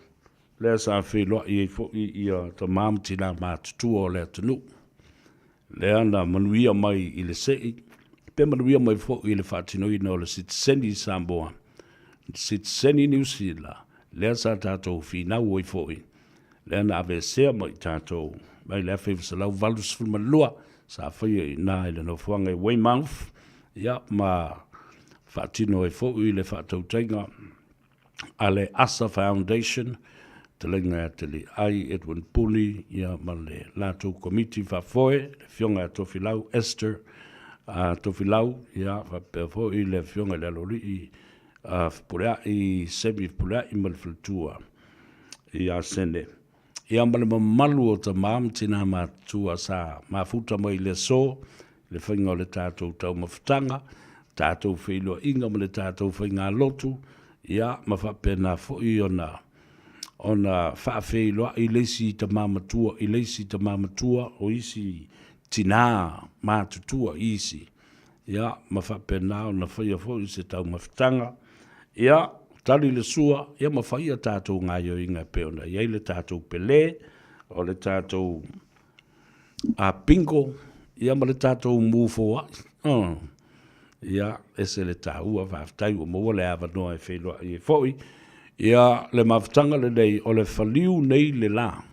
lea sa feiloai ai foi ia tama ma tina matutua o le atunuu. Lea na manuia mai i le sei, pe manuia mai foi i le faatinoina o le sitiseni i Samoa, sitiseni Niu Sila, lea sa tatou finau ai foi, lea na aveesea ma i tatou mai le 1982, sa faia i ina i le nofoaga i Weymouth, ia, ma faatino ai foi le faatautaiga a le ASA Foundation, fetalaiga ia Teliai Edwin Puni ia ma le latou komiti faafoe, le afioga ia Tofilau Esther uh, Tofilau, ia faapea foi le afioga i le Aloalii uh, Fepuleai Semi Fepuleai ma le faletua ia Sene. Ia ma le mamalu o tama ma tina matutua sa mafuta mai i le aso, le faiga o le tatou taumafataga, tatou feiloaiga ma le tatou faigalotu, ia ma faapena foi ona ona faafeiloai le isi tama matua i le isi tama matua o isi tina matutua i isi, ia ma faapena ona faia foi se taumafataga, ia tali le sua, ia ma fai a tatou gaioiga e pei ona i ai le tatou pele, o le tatou a bingo, ia ma le tatou mū foai. Oh. Ia, ese le taua, faafetai ua maua le avanoa e feiloai ai foi. Ia, le mafutaga lenei, o le faliu nei le la.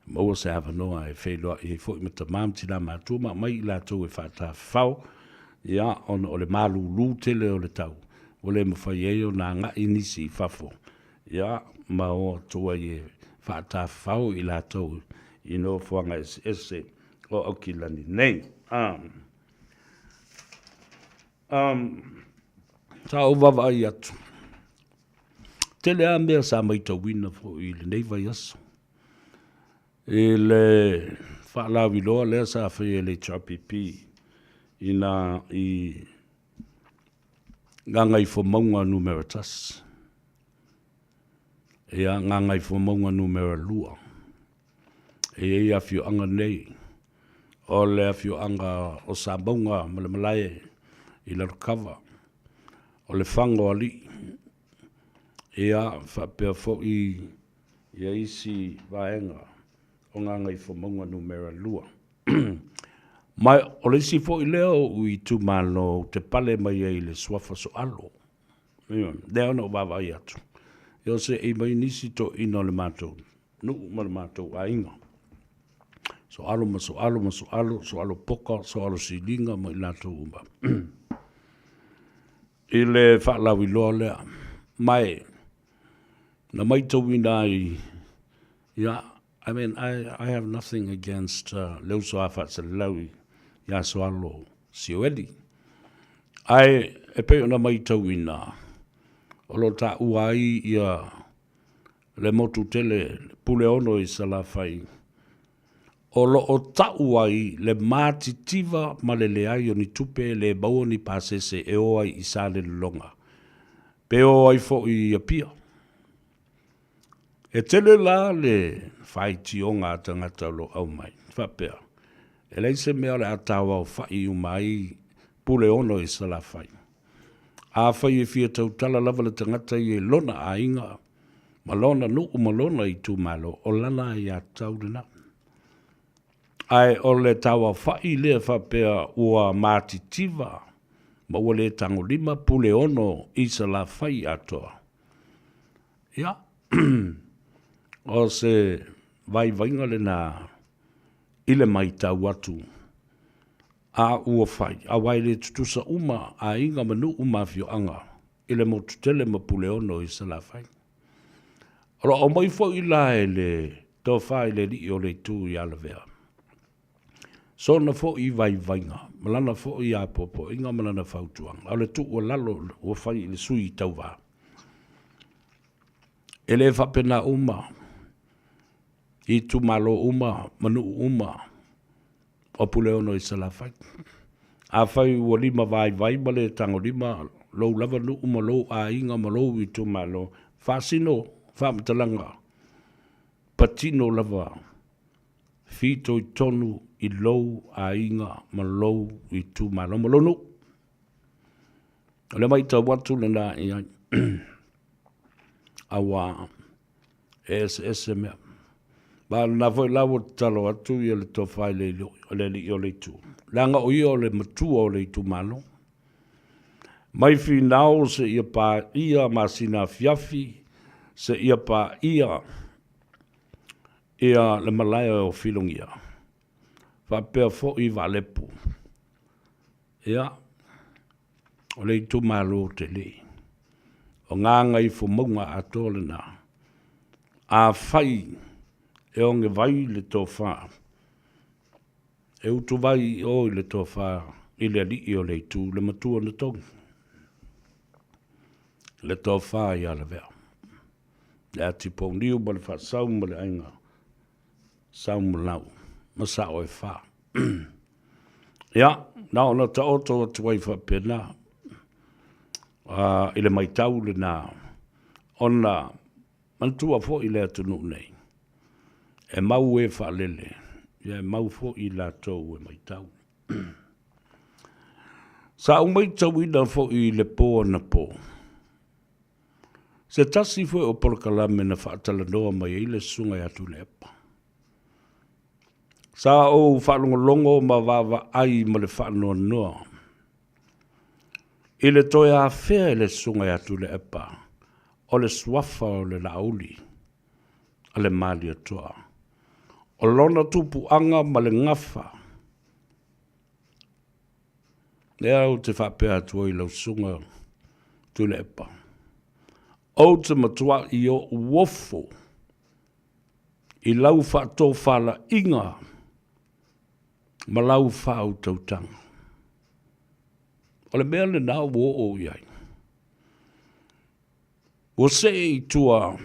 Maua se avanoa e feiloai ai foi ma tama ma tina matua ma aumai i latou e faatafafao, ia, ona o le malulu tele o le tau, ua le mafai ai ona agai nisi i fafo, ia, ma o atu ai e faatafafao i latou i nofoaga eseese o Aukilani nei. Um, um, sa ou vaavaai atu, Tele lava mea sa matauina foi i lenei vaiaso i le faalauiloa lea sa faia e le HRPP i nā i Gagaifomauga numera 1, ia Gagaifomauga numera 2. E i ai afioaga nei, o le afioaga o Samauga ma le malae i Lalokava, o le Faga o Alii, ia faapea foi ia isi vaega o Gagaifomauga numera 2. Ma o le isi foi lea o ou itumalo ou te pale mai ai i le suafa Soalo. Lea na ou vaavaai atu, ia o seei mai nisi toeaiina o le matou nuu ma le matou aiga. Soalo ma Soalo ma Soalo, Soalo Poka, Soalo Siliga ma i latou uma. I le faalauiloa lea, ma e na maitauina ai, ia, I mean, I, I have nothing against uh, le uso a faaselelau ia Soalo Sioeli. Ae e pei ona maitauina, o lo o taua ai ia le motu tele, le Puleono i Salafai, o lo o tau ai le matitiva ma le leai o ni tupe e le maua ni pasese e o ai i Salelologa, pe o ai foi i Apia. E tele la le faitioga a tagata o lo o aumai, faapea, e leai se mea o le a tauaofa'i uma ai Puleono i Salafai. Afai e fia tautala lava le tagata ia i lona aiga ma lona nuu ma lona itumalo, o lana aiatatau lena. Ae o le tauaofa'i lea faapea ua matitiva ma ua le tagolima Puleono i Salafai atoa, ia, o se vaivaiga lena i le matau atu a ua fai, aua e le tutusa uma aiga ma nuu ma afioaga i le motu tele ma Puleono i Salafai. O lo o aumai foi la e le tofa i le alii o le itu ia Lavea sona foi vaivaiga ma lana foi apoapoaiga ma lana fautuaga, o le tuualalo ua fai i le sui tauva. E le faapena uma i itumalo uma ma nuu uma o Puleono i Salafai. Afai ua lima vaivai ma le tagolima lou lava nuu ma lou aiga ma lou itumalo, faasino faamatalaga patino lava fitoitonu i lou aiga ma lou itumalo ma lou nuu. O le matau atu lena i ai, auā e eseese mea. Ma o lena foi la ua tatalo atu ia le tofa i le le alii o le itu, leaga o ia o le matua o le itumalo. Mai finau seia paia masina afiafi, seia paia ia le malae o Filogia, faapea foi Vaalepu. Ia, o le itumalo tele. O Gagaifomauga atoa lena. Afai e ogevai le tofa, e utuvai i o i le tofa i le alii o le itu, le matua na togi, le tofa ia Lavea, le Atipouniu ma le Faasau ma le Aiga Saumalau ma Sao e Fa. Ia, na ona taoto atu ai faapena i le matau lena, ona manatua foi le atunuu nei, e mau e faalele, ia e mau foi i latou e matau. Sa ou matauina foi i le po anapo, Se tasi foi o polokalame na faatalanoa mai ai le Susuga ia Tuilaepa. Sa ou faalogologo ma vaavaai ma le faanoanoa i le toe afea e le Susuga ia Tuilaepa o le suafa o le Laauli a le Malietoa, o lona tupuaga ma le gafa. Lea ou te faapea atu ai i lau susuga Tuilaepa, ou te matuai ou ofo i lau faatofalaiga ma lau faautautaga. O le mea lena ua oo i ai. Ua see i tua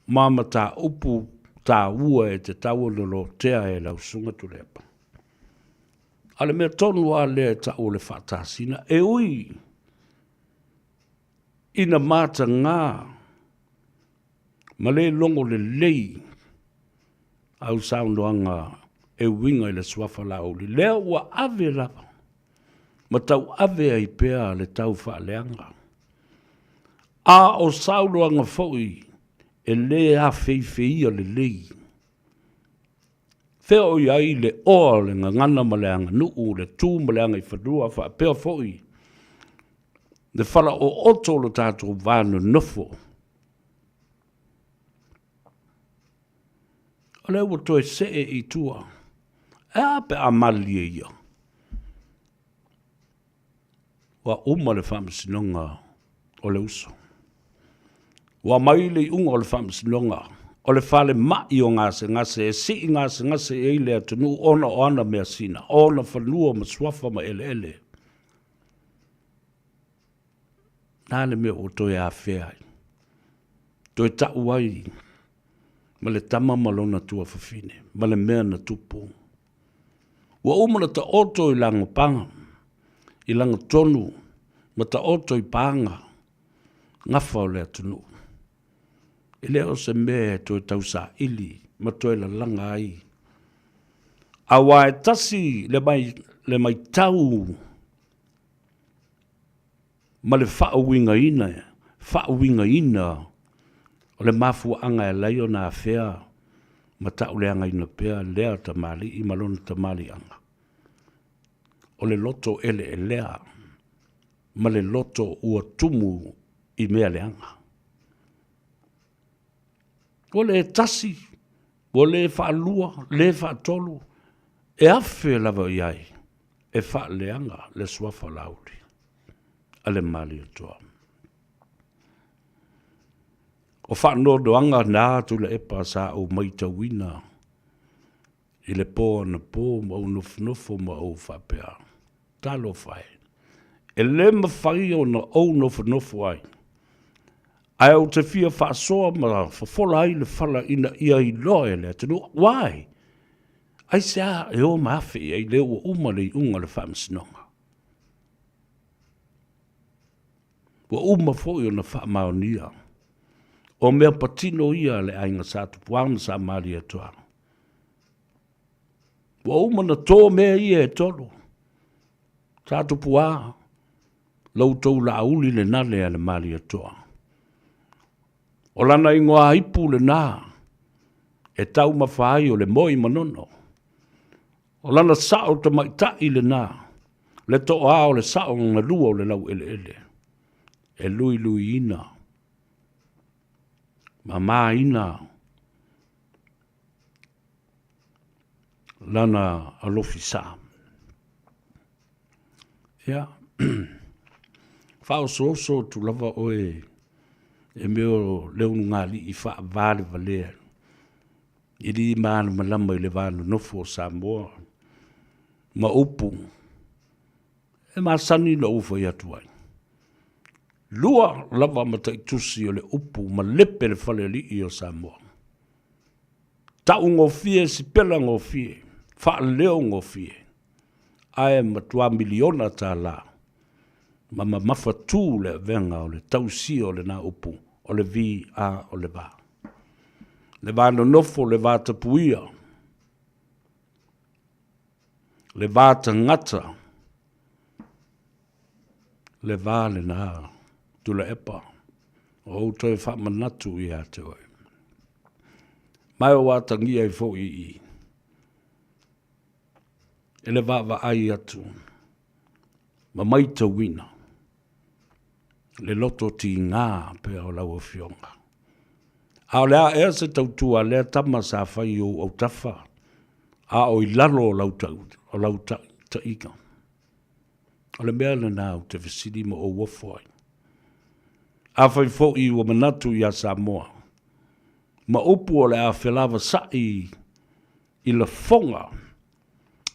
ma mataupu taua e tatau ona lotea e lau Susuga Tuilaepa. A o le mea tonu lava lea e tau o le faatasina, e ui ina mataga ma le logo lelei au saunoaga e uiga i le suafa Laauli, lea ua ave lava ma tauave ai pea le tau faaleaga. A o saunoaga foi e le afeifeia lelei. Fea o i ai le oa o le gagana ma le aganuu, le tu ma le agaifanua, faapea foi le falaooto o lo tatou va nonofo. O lea ua toe see i tua. E a pe a malilie ia? Ua uma le faamasinoga o le uso. Ua aumai le iuga o le faamasinoga o le falemai o gasegase e sii gasegase i ai le atunuu ona o ana measina, o ona fanua ma suafa ma eleele. Na le mea ua toe afea ai, toe tau ai ma le tama ma lona tuafafine ma le mea na tupu. Ua uma ona taoto i lagopaga, i lagatonu ma taoto i paga gafa o le atunuu. E le o se mea e toe tausaili ma toe lalaga ai, aua e tasi le matau ma le faauigaina, faauigaina o le mafuaaga e ala ai ona afea ma tauleagaina pea lea tamalii ma lona tamaliiaga. O le loto eleelea ma le loto ua tumu i mea leaga. Ua le tasi, ua le faalua, le faatolu, e afe lava i ai e faaleaga le suafa Laauli a le Malietoa. O faanoanoaga na Tuilaepa sa ou matauina i le po anapo ma ou nofonofo ma ou faapea, Talofa e, e le mafai ona ou nofonofo ai, ae ou te fia faasoa ma fofola ai le fala ina ia iloa e le atunuu. Why? Aisea e o ma afe i ai lea ua uma le iuga o le faamasinoga? Ua uma foi ona faamaonia o mea patino ia a le aiga Sa Tupuā ma Sa Malietoa. Ua uma ona to mea ia e tolu, Sa Tupuā, La outou laauli lena lea le Malietoa. O lana igoa ipu lena e taumafa ai o le moi manono. O lana sao tamaitai lena, le toa o le sao galua o le laueleele, e luiluiina ma maina lana alofi sa. Ia, faaosooso atu lava oe e mea o le ulugalii faavalevalea e li malamalama i le va nonofo o Samoa ma upu e masani na ou fai atu ai. Lua lava mataitusi o le upu malepe le falealii o Samoa. Taugofie, sipela gofie, faaleo gofie, ae matua miliona tālā ma mamafa tū le avega o le tausia o lena upu o le vi a o le va. Le va nonofo, le va tapuia, le va tagata, le va lena Tuilaepa, o ou toe faamanatu ia te oe. Ma e ua atagia ai foi i i, e le vaavaai atu ma maitauina le loto tiga pea o lau Afioga. A o le a ea se tautua a lea tama sa fai i ou autafa a o i lalo o lau tau, o lau taitaiga? O le mea lena ou te fesili ma ou ofo ai. Afai foi ua manatu ia Samoa, ma upu o le a felavasaʻi i lafoga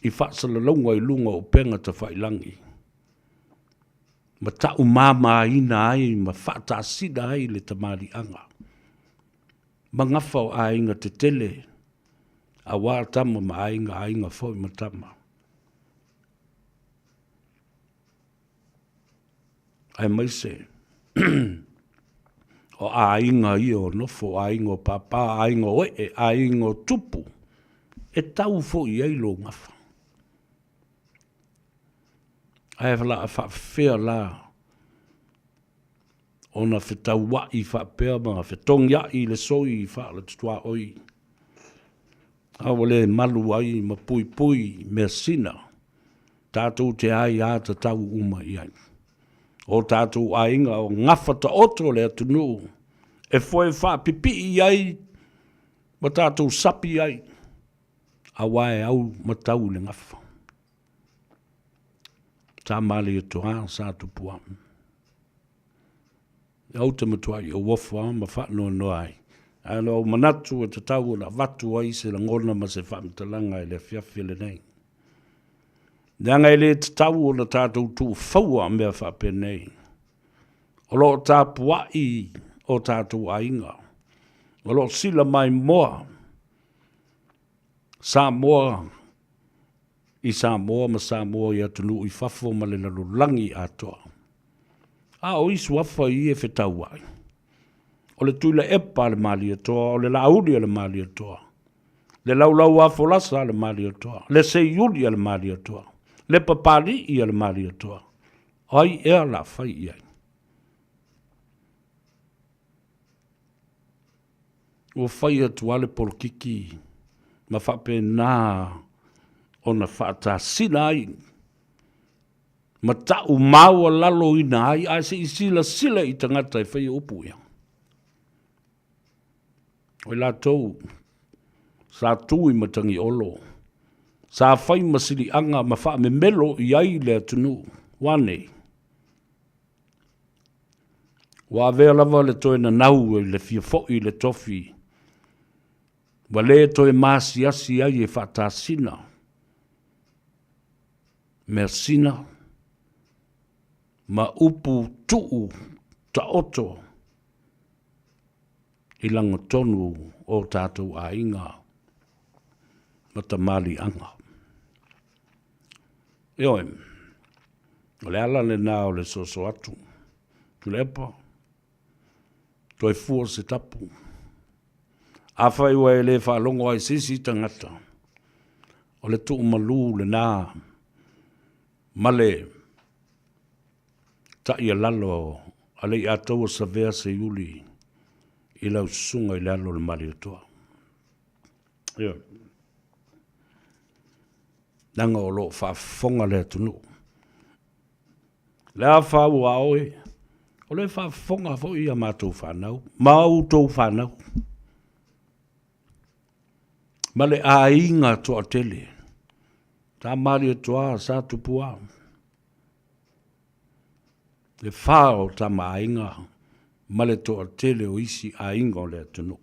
i faasalalauga i luga o upega tafailagi, ma taumamaina ai ma faatasina ai le tamaliiaga ma gafa o aiga tetele, aua tama ma aiga, aiga foi ma tama. Aemaise o aiga ia o nofo, o aiga o pāpā, aiga o ee, aiga o tupu, e tau foi i ai lou gafa. Ae o le a faapefea la ona fetauai faapea ma fetogiai le soi faale-tutuaoi, a ua le malu ai ma puipui measina tatou te aiatatau uma i ai. O tatou aiga o gafa taoto le atunuu e foe faapipii ai ma tatou sapi ai, aua e au matau i le gafa. Sa Malietoa, sa Tupua. Ou te matuai auofo lava ma faanoanoa ai, ae na ou manatu e tatau ona avatu ai se lagona ma se faamatalaga i le afiafi lenei. Leaga e le tatau ona tatou tuufaua mea faapenei. O lo o tapuai o tatou aiga, o lo o sila maimoa Samoa i Samoa ma Samoa i atunuu i fafo ma le lalolagi atoa. A o i suafa i e fetauai, o le Tuilaepa a le Malietoa, o le Laauli a le Malietoa, le Laulauafolasa a le Malietoa, le Seiuli a le Malietoa, le Papalii a le Malietoa, o ai ea o le a fai i ai? Ua fai atu lava le polokiki ma faapena ona faatasina ai ma tau maualaloina ai, ae se i silasila i tagata e faia upu ia. O i latou sa tu i Matagiolo, sa fai ma siliaga ma faamemelo i ai le atunuu, ua nei? Ua avea lava le toe nanau i le fia foi i le tofi, ua le toe maasiasi ai e faatasina measina ma upu tuu taoto i lagatonu o tatou aiga ma tamaliiaga. Ioe, o le ala lena o le soso atu. Tuilaepa, toe fua se tapu. Afai ua e le faalogo ai se isi tagata, o le tuumalu lena ma le Taʻialalo a Leiataua Savea Seiuli i lau susuga i le alo o le Malietoa. Ioe. Leaga o lo o faafofoga le atunuu. Le a fau a oe, o lea e faafofoga foi a matou fanau, ma outou fanau. Ma le aiga toatele, sa Malietoa, sa Tupua. Le fa o tama aiga ma le toatele o isi aiga o le atunuu.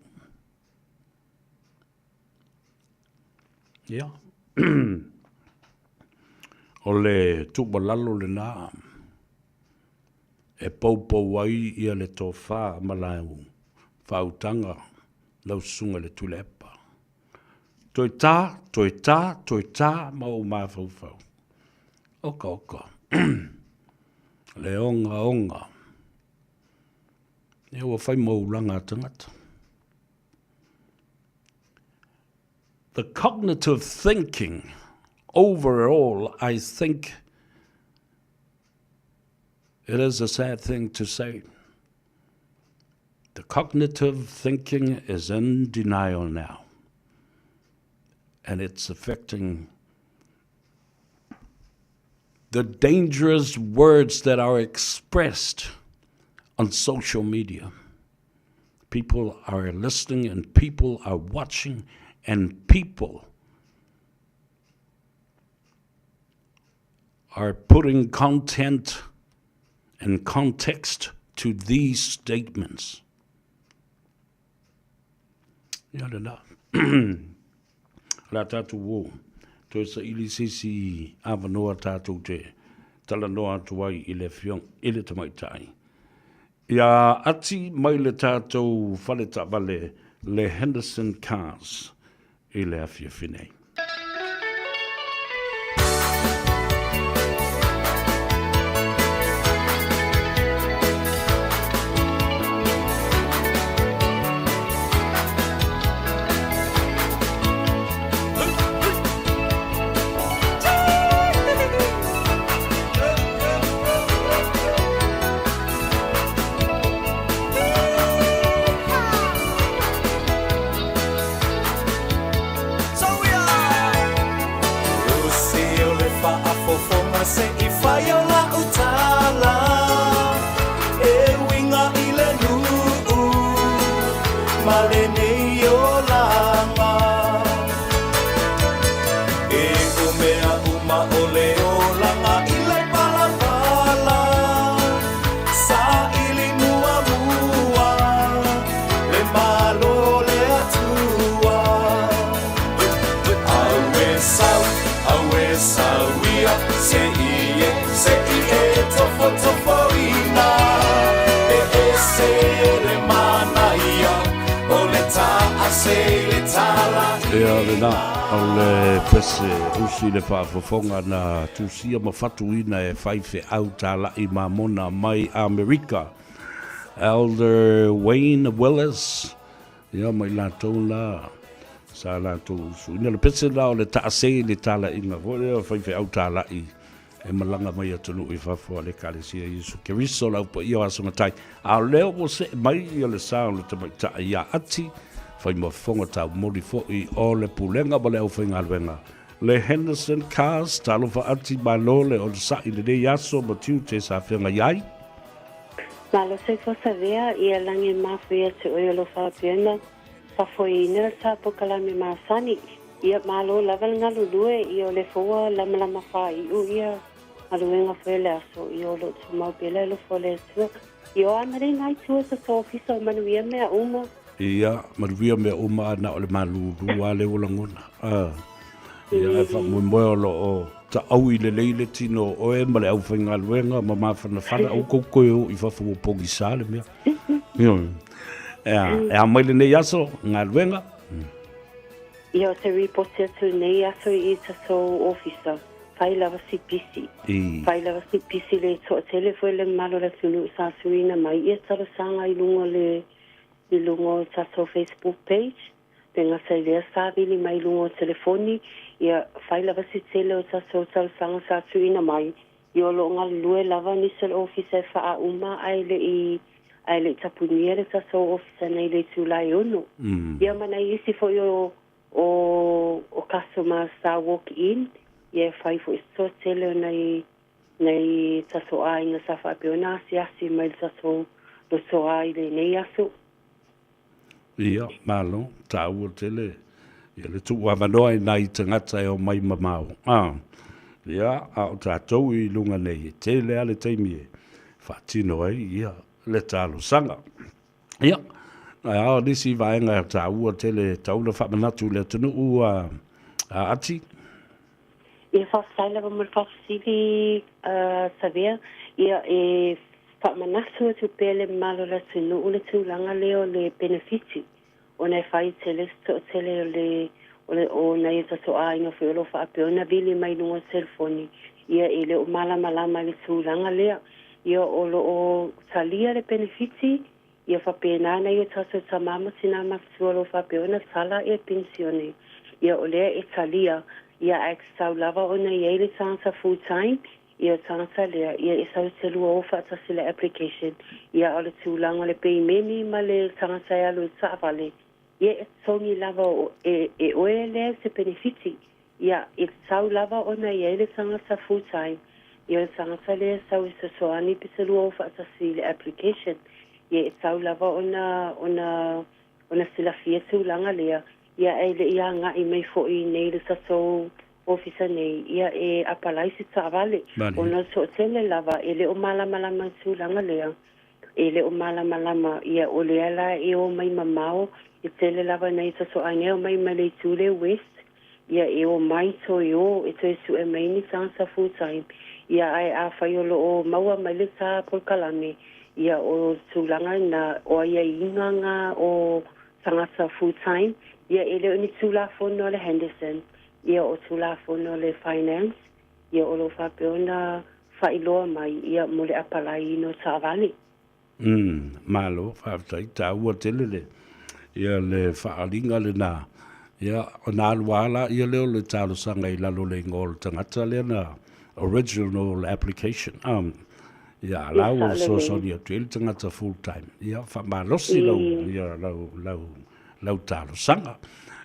Ia, o le tuualalo lena e poupou ai ia le tofa ma lau faautaga lau susuga i le Tuilaepa. Toe ta, toe ta, toe ta ma ou mafaufau. Oka oka. Le ogaoga. Ia ua fai ma ulaga a tagata. The cognitive thinking overall, I think it is a sad thing to say. The cognitive thinking is in denial now. And it's affecting the dangerous words that are expressed on social media. People are listening and people are watching and people are putting content and context to these statements. Ia lena. O le a tatou o toe saili se isi avanoa tatou te talanoa atu ai i le Afioga i le Tamaitai. Ia ati mai le tatou fale taavale le Henderson Cars i le afiafi nei. Ia lena, o le pese usi le faafofoga na tusia ma fatuina e faifeau tālaʻi mamona mai Amerika. Elder Wayne Willis, ia ma i latou la, sa latou usuina le pese la o le taase i le talaiga foi lea o faifeau tala'i e malaga mai atunuu i fafo a le Ekalesia Iesu Keriso le Au Paia o Aso Matai. A o lea ua see mai ia le sa o le tamaitai ia Ati, fai ma fofoga taumoli foi o le Pulega ma le Aufaigaluega le Henderson Cars. Talofa Ati, malo le onosai i lenei aso ma tiute sa feagai ai. Malo soifua savea ia lagi mafuia te oe alofa Abena fafoeina le sa pokalame masani ia malo lava le galulue ia o le foua lamalama faaiu ia galuega foi o le aso ia o loo tumau pea le alofa o le Atua ia o a malina ai tua sa sa ofisa o manuia mea uma. Ia, manuia mea uma a na o le malūlū lava lea ua lagona. A, ia, ae faamoemoe o lo o taʻaui lelei le tino o oe ma le aufaigaluega ma mafanafana, aua kou toe o i fafo ua pogisa le mea. Ioe. Ea, e a mai lenei aso, galuega? Ia, o te ripoti atu lenei aso i tatou ofisa, fai lava si pisi. Fai lava si pisi le toatele foi le mamalu o le atunuu sa tuuina mai ia talosaga i luga o le i luga o tatou Facebook page, pe gata i lea sa vili mai i luga o telefoni, ia fai lava si tele o tatou talosaga sa tuuina mai. Ia o lo o galulue lava nisi o le ofisa e faauma ae le i ae le i tapunia le tatou ofisa nei i le itula e 6. Ia ma nai isi foi o o o customers sa walk in, ia e fai foi se toatele o nai nai tatou aiga sa faapea ona asiasi mai i le tatou lotoa i lenei aso. Ia, malo, taua tele ia le tuuavanoa i nai tagata e omai mamao. A, ia, a o tatou i luga nei, e tele lava le taimi e faatino ai ia le talosaga. Ia, a o nisi vaega taua tele e tatau ona faamanatu i le atunuu a Ati? Ia, faafetai lava mo le faafesili, Savea. Ia, e faamanatu atu pea le mamalu o le atunuu le tulaga lea o le penefiti, ona e fai tele se toatele o le o le o nai o tatou aiga foi o lo o faapea ona vili mai luga o telefoni, ia e le o malamalama i le tulaga lea. Ia, o lo o talia le penefiti. Ia faapena nai o tatou tama ma tina matutua o lo o faapea ona tala ia penisione, ia o lea e talia, ia ae tatau lava ona i ai le tagata full time, ia o tagata lea, ia e sau te lua o faatasi le application, ia a o le tulaga o le peimeni ma le tagata e alu i taavale, ia e totogi lava o e e oe lea se penefiti. Ia, e tatau lava ona i ai le tagata full time, ia o le tagata lea e sau e fesoasoani pe te lua o faatasi i le application. Ia e tatau lava ona, ona, ona silafia tulaga lea, ia ae le i agai mai foi i inei i le tatou ofisa nei, ia e apalai se taavale. Ona o le toatele lava e le o malamalama i le tulaga lea. E le o malamalama, ia o lea la e o mai mamao, e tele lava nai tatou aiga e o mai mai le itu lea west, ia e o mai toe o e toe sue mai ni tagata full time, ia ae afai o lo o maua mai le ta polokalame, ia o tulaga na o aiaiga nga o tagata full time, ia e le o ni Tulafono a le Henderson, ia o Tulafono a le Finance, ia o lo o faapea ona faailoa mai ia mo le apalaiina o taavale. Umm, malo, faafetai, taua tele le, ia le faaaliga lena. Ia, ona alu lava laia lea o le talosaga i lalo o le igoa o le tagata lea na original application. Um, ia, a la ua fesoasoani atu i ai le tagata full time. Ia, faamalosi lau, ia, lau, lau, lau talosaga.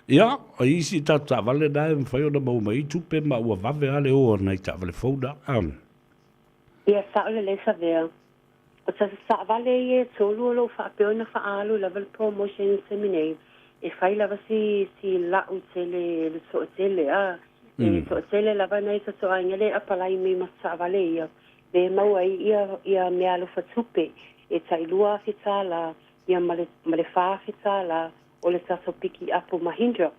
Ia, o isi tatou taavale na e mafai ona maua mai ai tupe ma ua vave lava le o a nai taavale fou na. Um. Ia, sao lelei Savea. O taavale ia e tolu o lo o faapea ona faaalu lava le promotion i le taimi nei, e fai lava si, si lau tele, le toatele, a. E toatele lava nai tatou aiga lea e apalai mai ma taavale ia, lea e maua ai ia, ia meaalofa tupe e tai $2,000 ia ma le, ma le $4,000 o le tatou pikiapu Mahindra.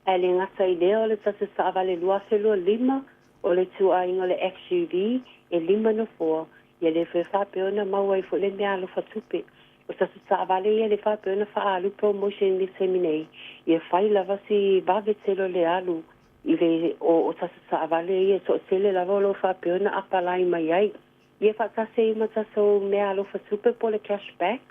Ae le gata i lea o le tatou taavale 2025, o le ituaiga o le XUV e lima nofoa, ia lea foi e faapea ona maua ai foi le meaalofa tupe. O tatou taavale ia lea e faapea ona faaalu promotion i le taimi nei, ia fai lava si vave tele o le alu i le o, o tatou taavale ia e toatele lava o lo o faapea ona apalai mai ai. Ia faatasi ai ma tatou meaalofa tupe po o le cash back,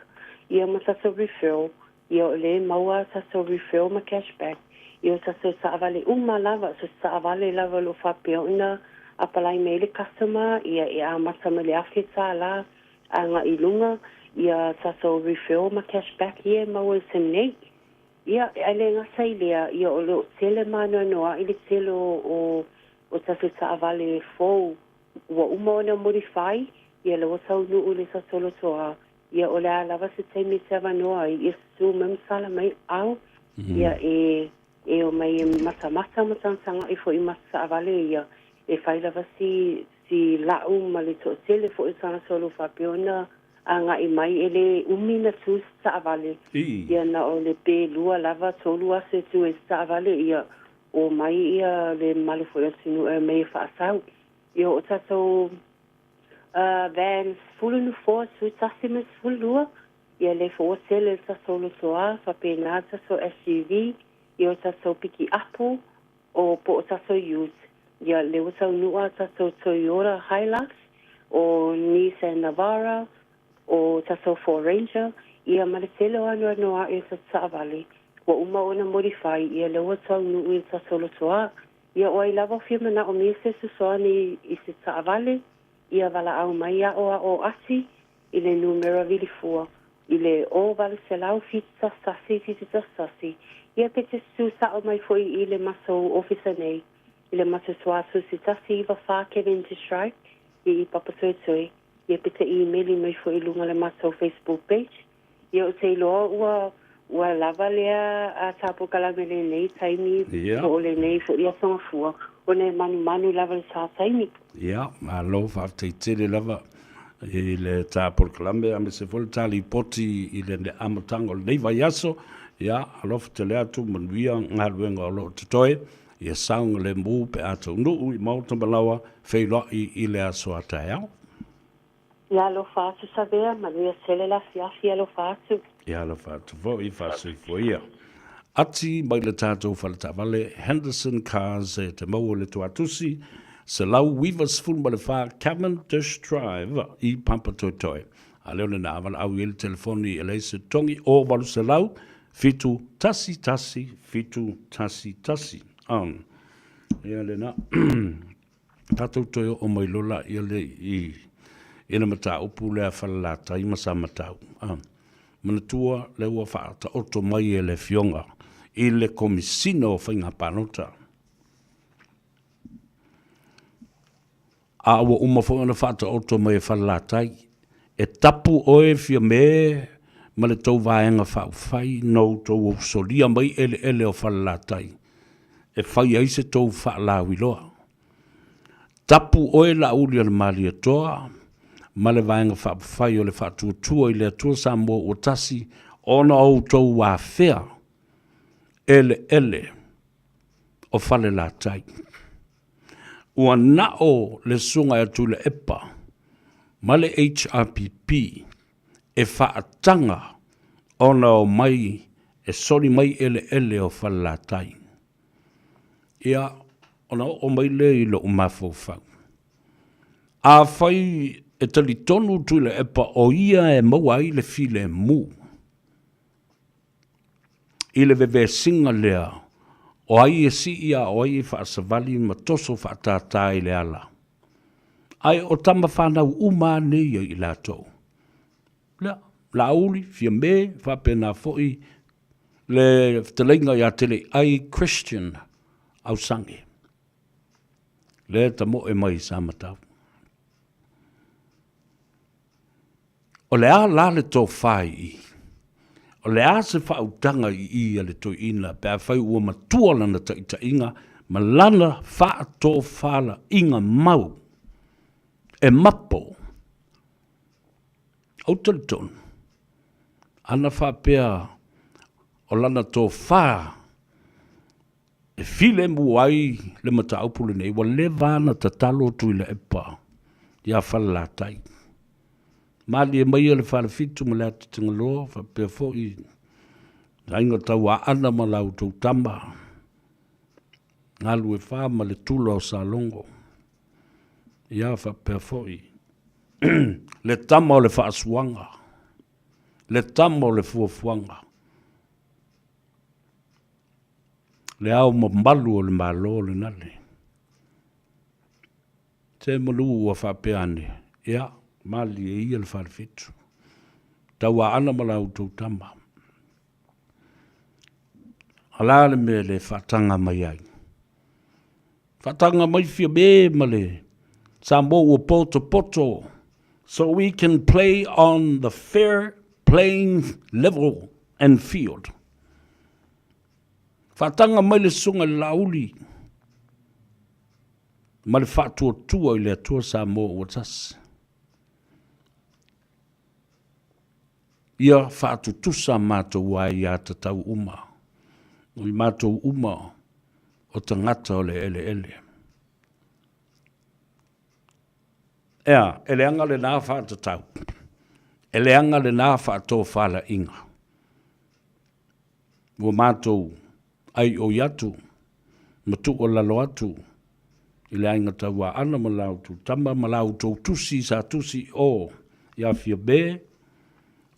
ia ma tatou referral, Ia o lea e maua a tatou referral ma cash back i o tatou taavale uma lava, so se taavale lava o lo o faapea ona apalai mai ai le customer, ia e amata mai le $1,000 agai i luga ia tatou referral ma cash back ia e maua i le taimi nei. Ia, ae le gata i lea, ia o lo o tele ma anoanoai le tele o o tatou taavale fou ua uma ona modify, ia lea ua taunuu i le tatou lotoa. Ia o le a lava se taimi e te avanoa ai, ia susu mai ma tala mai au, ia e e omai e matamata ma tagatagai foi ma taavale ia, e fai lava si si lau ma le toatele foi o tagata o lo o faapea ona agai mai, e le umi ona tu se taavale, ia na o le pe lua lava, tolu aso e tu ai se taavale, ia omai ia le mamalu foi o le atunuu e omai e faasau. Ia o tatou Van 14, 11 ma 12, ia lea foi ua tele le tatou lotoa, faapena le tatou SUV, ia o tatou pikiapu, o po o tatou ute, ia lea ua taunuu a tatou Toyota Hilux, o Nissan Navara, o tatou Ford Ranger, ia ma le tele o anoanoa'i o tatou taavale, ua uma ona modify, ia lea ua taunuu i le tatou lotoa. Ia o ai lava o fia manaomia se fesoasoani i se taavale, ia valaau mai aoao ati i le numera vilifua i le 0800 71 71, ia pe te tu sao mai foi i le matou ofisa nei i le matou tuatusi 194 Cavendish Drive i Papatoetoe, ia pe te imeli mai foi i luga o le matou Facebook page. Ia ou te iloa ua ua lava lea a tapolokalamu lenei taimi po o lenei foi aso gafua ona e manumanu lava i le ta taimi. Ia, malo faafetai tele lava i le ta polokalame aemaise foi le ta lipoti i le amataga o lenei vaiaso. Ia, alofa tele atu, manuia galuega o lo o totoe, ia saogalemu pe a taunuu i maota ma laoa feiloai i le aso a taeao. Ia alofa atu Savea, manuia tele le afiafi, alofa atu. Ia alofa atu foi, faasoifua ia. Ati mai le tatou faletaavale Henderson Cars e te maua i le Tuatusi 194 Cavendish Drive i Papatoetoe. A lea o lena, valaau i ai le telefoni e leai se togi o 800 711 711. Um, ia lena. Tatou toe oo mai loa laia lea i i le mataupu lea a Falelatai ma Samatau. A, manatua lea ua faataoto mai e le Afioga i le Komesina o Faiga Palota. A ua uma foi ona faataoto mai e Falelatai, e tapu oe Fiame ma le tou Vaega Faaupufai na outou solia mai eleele o Falelatai e fai ai se tou faalauiloa. Tapu oe Laauli o le Malietoa ma le Vaega Faaupufai o le Faatuatua i le Atua Samoa ua Tasi ona outou afea eleele o Falelatai. Ua nao le Susuga ia Tuilaepa ma le HRPP e faataga ona omai e soli mai eleele o Falelatai. Ia, ona oo mai lea i lou mafaufau. Afai e talitonu Tuilaepa o ia e maua ai le filemu i le vevesiga lea o ai e sii a o ai e faasavali ma toso faatātā i le ala, ae o tama fanau uma lava nei ia i latou. Lea, Laauli, Fiame, faapena foi le fetalaiga ia Teleiai Christian Ausage, lea e tamoe mai i Samatau. O le a la le tofa i i? O le a se faautaga i i a le toeaina pe afai ua matua lana taitaiga ma lana faatofalaiga mau e mapo? Ou te talitonu, ana faapea o lana tofa e filemu ai le mataupu lenei, ua leva ona tatalo Tuilaepa ia Falelatai. Malie maia le Falefitu ma le Atitingaloa, faapea foi le Aiga Tauaana ma la outou tama, Galuefa ma le Tula o Salogo, ia faapea foi le tama o le faasuaga, le tama o le fuafuaga. Le Ao mamalu o le Malo lena le. Se malu ua faapea ane, ia, malie ia le Falefitu. Tauaana ma la outou tama. A la le mea le faataga mai ai. Faataga mai Fiame ma le Samoa ua potopoto so we can play on the fair playing level and field. Faataga mai le Susuga i le Laauli ma le Faatuatua i le Atua Samoa ua tasi. Ia faatutusa matou aiatatau uma, o i matou uma o tagata o le eleele. Ea, e leaga lena faatatau, e leaga lena faatofalaiga. Ua matou aioi atu ma tuualalo atu i le Aiga Tauaana ma la outou tama ma la outou tusi sa tusi i o ia Fiame,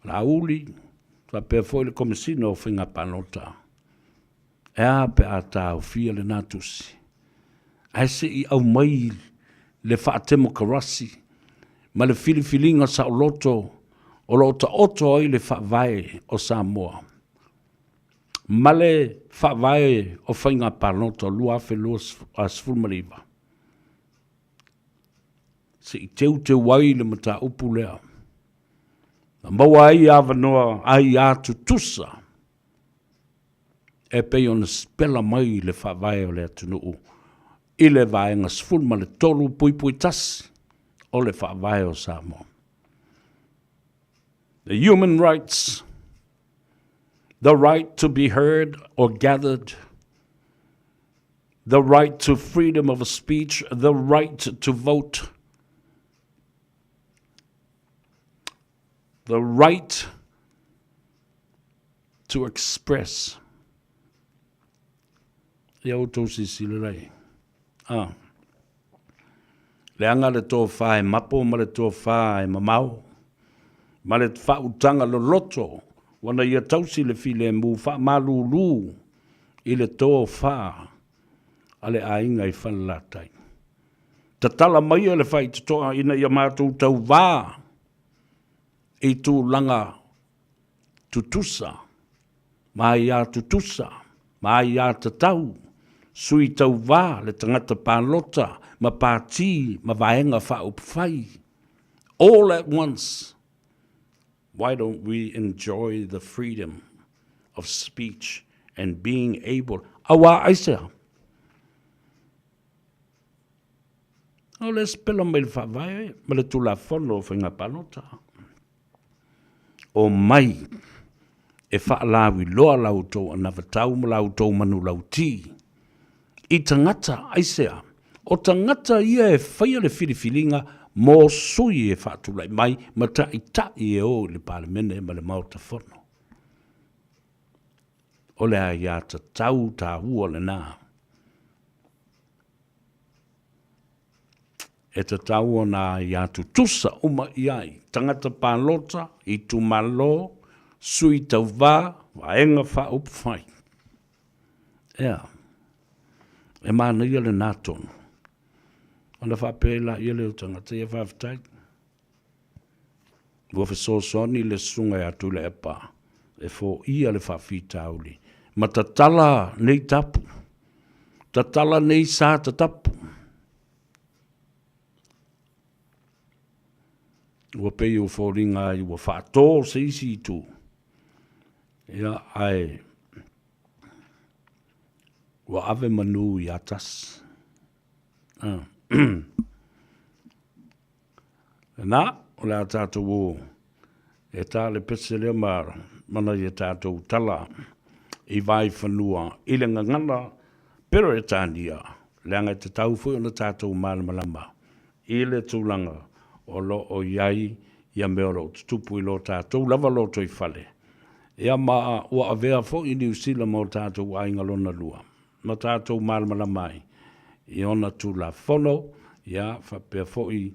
Laauli, faapea foi le Komesina o Faiga Palota. E a pe a taofia lena tusi? Ae se i aumai le faatemokarasi ma le filifiliga saoloto o lo o taoto ai le Faavae o Samoa ma le Faavae o Faiga Palota 2019, se i teuteu ai le mataupu lea, ma maua ai avanoa aia tutusa e pei ona sipela mai le Faavae o le atunuu i le Vaega 13.1 o le Faavae o Samoa. The human rights, the right to be heard or gathered, the right to freedom of speech, the right to vote, the right to express. Ia outou silasila lai. Ah. Leaga le tofa e mapo ma le tofa e mamao, ma le faautaga loloto ua ia tausi le filemu faamalulu i le tofa a le aiga i Falelatai. Tatala maia le faitotoa ina ia matou tauvā i tulaga tutusa ma aia tutusa ma aia tatau, sui tauvā le tagata palota ma pati ma vaega faaupufai, all at once. Why don't we enjoy the freedom of speech and being able, auā aisea? O le sipela mai le Faavae ma le Tulafono o Faiga Palota. Omai e faalauiloa la outou anavatau ma la outou manulauti i tagata, aisea? O tagata ia e faia le filifiliga mo sui e faatulai mai ma taitai e o i le Palemene ma le Maota Fono. O le aiatatau taua lena. E tatau ona aia tutusa uma i ai tagata palota, itumalo, sui tauva, vaega faaupufai. Ea, e manaia lena tonu. Ona faapea ai laia lea o tagata, ia faafetai. Ua fesoasoani le Susuga ia Tuilaepa e foia le faafitauli ma tatala nei tapu, tatala nei sa tatapu. Ua pei ua foliga ai ua faato se isi itu, ia, ae ua ave manu ia tasi. Ah. Na, o le a tātou o e tā le pese lea ma mana i a tātou tala i Vaifanua i le gagana Peretania, leaga e tatau foi ona tātou malamalama i le tulaga o lo o i ai ia mea o lo o tutupu i lo tātou lava lotoifale. Ia ma ua avea foi Niu Sila ma o tātou aiga lona lua. ma tatou malamalama ai i ona Tulafono, ia, faapea foi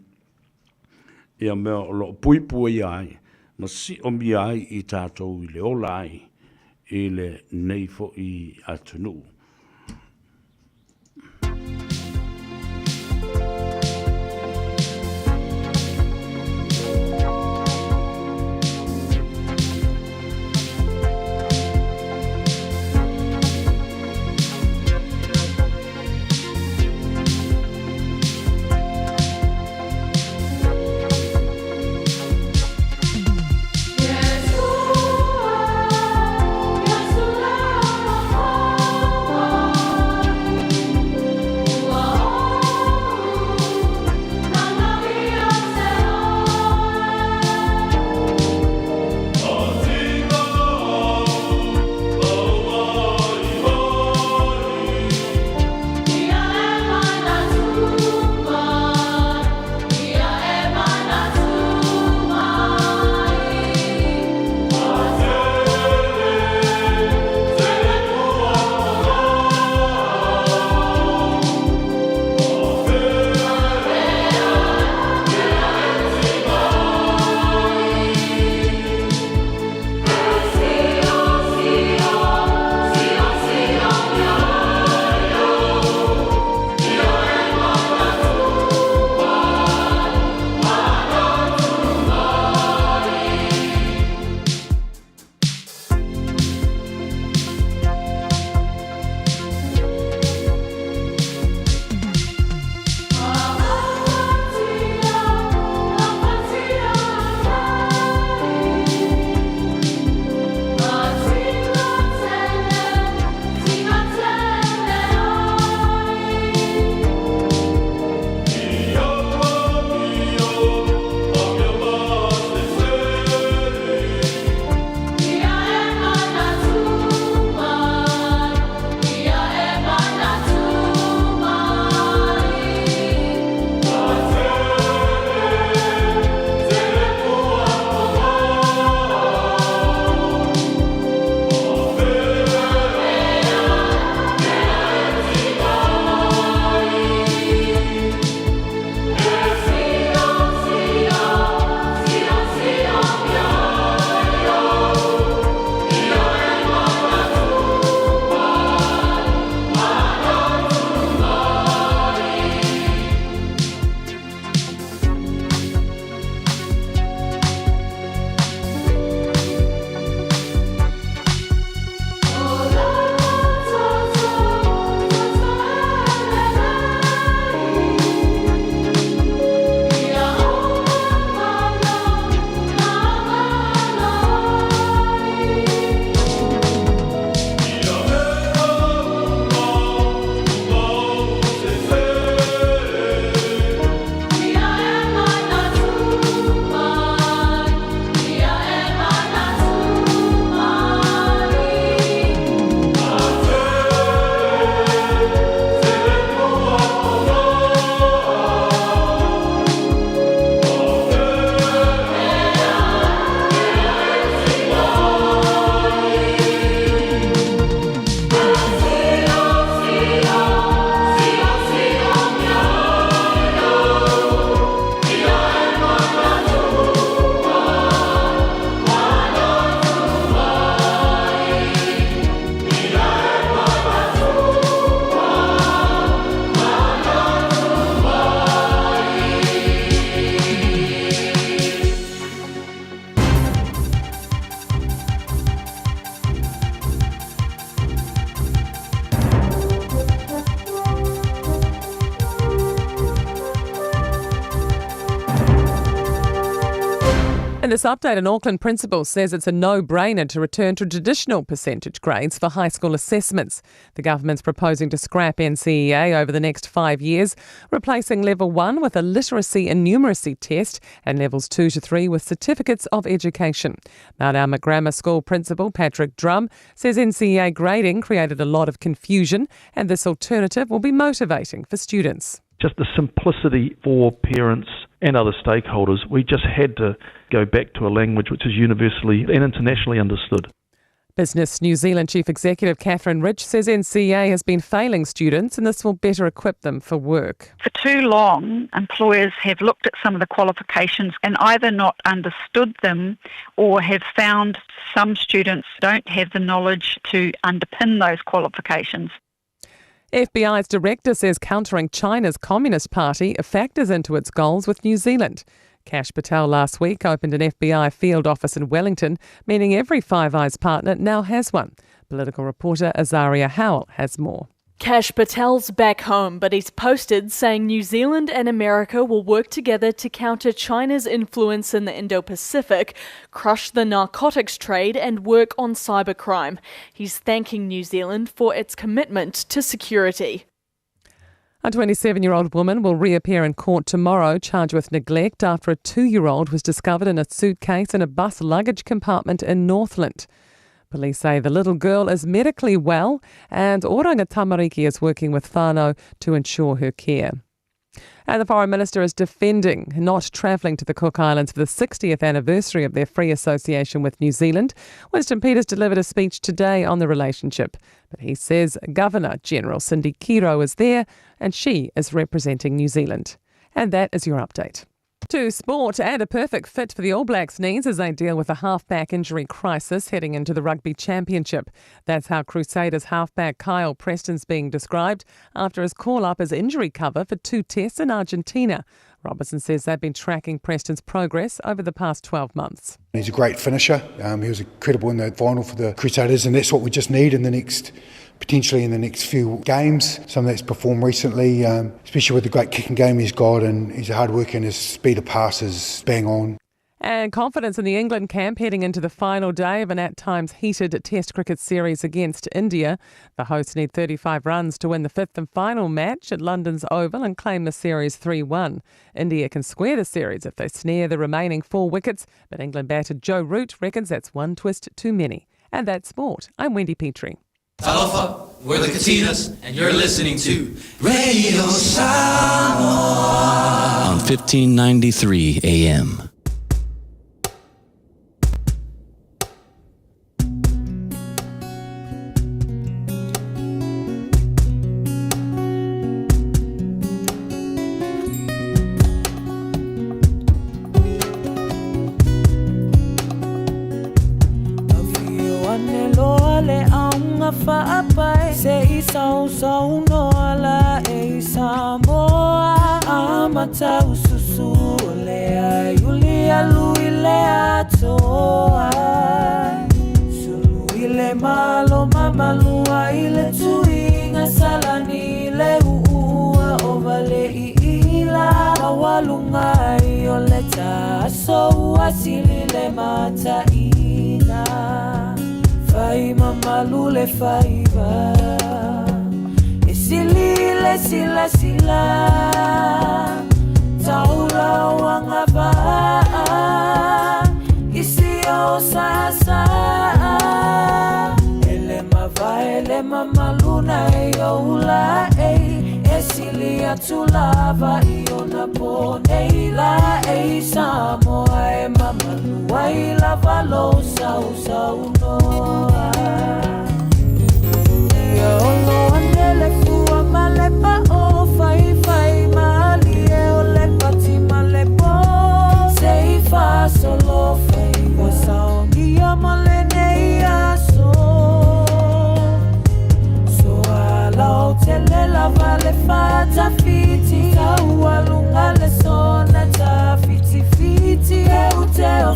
ia mea o lo o puipuia ai ma siomia ai i tatou i le ola ai i lenei foi atunuu. this update, an Auckland principal says it's a no-brainer to return to traditional percentage grades for high school assessments. The government's proposing to scrap NCEA over the next 5 years, replacing level 1 with a literacy and numeracy test and levels 2 to 3 with certificates of education. Mount Alma Grammar School principal Patrick Drum says NCEA grading created a lot of confusion and this alternative will be motivating for students. Just the simplicity for parents and other stakeholders, we just had to go back to a language which is universally and internationally understood. Business New Zealand Chief Executive Katherine Rich says NCEA has been failing students and this will better equip them for work. For too long, employers have looked at some of the qualifications and either not understood them or have found some students don't have the knowledge to underpin those qualifications. FBI's director says countering China's Communist Party factors into its goals with New Zealand. Kash Patel last week opened an FBI field office in Wellington, meaning every Five Eyes partner now has one. Political reporter Azaria Howell has more. Kash Patel's back home, but he's posted saying New Zealand and America will work together to counter China's influence in the Indo-Pacific, crush the narcotics trade and work on cybercrime. He's thanking New Zealand for its commitment to security. A twenty-seven-year-old woman will reappear in court tomorrow, charged with neglect after a 2-year-old was discovered in a suitcase in a bus luggage compartment in Northland. Police say the little girl is medically well and Oranga Tamariki is working with whānau to ensure her care. And the Foreign Minister is defending not travelling to the Cook Islands for the 60th anniversary of their free association with New Zealand. Winston Peters delivered a speech today on the relationship. But he says Governor General Cindy Kiro is there and she is representing New Zealand. And that is your update. To sport, and a perfect fit for the All Blacks' needs as they deal with a halfback injury crisis heading into the Rugby Championship. That's how Crusaders halfback Kyle Preston's being described after his call-up as injury cover for 2 tests in Argentina. Robertson says they've been tracking Preston's progress over the past 12 months. He's a great finisher. He was incredible in the final for the Crusaders, and that's what we just need in the next, potentially in the next few games. Someone that's performed recently, especially with the great kicking game he's got, and he's a hard worker and his speed of pass is bang on. And confidence in the England camp heading into the final day of an at times heated Test cricket series against India. The hosts need 35 runs to win the fifth and final match at London's Oval and claim the series 3-1. India can square the series if they snare the remaining 4 wickets, but England batter Joe Root reckons that's one twist too many. And that's sport. I'm Wendy Petrie. Talofa, we're the Katinas, and you're listening to Radio Samoa on 1593 AM.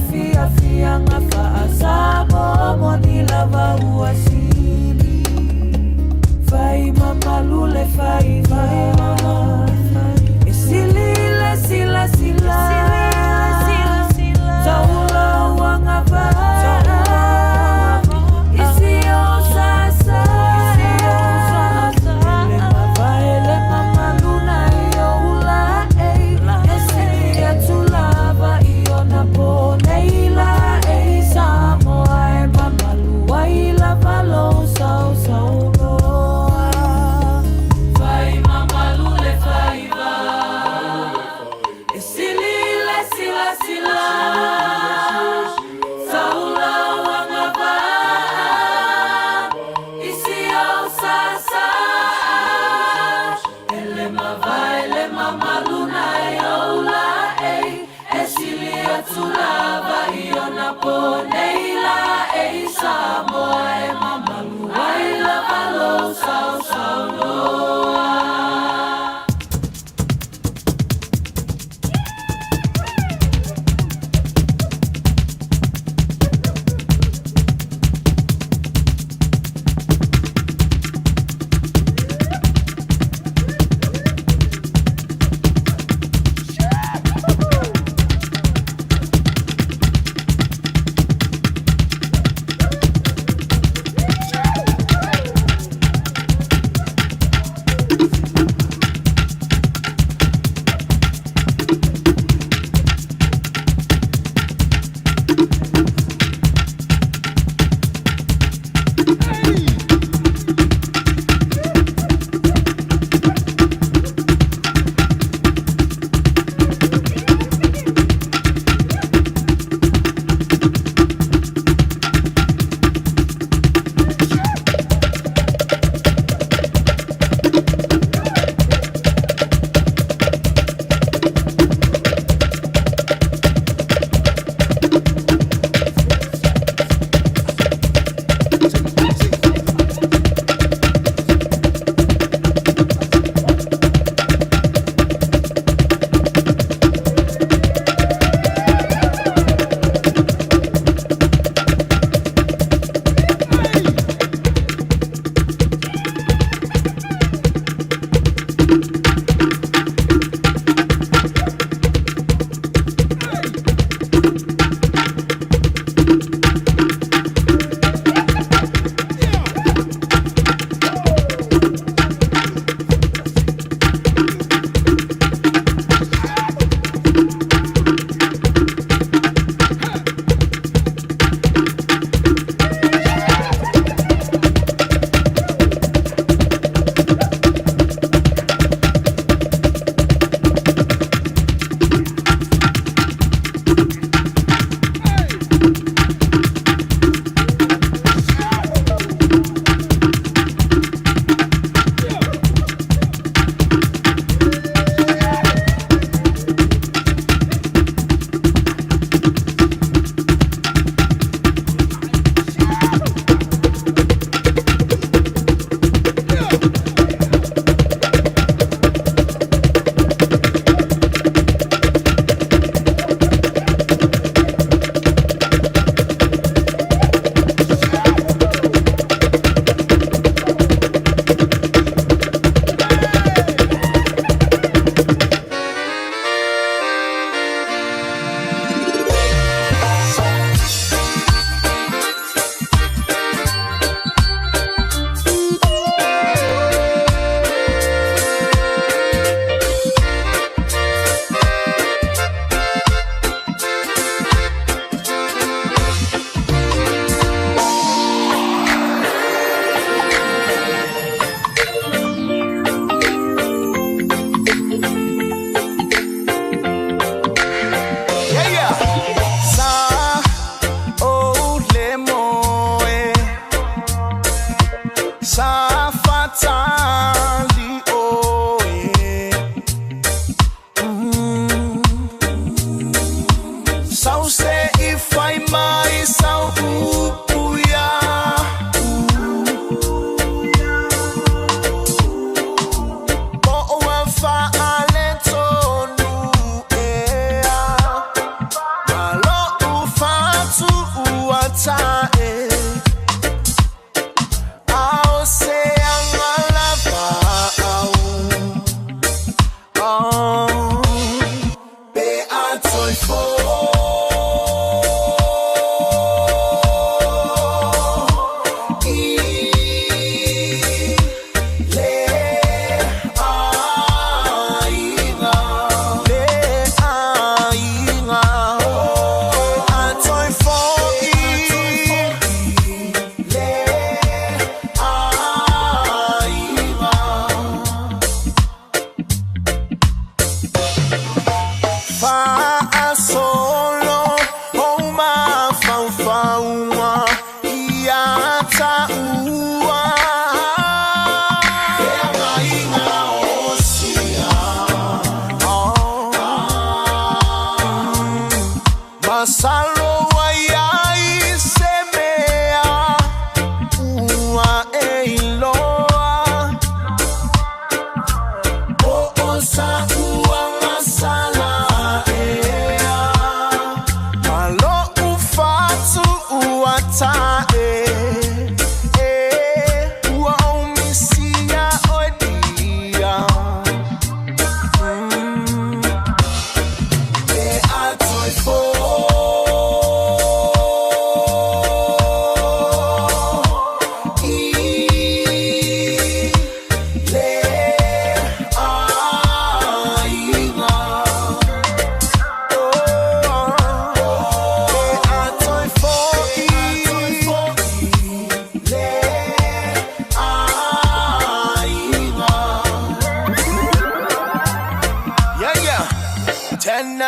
Fia fia nga fa sa mo mo.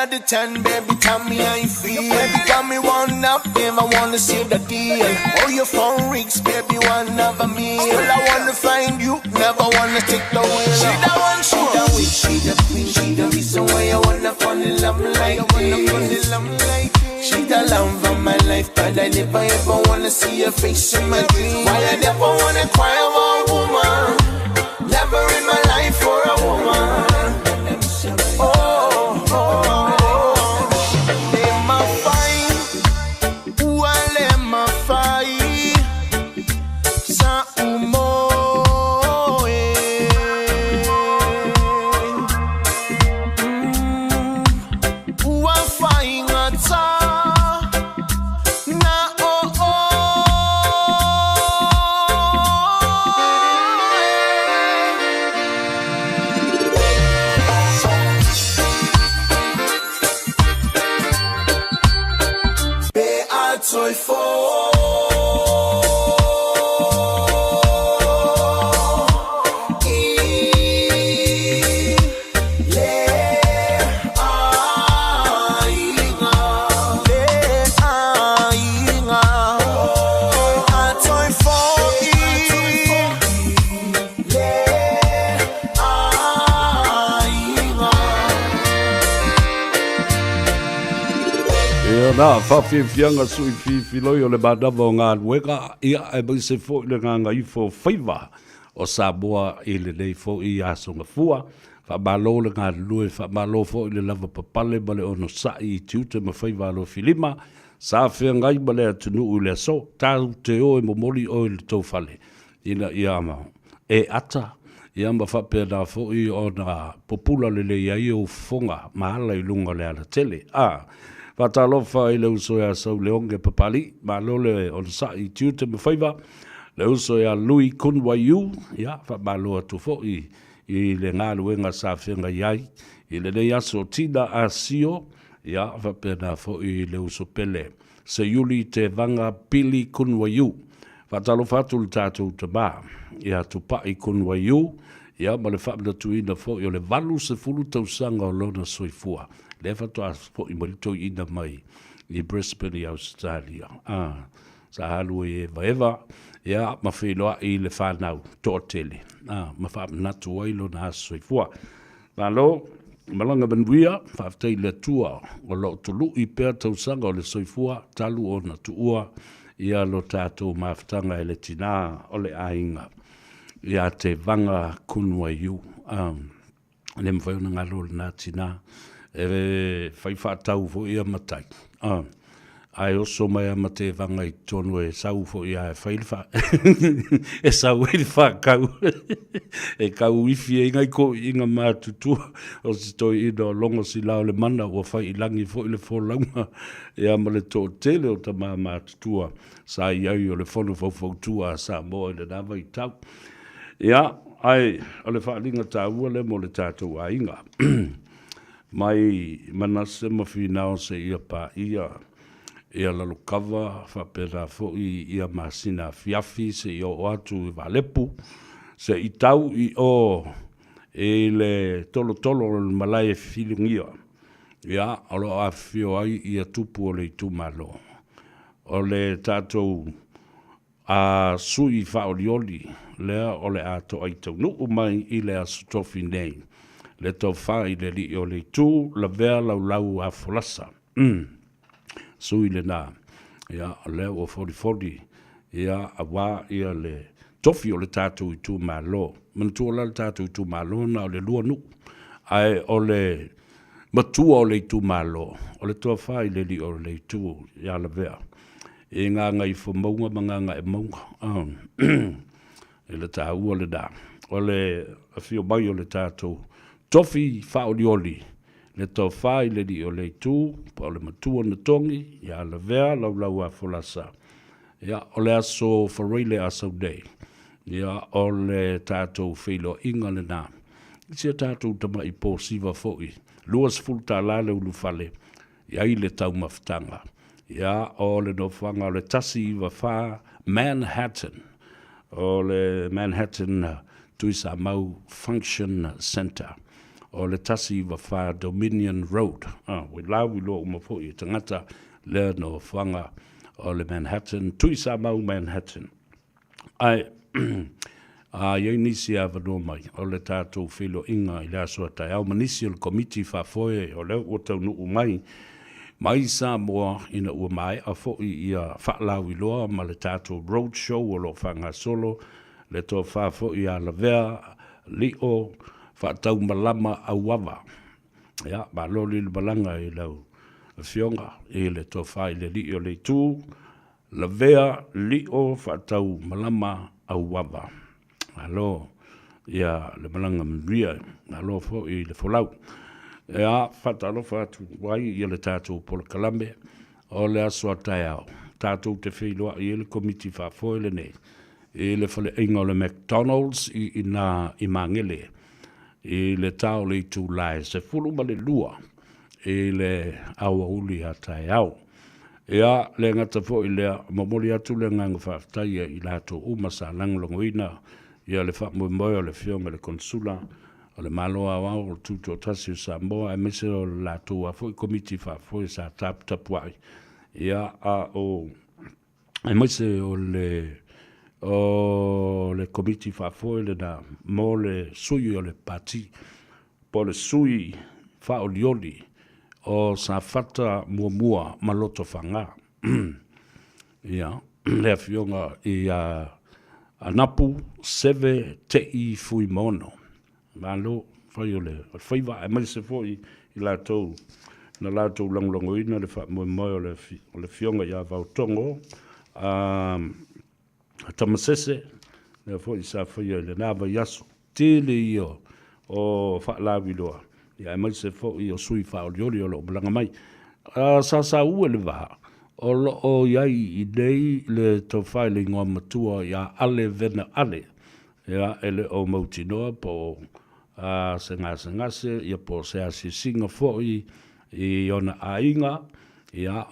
out of 10, baby, tell me how you feel. Baby, got me one up, if I wanna see the deal. Oh, your phone rings, baby, one of a meal. Well, I wanna find you, never wanna take the wheel. She the one, she the witch, she the queen, she the reason why I wanna fall in love like this. She the love of my life, but I never ever wanna see her face in my dreams. Why I never wanna cry over a woman? Never in my life for a woman. Oh, oh, oh. Le mafai, ua le mafai, sa umo e. Ua faigata na o oe. Pe a toi fo. I le aiga, le aiga, a toi fo i le aiga. Ia na, faafiafiaga sui fifiloi o le manava o galuega, ia aemaise foi le gagaifo o faiva o Samoa i lenei foi aso gafua. Faamalo le galulue, faamalo foi le lavapapale ma le onosai i tiute ma faiva alofilima sa feagai ma le atunuu i le aso. Tatou te o e momoli oe i le tou fale ina ia e ata, ia ma faapena foi ona pupula lelei ai ou fofoga ma ala i luga o le alatele. A Faatalofa i le uso ia Sauleoge Papalii, malo le onosai i tiute ma faiva, le uso ia Lui Kun Waiu, ia faamalo atu foi i le galuega sa feagai ai i lenei aso Tina Asio, ia faapena foi le uso pele Seiuli Tevaga Pili Kun Waiu. Faatalofa atu i le tatou tama ia Tupai Kun Waiu, ia ma le faamanatuina foi o le 80 tausaga o lona soifua, lea faatoa foi mai le toeaina mai i Brisbane i Ausetalia. Ah, sa alu ai e evaeva, ia ma feiloai i le fanau toatele, ah, ma faamanatu ai lona aso soifua. Malo, malaga manuia, faafetai i le Atua o lo o tului pea tausaga o le soifua talu ona tuua ia lo tatou mafutaga e le tina o le aiga ia Tevaga Kunuaiu. E le mafai ona galo lena tina, e fai faatau foi ia matai. Ae oso mai a ma Tevaga i totonu e sau foi a e fai le fa e sau ai le fakau e kau ifi ai ngai koiina matutua o si toeaina o Logo Sila o le Mana ua fai i lagi foi le folauga ia ma le toatele o tama matutua sa i ai o le Fono Faufautua a Samoa i lena vaitau. Ia, ae o le faaaliga taua lea mo le tatou aiga. Mai Manase ma Finao seia paia ia Lalokava, faapena foi ia Masina Afiafi seia oo atu i Valepu, se i tau i o i le tolotolo o le malae filigia, ia, o lo o afifio ai ia tupu o le itumalo. O le tatou A sui faaolioli lea o le a toai taunuu mai i le Aso Tofi nei, le tofa i le alii o le itu lavea laulau a folasa. Umm. Sui lena. Ia, o lea ua folifoli, ia, aua ia le tofi o le tatou itumalo. Manatua la le tatou itumalo na o le lua nuu, ae o le matua o le itumalo, o le tofa i le alii o le itu ia Lavea. I Gagaifomauga ma Gagaemauga. I le taua lena o le afio mai o le tatou tofi faaolioli, le tofa i le alii o le itu, po o le matua na togi ia Lavea Laulau a Folasa. Ia, o le aso Faraile a sau nei, ia, o le tatou feiloaiga lena. I si a tatou tamai po siva foi, $20 le ulufale, I ai le taumafataga. Ia, o le nofoaga o le 194 Manhattan, o le Manhattan Tuisamau Function Centre. o le 194 Dominion Road. Ua lauiloa uma foi e tagata lea nofoaga o le Manhattan, Tuisamau Manhattan. Ae a i ai nisi e avanoa mai, o le tatou feiloaiga i le aso a taeao ma nisi o le Komiti Faafoe o lea ua taunuu mai mai Samoa ina ua maea foi ia faalauiloa ma le tatou road show o lo o faagasolo le tofa foi ia Lavea Lio Faataumalama Auava. Ia, malo le malaga i lau Afioga i le tofa i le Alii o le Itu, Lavea Lio Faataumalama Auava. Malo ia le malaga manuia, malo foi le folau. Ia, faatalofa atu ai ia le tatou polokalame o le aso a taeao. Tatou te feiloai ai le Komiti Faafoe lenei i le faleaiga o le McDonald's i ina i Magele i le ta o le itula e 12 i le aoauli a taeao. Ia, le gata foi lea, momoli atu le agaga faafetai ia i latou uma sa lagolagoina ia le faamoemoe o le Afioga i le Konesula o le Malo Aoao o le Tutoatasi o Samoa aemaise o le latou a foi Komiti Faafoe sa taputapuai, ia, a o aemaise o le o le Komiti Faafoe lena mo le sui o le Pati po o le sui faaolioli o Safata Muamua ma Lotofaga. Ia, le Afioga ia Anapu Seve Tei Fuimaono. Malo fai o le faiva aemaise foi i latou na latou lagolagoina le faamoemoe o le Afioga ia Vaotogo a Tamasese, lea foi sa faia i lena vaiaso. Tele ia o faalauiloa, aemaise foi o sui faaolioli o lo o malaga mai. Sa saua le va o lo o i ai i inei le tofa i le igoa matua ia Ale Vena Ale, Ia, e le o mautinoa po o se gasegase, ia po o se asiasiga foi i ona aiga. Ia,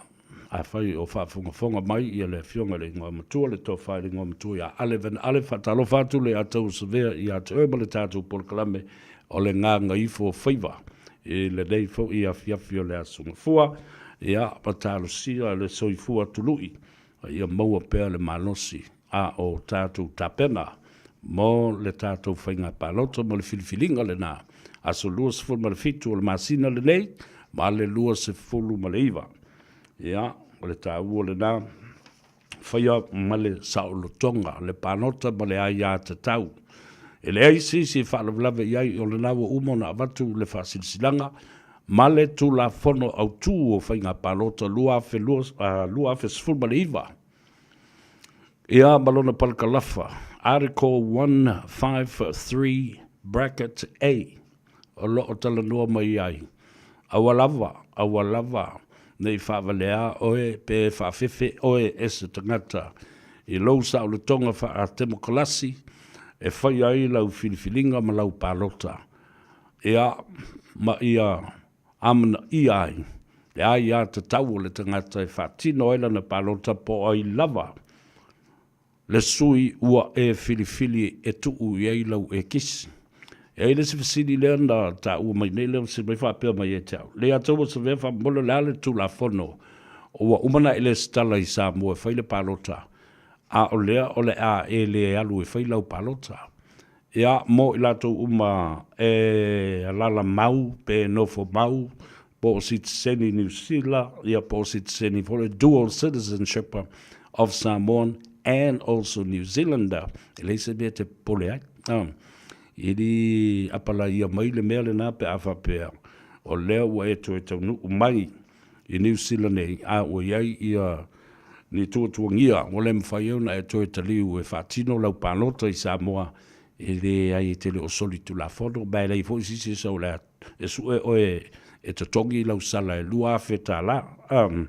afai o faafogafoga mai ia le Afioga i le Igoamatua, le Tofa i le Igoamatua ia Ale Vena Ale, faatalofa atu le Atausavea ia te oe ma le tatou polokalame o le Gagaifo Faiva i lenei foi afiafi o le Aso Gafua. Ia, ma talosia le soifua tului a ia maua pea le malosi a o tatou tapena mo le tatou faiga palota mo le filifiliga lena aso 27 o le masina lenei ma le 29. Ia, o le taua lena, faia ma le saolotoga le palota ma le aiatatau. E leai se isi e faalavelave i ai, o lena ua uma ona avatu le faasilasilaga ma le Tulafono Autu o Faiga Palota 2019, ia ma lona palakalafa, Article 153 bracket A, o lo o talanoa mai ai, Aua lava, aua lava ne i faavaleā oe pe faafefe oe e se tagata i lou saolotoga faa-temokalasi e faia ai lau filifiliga ma lau palota. Ia, ma ia amanaia ai le aiatatau o le tagata e faatino ai lana palota po o ai lava le sui ua e filifili e tuu i ai lau ekisi. E ai le isi fesili lea na taua mai nei lea fesili mai faapea mai ia te au, Le ia te ua savea faamolemole o le a le Tulafono ua uma ona e lesitala i Samoa e fai le palota, a o lea o le a e le alu e fai lau palota. Ia, mo i latou uma e alaala mau pe nofo mau, po o sitiseni Niu Sila, ia po o sitiseni foi le dual citizenship of Samoan and also New Zealander, e leai se mea e te popole ai. I li apalaia mai le mea lena pe a faapea o lea ua e toe taunuu mai i Niu Sila nei, a ua i ai ia ni tuatuagia ua le mafai ai ona e toe taliu e faatino lau palota i Samoa, e leai e te le o soli tulafono, ma e leai foi se isi e sau e sue oe e totogi lau sala e $2,000.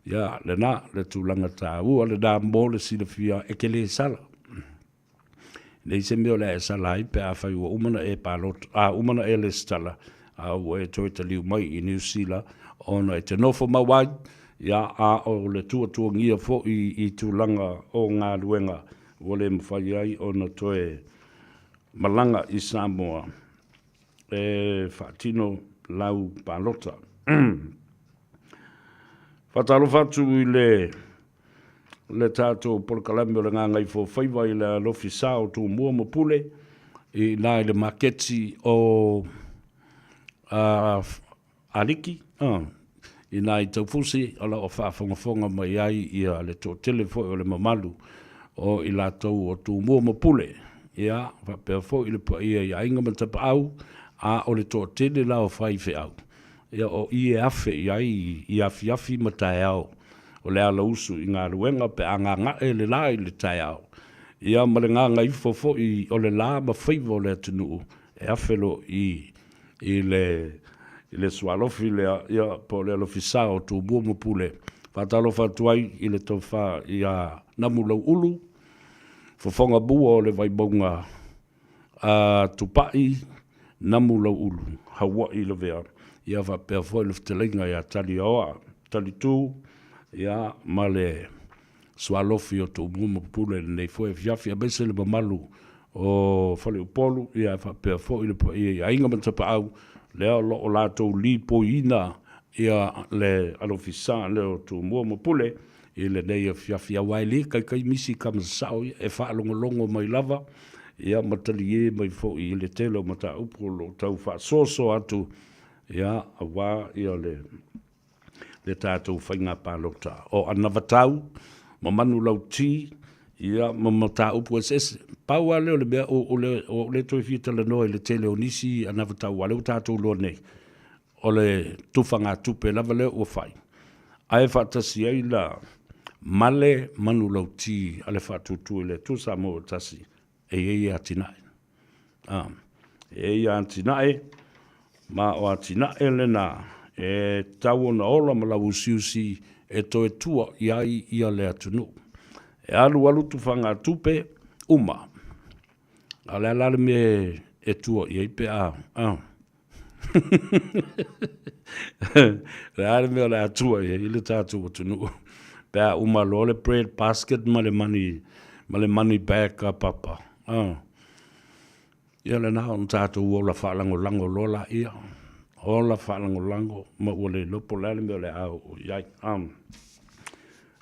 Ia, lena, le tulaga taua lena mo le silafia e te le sala. Leai se mea o le a e sala ai pe afai ua uma ona e palota, a uma ona e lesitala, a ua e toe taliu mai i Niu Sila ona e te nofo mau ai, ia, a o le tuatuagia foi i tulaga o galuega ua le mafai ai ona toe malaga i Samoa. e faatino lau palota. Faatalofa atu i le le tatou polokalame o le Gagaifofaiva i le alofi sa o Tumua ma Pule i ina i le maketi o Aliki, i ina i Taufusi, o lo o faafogafoga mai ai ia le toatele foi o le mamalu o i latou o Tumua ma Pule, ia, faapea foi le paia i aiga ma tapaau, a o le toatele la o faifeau, ia o i e afe i ai i afiafi ma taeao o le alausu i galuega pe a gaga'e le la i le taeao, ia ma le gagaifo foi o le la ma faiva o le atunuu e afe loa i i le i le sualofi lea, ia, po o le alofisa o Tumua ma Pule. Faatalofa atu ai i le tofa ia Namulauulu, fofoga mua o le Vaimauga a Tupai Namulauulu, Haua'i Lavea, ia faapea foi le fetalaiga ia Taliaoa Talitu, ia, ma le Sualofi o Tumua ma Pule i lenei foi afiafi, aemaise le mamalu o Faleupolu, ia faapea foi le paia i aiga ma tapaau, lea o lo o latou lipoiina ia le alofisa lea o Tumua ma Pule i lenei afiafi, aua e le kaikai misi tama sasao ia, e faalogologo mai lava, ia ma talie mai foi i le tele o mataupu o lo o tau faasoasoa atu, ia, aua ia le le tatou faiga palota o anavatau ma manulauti ia ma mataupu eseese. Pau lava lea o le mea o ou le toe fia talanoa i le tele o nisi anavatau aua o lea ua tatou iloa nei o le tufagatupe lava lea ua fai ae faatasi ai la ma le manulauti a le Faatuatua i le Atua Samoa ua Tasi e i ai atinae. E i ai atinae, ma o atinae lena e tatau ona ola ma lauusiusi e toe tua i ai ia le atunuu. E alualu tufagatupe uma, a o le a la le mea e tua i ai pe a, a. O le a le mea o le a tua i ai le tatou atunuu pe a uma loa le bread basket ma le money, ma le money bag a Papa. Ah. Ia lena ona tatou ola faalagolago loa laia. Ola faalagolago ma ua le iloa po o le a le mea o le a oo i ai. Ah.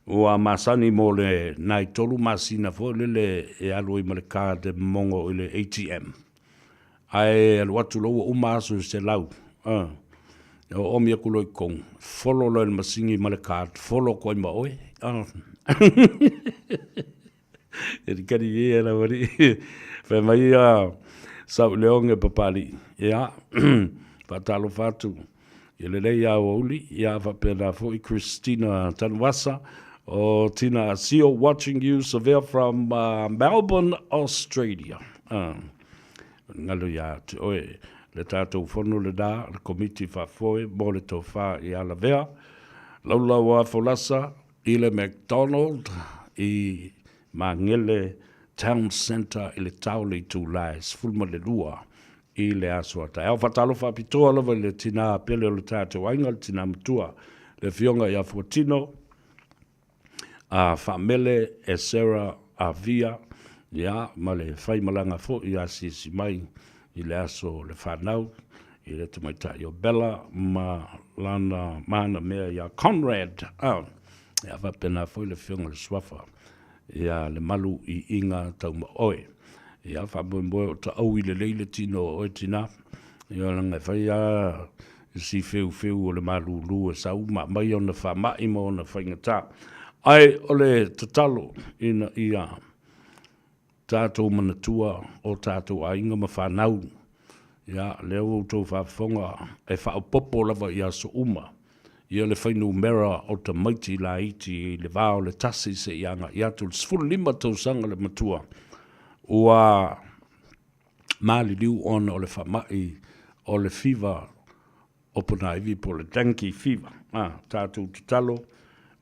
Ua masani mo le nai 3 masina foi lele e alu ai ma le card e mogo i le ATM. Ae alu atu loa ua uma aso i 100, a. E oomi atu loa i totonu, folo loa e le masini ma le card, folo atu ai ma oe, a. E kali ia lau alii. Fai mai ia Sauleoge Papalii, ia, faatalofa atu i lenei aoauli, ia faapena foi Christina Tanuvasa o Tina Asio watching you Savea from Melbourne, Australia. Galo ia te oe le tatou fono lena, le Komiti Faafoe mo le Tofa ia Lavea, laulau a folasa i le McDonald i Magele Town Centre i le tao le itula e 12 i le aso a taeao. Faatalofa faapitoa lava i le tina pele o le tatou aiga, le tina matua, le Afioga ia Fuatino a Faamele Esera Avia, ia, ma le faimalaga foi ia asiasi mai i le aso o le fanau i le tamaitai o Bella ma lana ma ana mea ia Conrad. Ah, ia faapena foi le Afioga i le Suafa ia Lemalu i Iga Taumaoe. Ia faamoemoe o taoui lelei le tino o oe tina, ia leaga e fai lava si feufeu o le malulu e sau ma aumai ona faamai ma ona faigata. Ae o le tatalo ina ia tatou manatua o tatou aiga ma fanau, ia lea ua outou faafofoga e faaopoopo lava i aso uma ia le fuainumera o tamaiti laiti i le va o le 1 seia agai atu i le 15 tausaga le matua ua maliliu ona o le faamai o le fiva o ponaivi po o le dengue fever. A, tatou tatalo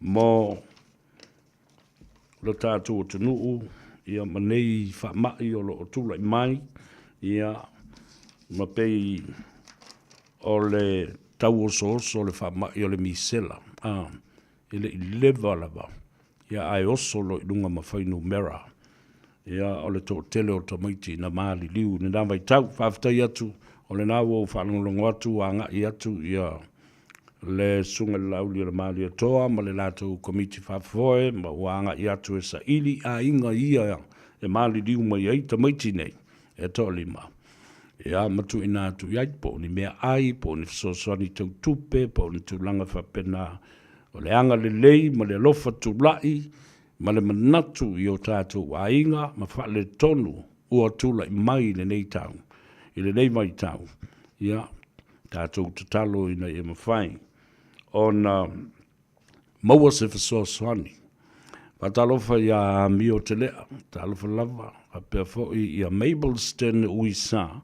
mo lo tatou atunuu ia ma nei faamai o lo o tulai mai ia ma pei o le tauosooso o le faamai o le misela a e le i leva lava ia ae oso loa i luga ma fuainumera ia o le toatele o tamaiti na maliliu i lena vaitau. Faafetai atu O lena ua ou faalogologo atu ua agai atu ia le Susuga i le Laauli o le Malietoa ma le latou Komiti Faafoe ma ua agai atu e saili aiga ia e maliliu mai ai tamaiti nei e toalima, ia ma tuuina atu i ai po o ni meaai, po o ni fesoasoani tau tupe, po o ni tulaga faapena. O le agalelei ma le alofa tulai ma le manatu i o tatou aiga ma faaletonu ua tulai mai i lenei tau, i lenei vaitau, ia, tatou tatalo ina ia mafai ona maua se fesoasoani. Faatalofa ia Amio Telea, talofa lava, faapea foi ia Mabelston Uisa,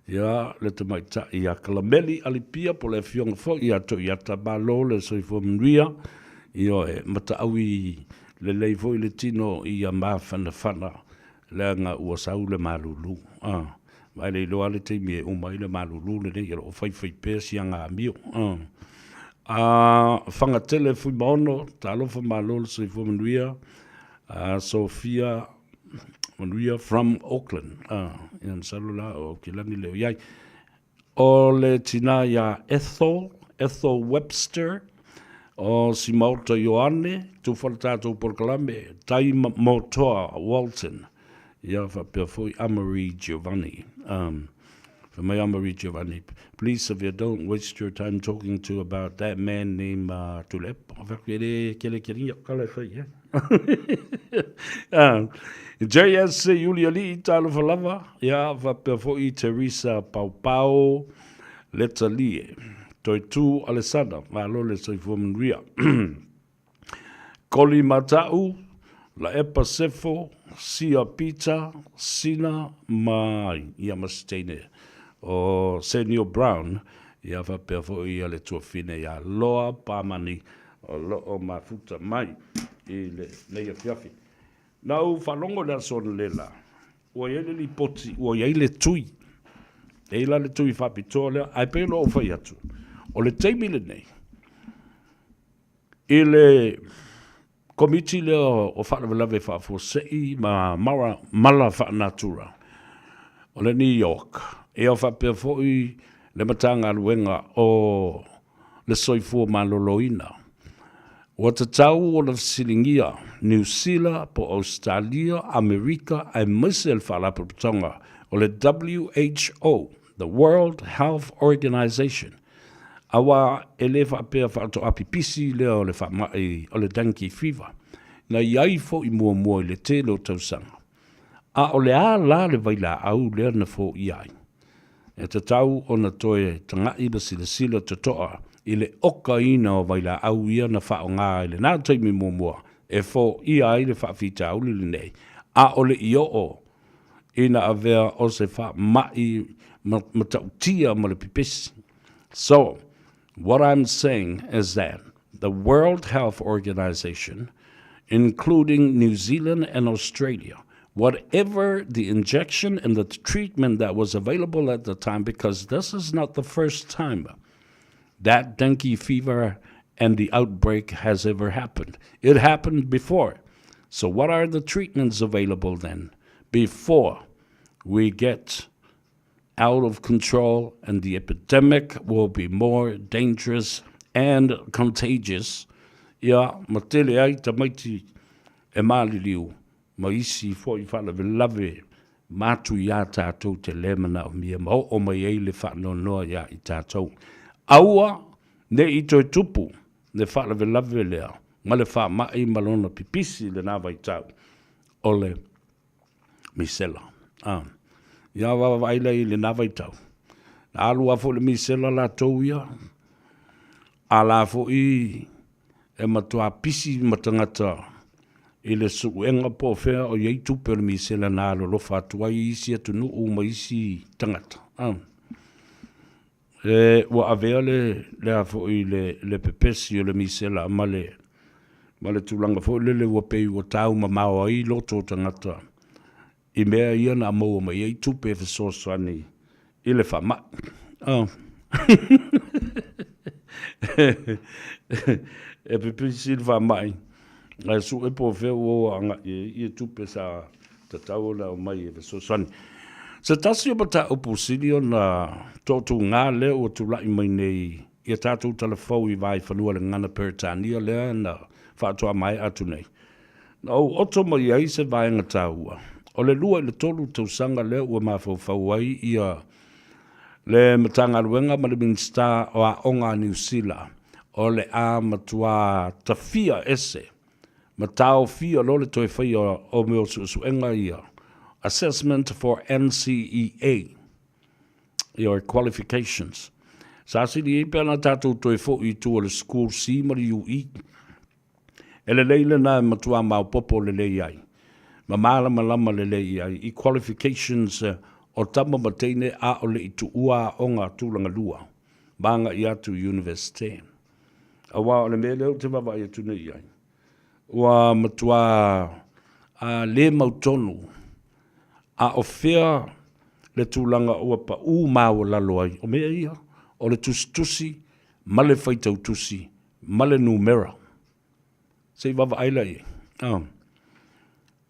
ia le tamaitai ia Kalameli Alipia po o le afioga foi ia Toiata Malo le soifua manuia, ioe, mataui lelei foi le tino ia mafanafana leaga ua sau le malulu. Ah. Ma e le iloa le taimi e uma ai le malulu lenei, o lo o faifai pea si aga amio. A Fagatele Fuimaono, talofa malo le soifua manuia. Sophia Manuia from Auckland. Ia masalo la o Aukilani lea o i ai. O le tina ia Ethel, Ethel Webster, o Simaota Ioane, tufa le tatou polokalame, Tai Motoa Walton. Ia faapea foi Amarie Giovanni. Fai mai Amarie Giovanni, please Savea, don't waste your time talking to about that man named Tuilaepa. Fai atu, e le kele kele ia kala e fai i ai. JSC Ulialii, talofa lava. Ia faapea foi Teresa Paopao Letalie. Toetu Alesana, malo le soifua manuia. Koli Mata'u, Laepa Sefo, Sia Peter, Sina ma ia ma se teine o Senio Brown, ia faapea foi ia le tuafine ia Loa Pamani o loo mafuta mai i lenei afiafi. Na ou faalogo i le aso analeila, ua i ai le lipoti, ua i ai le tui. E i ai la le tui faapitoa lea, ae pei ona ou fai atu, o le taimi lenei, I le Komiti lea o Faalavelave Faafuasei ma Mala Faa-Natura o le New York, ia faapea foi le Matagaluega o le Soifua Maloloina, ua tatau ona fesiligia Niu Sila po o Ausetalia, Amerika aemaise le Faalapotopotoga o le WHO, the World Health Organization, Aua e le faapea faatoa pipisi lea o le faamai o le dengue fever, na i ai foi muamua i le tele o tausaga. A o le a la le vailaau lea na foia ai? E tatau ona toe taga'i ma silasila toto'a i le okaina o vailaau ia na faaaoga i lena taimi muamua e foia ai le faafitauli lenei, a o le i oo ina avea o se faamai matautia ma le pipisi. So, what I'm saying is that the World Health Organization, including New Zealand and Australia, whatever the injection and the treatment that was available at the time, because this is not the first time that dengue fever and the outbreak has ever happened. It happened before. So what are the treatments available then before we get out of control and the epidemic will be more dangerous and contagious? Ia, ma tele ai tamaiti e maliliu ma isi foi faalavelave matu iā tatou te le manaomia ma oo mai ai le faanoanoa iā i tatou. Aua ne i toe tupu le faalavelave lea ma le faamai ma lona pipisi i lena vaitau o le misela. A, ia vaavaai lea i lena vaitau, na alu lava foi le misela latou ia, a la foi e matua pisi ma tagata i le suega po o fea o i ai tupe o le misela na alolofa atu ai i isi atunuu ma isi tagata. A. E, ua avea le, le a foi le, le pepesi o le misela ma le, ma le tulaga foi lele ua pei ua taumamao ai loto o tagata i mea ia na maua mai ai tupe e fesoasoani i le faamai. Oh. E pipisi le faamai, ae sue po o fea ua o agai i ai ia tupe sa tatau ona aumai e fesoasoani. Se tasi o mataupu sili ona tootooga lea ua tulai mai nei i a tatou tala fou i Vaaifanua le gagana Peretania lea na faatoa maea atu nei, na ou oto mai ai se vaega taua, o le 2 i le 3 tausaga lea ua mafaufau ai ia le Matagaluega ma le Minisita o Aoga a Niu Sila o le a matua tafia ese ma taofia loa le toe faia o mea o suesuega ia, assessment for NCEA, your qualifications. Sa sili ai pe ana tatou toe foi i tua o le School C ma le UE. E lelei lena e matua maopoopo lelei ai, ma malamalama lelei ai i qualifications o tama ma teine a o le i tuua aoga tulagalua ma agai atu i Universite. Aua o le mea lea ou te vaavaai atu nei i ai, ua matua a le mautonu a o fea le tulaga ua pau maualalo ai. O mea ia, o le tusitusi ma le faitau tusi ma le numera. Se i vaavaai la i ai. Oh.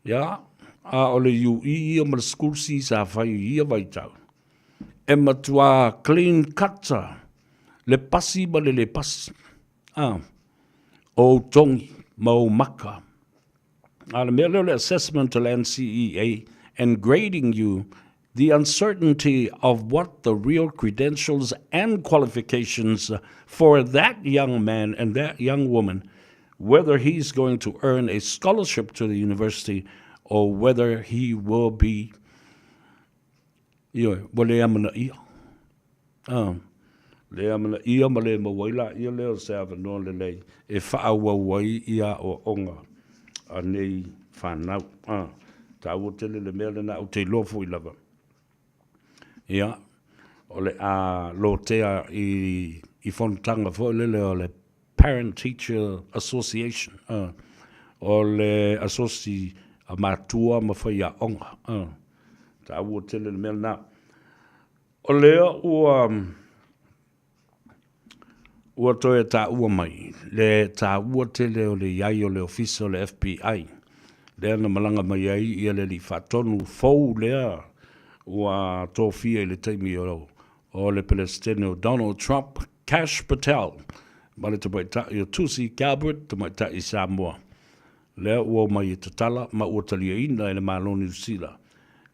Ia, a o le UE ia ma le School C sa fai i ia vaitau, e matua clean cut le pasi ma le le pasi. Ah, o ou togi ma ou maka. A o le mea lea o le assessment a le NCEA and grading you the uncertainty of what the real credentials and qualifications for that young man and that young woman, whether he's going to earn a scholarship to the university or whether he will be Ioe, ua le amanaia. Ah, le amanaia ma le maua ai laia lea o se avanoa lelei e faaauau ai ia aoaoga a nei fanau. Ah, taua tele le mea lena ou te iloa foi lava. Ia, o le a lotea i, i fonotaga foi lele o le Parent Teacher Association, uh, o le asosi a matua ma faiaoga. Uh, taua tele le mea lena. O lea ua ua toe taua mai le taua tele o le iai o le ofisa o le FBI lea na malaga mai ai ia le alii faatonu fou lea ua tofia i le taimi o, o le Peresetene o Donald Trump, Kash Patel, ma le tamaitai o Tulsi Gabbard, tamaitai Samoa. Lea ua omai e tatala ma ua taliaina e le Malo o Niu Sila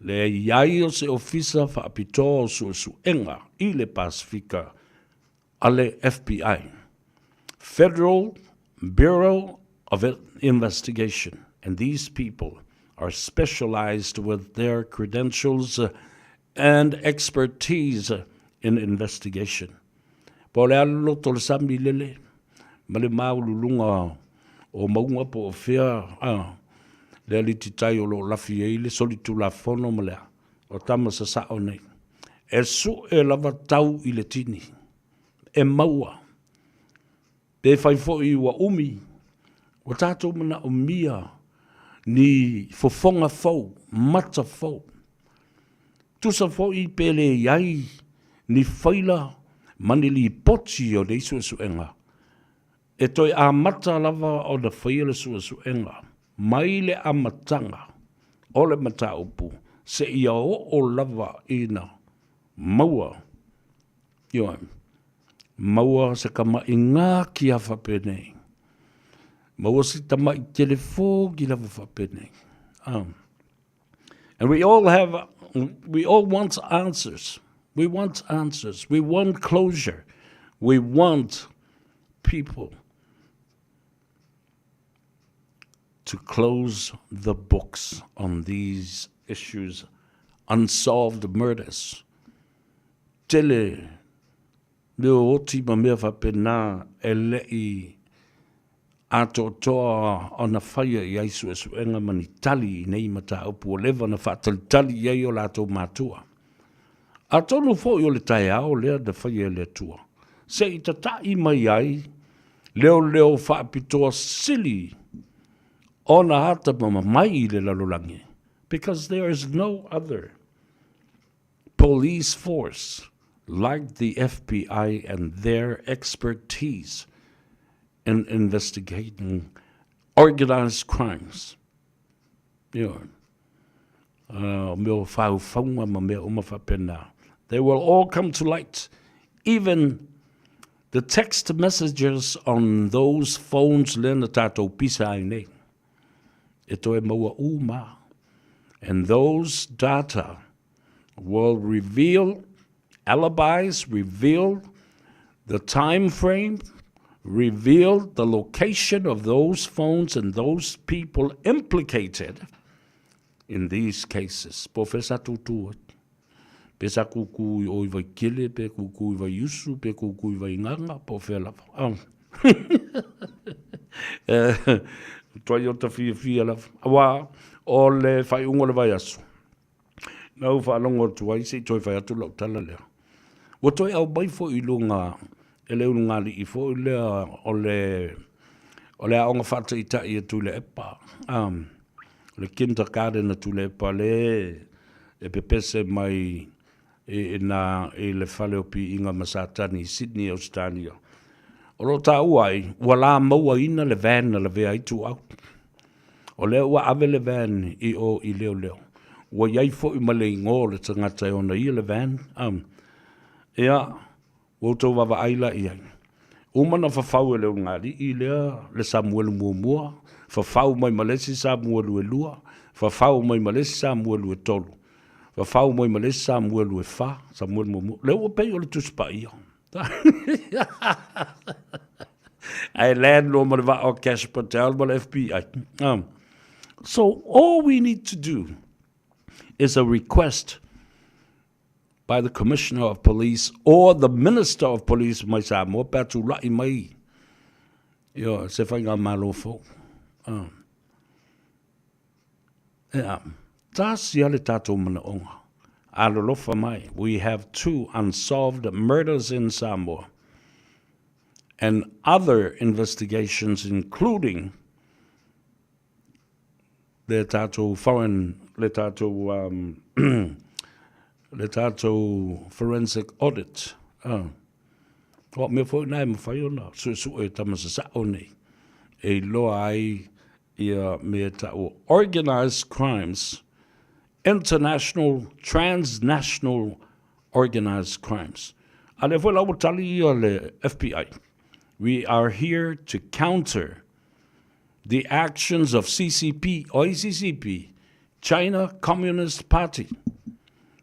le i ai o se ofisa faapitoa o suesuega i le Pasefika a le FBI, Federal Bureau of Investigation, and these people are specialized with their credentials and expertise in investigation. Po o le a le loto o le sami lele ma le maualuluga o mauga po o fea a, le alititai o lo o lafi ai le solitulafono ma le a, o tama sasao nei. E sue lava tau i le tini, e maua. Pe fai foi ua umi, ua tatou manaomia ni fofoga fou, mata fou. Tusa foi pe le i ai ni faila ma ni lipoti o nei suesuega, e toe amata lava ona faia le suesuega mai le amataga o le mataupu seia oo lava ina maua Ioe. Maua se tamaʻi gaki a faapenei. Maua se tamaʻi telefogi lava faapenei. And we all have, we all want answers. We want answers. We want closure. We want people to close the books on these issues, unsolved murders. Tele mea oti ma mea faapena e leʻi atoatoa ona faia i ai suesuega ma ni tali i nei mataupu ua leva ona faatalitali i ai o latou matua. Atonu foi o le taeao lea na faia e le Atua, se i tataʻi mai ai leoleo faapitoa sili ona atamamai i le lalolagi, because there is no other police force like the FBI and their expertise in investigating organized crimes. Ioe. O mea o faufauga ma mea uma faapena. They will all come to light. Even the text messages on those phones lea na tātou pisa ai nei. E toe maua uma. And those data will reveal alibis, reveal the time frame, reveal the location of those phones and those people implicated in these cases. Po fe sa tutu pe sa kuku i oi vai kele, pe kuku i vai usu, pe kuku i vai nganga, po fe lava. Oh. Eh, toi o ta fia fia lava. Awa, o le whai ungo le vai aso. Na ou faalogo atu ai, se i toe fai atu lau tala lea. Ua toe aumai foi i luga e le ulugalii foi lea o le, o le aoga faataitai a Tuilaepa, um, le kindergarten a Tuilaepa le e pepese mai i ina i le fale o Piiga ma Satani i Sydney, Ausetalia. O lo o taua ai, ua la mauaina le van na lavea ai Tuuau. O lea ua ave le van i o i Leoleo. Ua i ai foi ma le igoa o le tagata e ona ia le van. Um, ia, ua outou vaavaai la i ai. Uma na fafau e le ulugalii lea le Samuelu muamua, fafau mai ma le isi Samuelu e lua, fafau mai ma le isi Samuelu e tolu, fafau mai ma le isi Samuelu e fa, Samuelu muamua. Lea ua pei o le Tusi Paia. Ae land loa ma le vaa o Cash Patel ma le FBI. So all we need to do is a request by the Commissioner of Police or the Minister of Police mai Samoa pe a tula'i mai ia se faigamalo fou. Ea, tasi a le tatou manaoga. Alolofa mai, we have two unsolved murders in Samoa and other investigations including le tatou foreign, le tatou, um, le tatou forensic audit. Uh. O mea foi na e mawhai ona, suesue e tama sasao nei, e iloa ai ia mea ta'u organized crimes, international, transnational organized crimes. A lea foi la ua tali ia le FBI. We are here to counter the actions of CCP, o ai CCP? China Communist Party.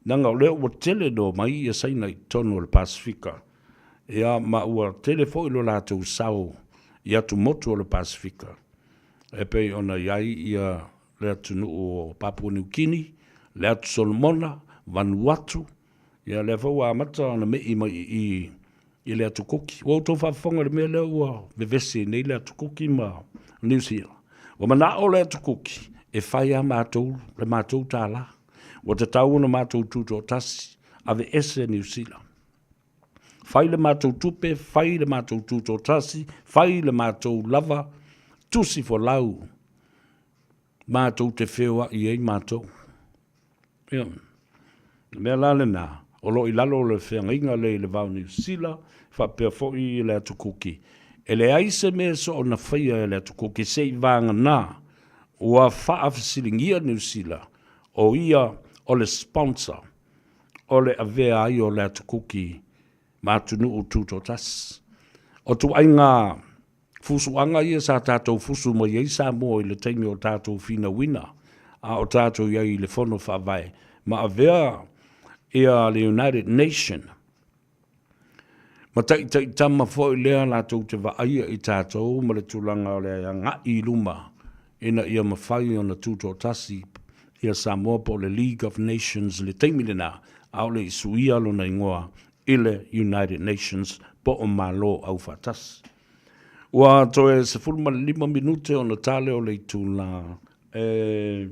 Leaga o lea ua tele no mai ia Saina i totonu o le Pasifika. Ia, ma ua tele foi lo latou sao i atumotu o le Pasifika. E pei ona i ai ia le atunuu o Papua Niu Kini, le Atu Solomona, Vanuatu, ia lea foi ua amata ona me'i mai i i i le Atu Kuki. Ua outou faafofoga i le mea lea ua vevesi ai nei le Atu Kuki ma Niu Sila. Ua mana'o le Atu Kuki e fai a matou le matou tālā. Ua tatau ona matou tutoatasi, aveese Niu Sila. Fai le matou tupe, fai le matou tutoatasi, fai le matou lava, tusi folau, matou te feoai ai matou. Ia, le mea la lena, o lo o i lalo o le feagaiga lea i le va o Niu Sila, faapea foi le Atu Kuki. E leai se mea e soona faia e le Atu Kuki se i vagana ua faafesiligia Niu Sila, o ia o le sponsor o le avea ai o le Atu Kuki ma atunuu tutoatasi. O tuaiga fusuaga ia sa tatou fusu mai ai Samoa i le taimi o tatou finauina a o tatou i ai i le Fono Faavae ma avea ia le United Nation ma taitaitama foi lea latou te vaaia i tatou ma le tulaga o le agai i luma ina ia mafai ona tutoatasi ia Samoa po o le League of Nations i le taimi lena, a o le i suia lona igoa i le United Nations po o Malo Aufaatasi. Ua toe 15 minute ona tale o le itula e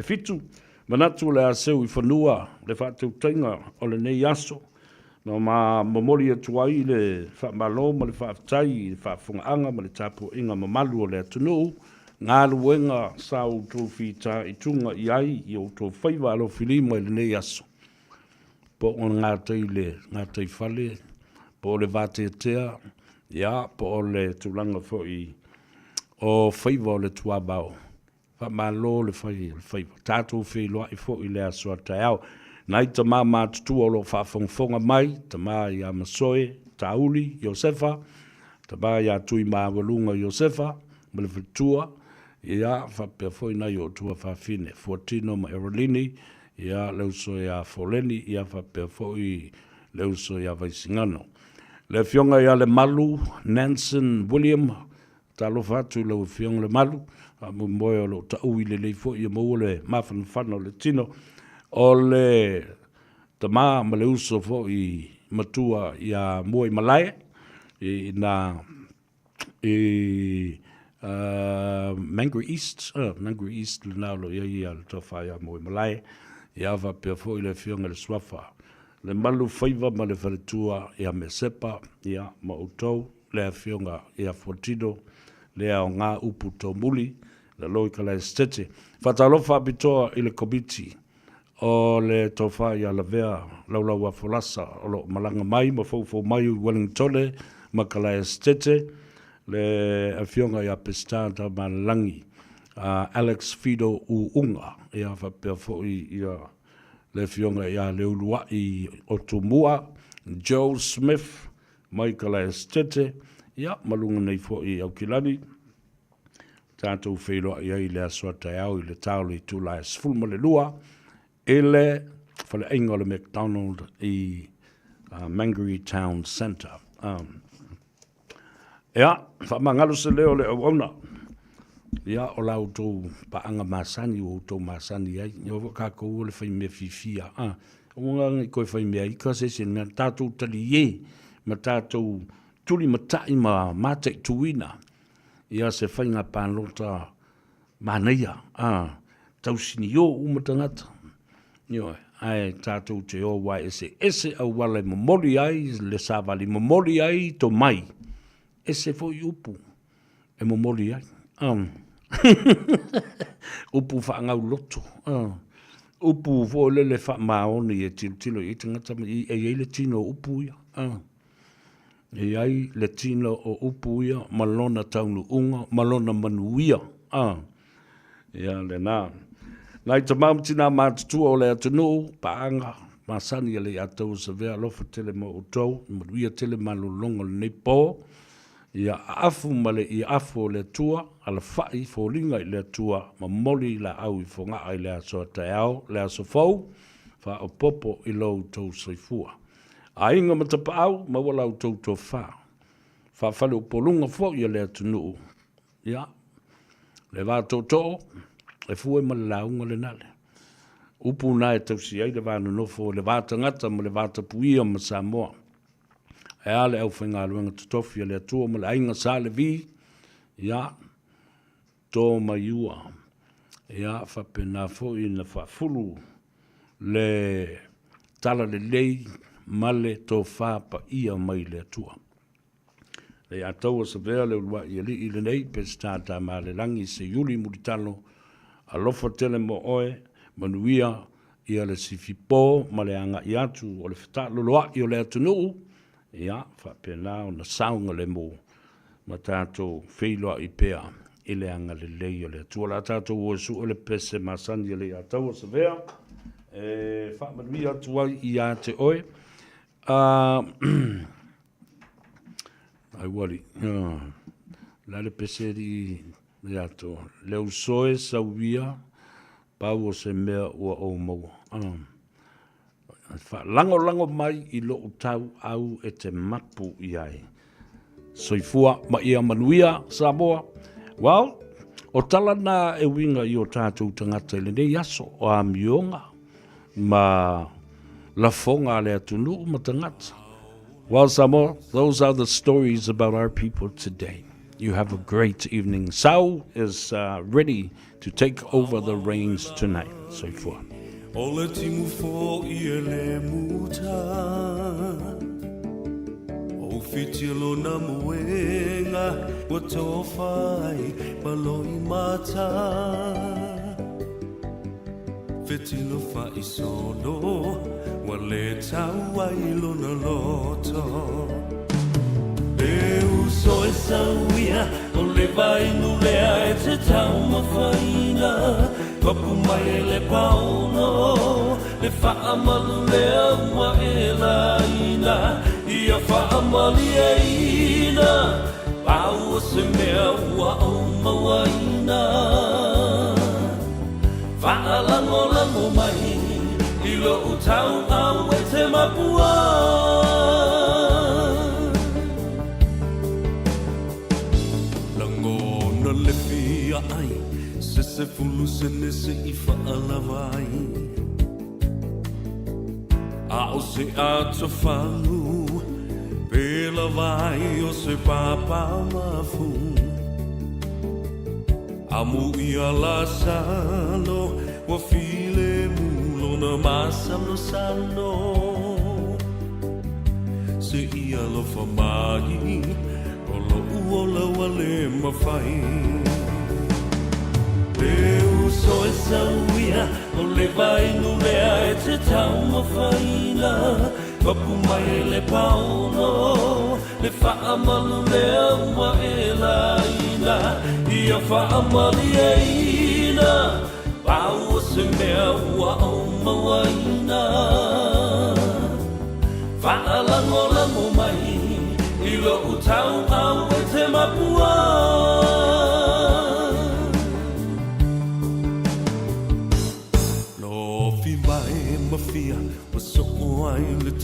fitu. Manatu o le a seu i fanua le faatautaiga o lenei aso. Na ma momoli atu ai le faamalo ma le faafetai i le faafofogaaga ma le tapuaiga mamalu o le atunuu, galuega sa outou fitaituga i ai i outou faiva alofilima i lenei aso, po o gatai le gataifale, po o le vateatea, ia, po o le tulaga foi o faiva o le tuavao. Faamalo le fai o le faiva. Tatou feiloai foi i le aso a taeao. Nai tama matutua o lo o faafogafoga mai, tama ia Masoe Tauli Iosefa, tama ia Tuimaualuga Iosefa ma le faletua, ia faapea foi nai o otua fafine, Fuatino ma Erolini, ia le uso ia Foleni, ia faapea foi le uso ia Vaisigano. Le afioga ia Lemalu Nanson William, Talofa atu i lau Afioga Lemalu, faamoemoe o lo o taui lelei foi ia maua le mafanafana o le tino o le tama ma le uso foi matua ia Muaimalae i ina i Mangere East, Mangere East lena o lo o i ai le tofa ia Muaimalae, ia faapea foi le Afioga i le Suafa Lemalu Faiva ma le faletua ia Mesepa, ia ma outou. le Afioga ia Fuatino, le aoga upu tomuli, lalo i Kalaesetete. Faatalofa faapitoa i le Komiti o le Tofa ia Lavea Laulauafolasa o lo o malaga mai ma foufou mai i Ueligitone ma Kalaesetete, le Afioga ia Peseta Tamalelagi, Alex Fido Uuga, ia faapea foi ia le Afioga ia Leuluai Otumua, Joe Smith, mai Kalaesetete, ia, ma luga nei foi i Aukilani, tatou feiloai ai i le aso a taeao i le ta o le itula e 12 i le faleaiga o le McDonald i Mangere Town Centre. Ia, faamagalo se leo o le auauna. Ia, o la outou paaga masani ua outou masani ai. Ia foi kākou o le fai mea fiafia. Ah, aua ne i toe fai mea ika se isi mea. Tatou talie ma tatou tulimatai ma mataituina ia se faiga palota manaia. Ah, tausinio uma tagata. Ioe, ae tatou te o aua e eseese auala e momoli ai le savali, momoli ai tomai, ese foi upu e momoli ai. Upu faagauloto, upu foi lele faamaoni e tilotilo i ai tagata, e i ai le tino o upu ia. E i ai le tino o upu ia ma lona taunuuga ma lona manuia. Ia lena. Nai tama ma tina matutua o le atunuu, paaga, masani a le Aiataua Savea, alofa tele mo outou, manuia tele malologa o lenei po. Ia aafu ma le iaafu o le Atua, alafai foliga i le Atua, momoli laau i Fogaa i le aso a taeao, le aso fou, faaopoopo i lo outou soifua. Aiga ma tapaau, maua la outou tofa. Faafaleupoluga foi a le atunuu, ia, le va tootoo, e fue ma le lauga lena le. Upu na e tausi ai le va nonofo, le va tagata ma le va tapuia ma Samoa. Ae a le aufaigaluega totofi a le Atua ma le aiga Sa Levi, ia, tō mai ua, ia, faapena foi na faafulu le talalelei ma le tofa paia mai le Atua. Le Ataua Savea le uluai alii lenei, Peseta Tamalelagi Seiuli Mulitalo, alofa tele mo oe, manuia ia le sifipo ma le agai atu o le fetaaloloai o le atunuu, ia faapena ona saogalemu ma tatou feiloai pea i le agalelei o le Atua. O le a tatou o e sue le pese masani a le Ataua Savea e faamanuia atu ai ia te oe. Ai ua alii, o le a le pese alii ia to, le usoe sauia pau o se mea ua ou maua. Faalagolago mai i lou tauau e te mapu i ai. Soifua ma ia manuia Samoa. Well, o tala na e uiga i o tātou tagata i lenei aso o amioga ma lafoga a le atunuu ma tagata. Well, Samoa, those are the stories about our people today. You have a great evening. Sau is ready to take over the reins tonight. Soifua. O le timu foi e le muta O whiti lona moenga Ua tofa ai ma loi mata Fetilo faisolo Ua le tau ai lona loto E. uso e sauia O le vainu lea e te taumafaina Papu mai e le paono Le faamalu lea ua e laina Ia faamalieina Pau o se mea ua ou mauaina Faalagolago mai i lou tauau e te mapua. Lagona le fia ai se 10 sene se i faalava ai A o se atofagu pe lava ai o se papamafu Amuia Lasalo ua filemu lona masalosalo Se i alofa mai o lo'u ola ua le mafai Le uso e sauia o le vainu lea e te taumafaina Papu mai e le paono Le faamalu lea ua e laina Ia faamalieina Pau o se mea ua ou mauaina Faalagolago mai i lou tauau e te mapua Lofi mai ma fia ua soo ai le.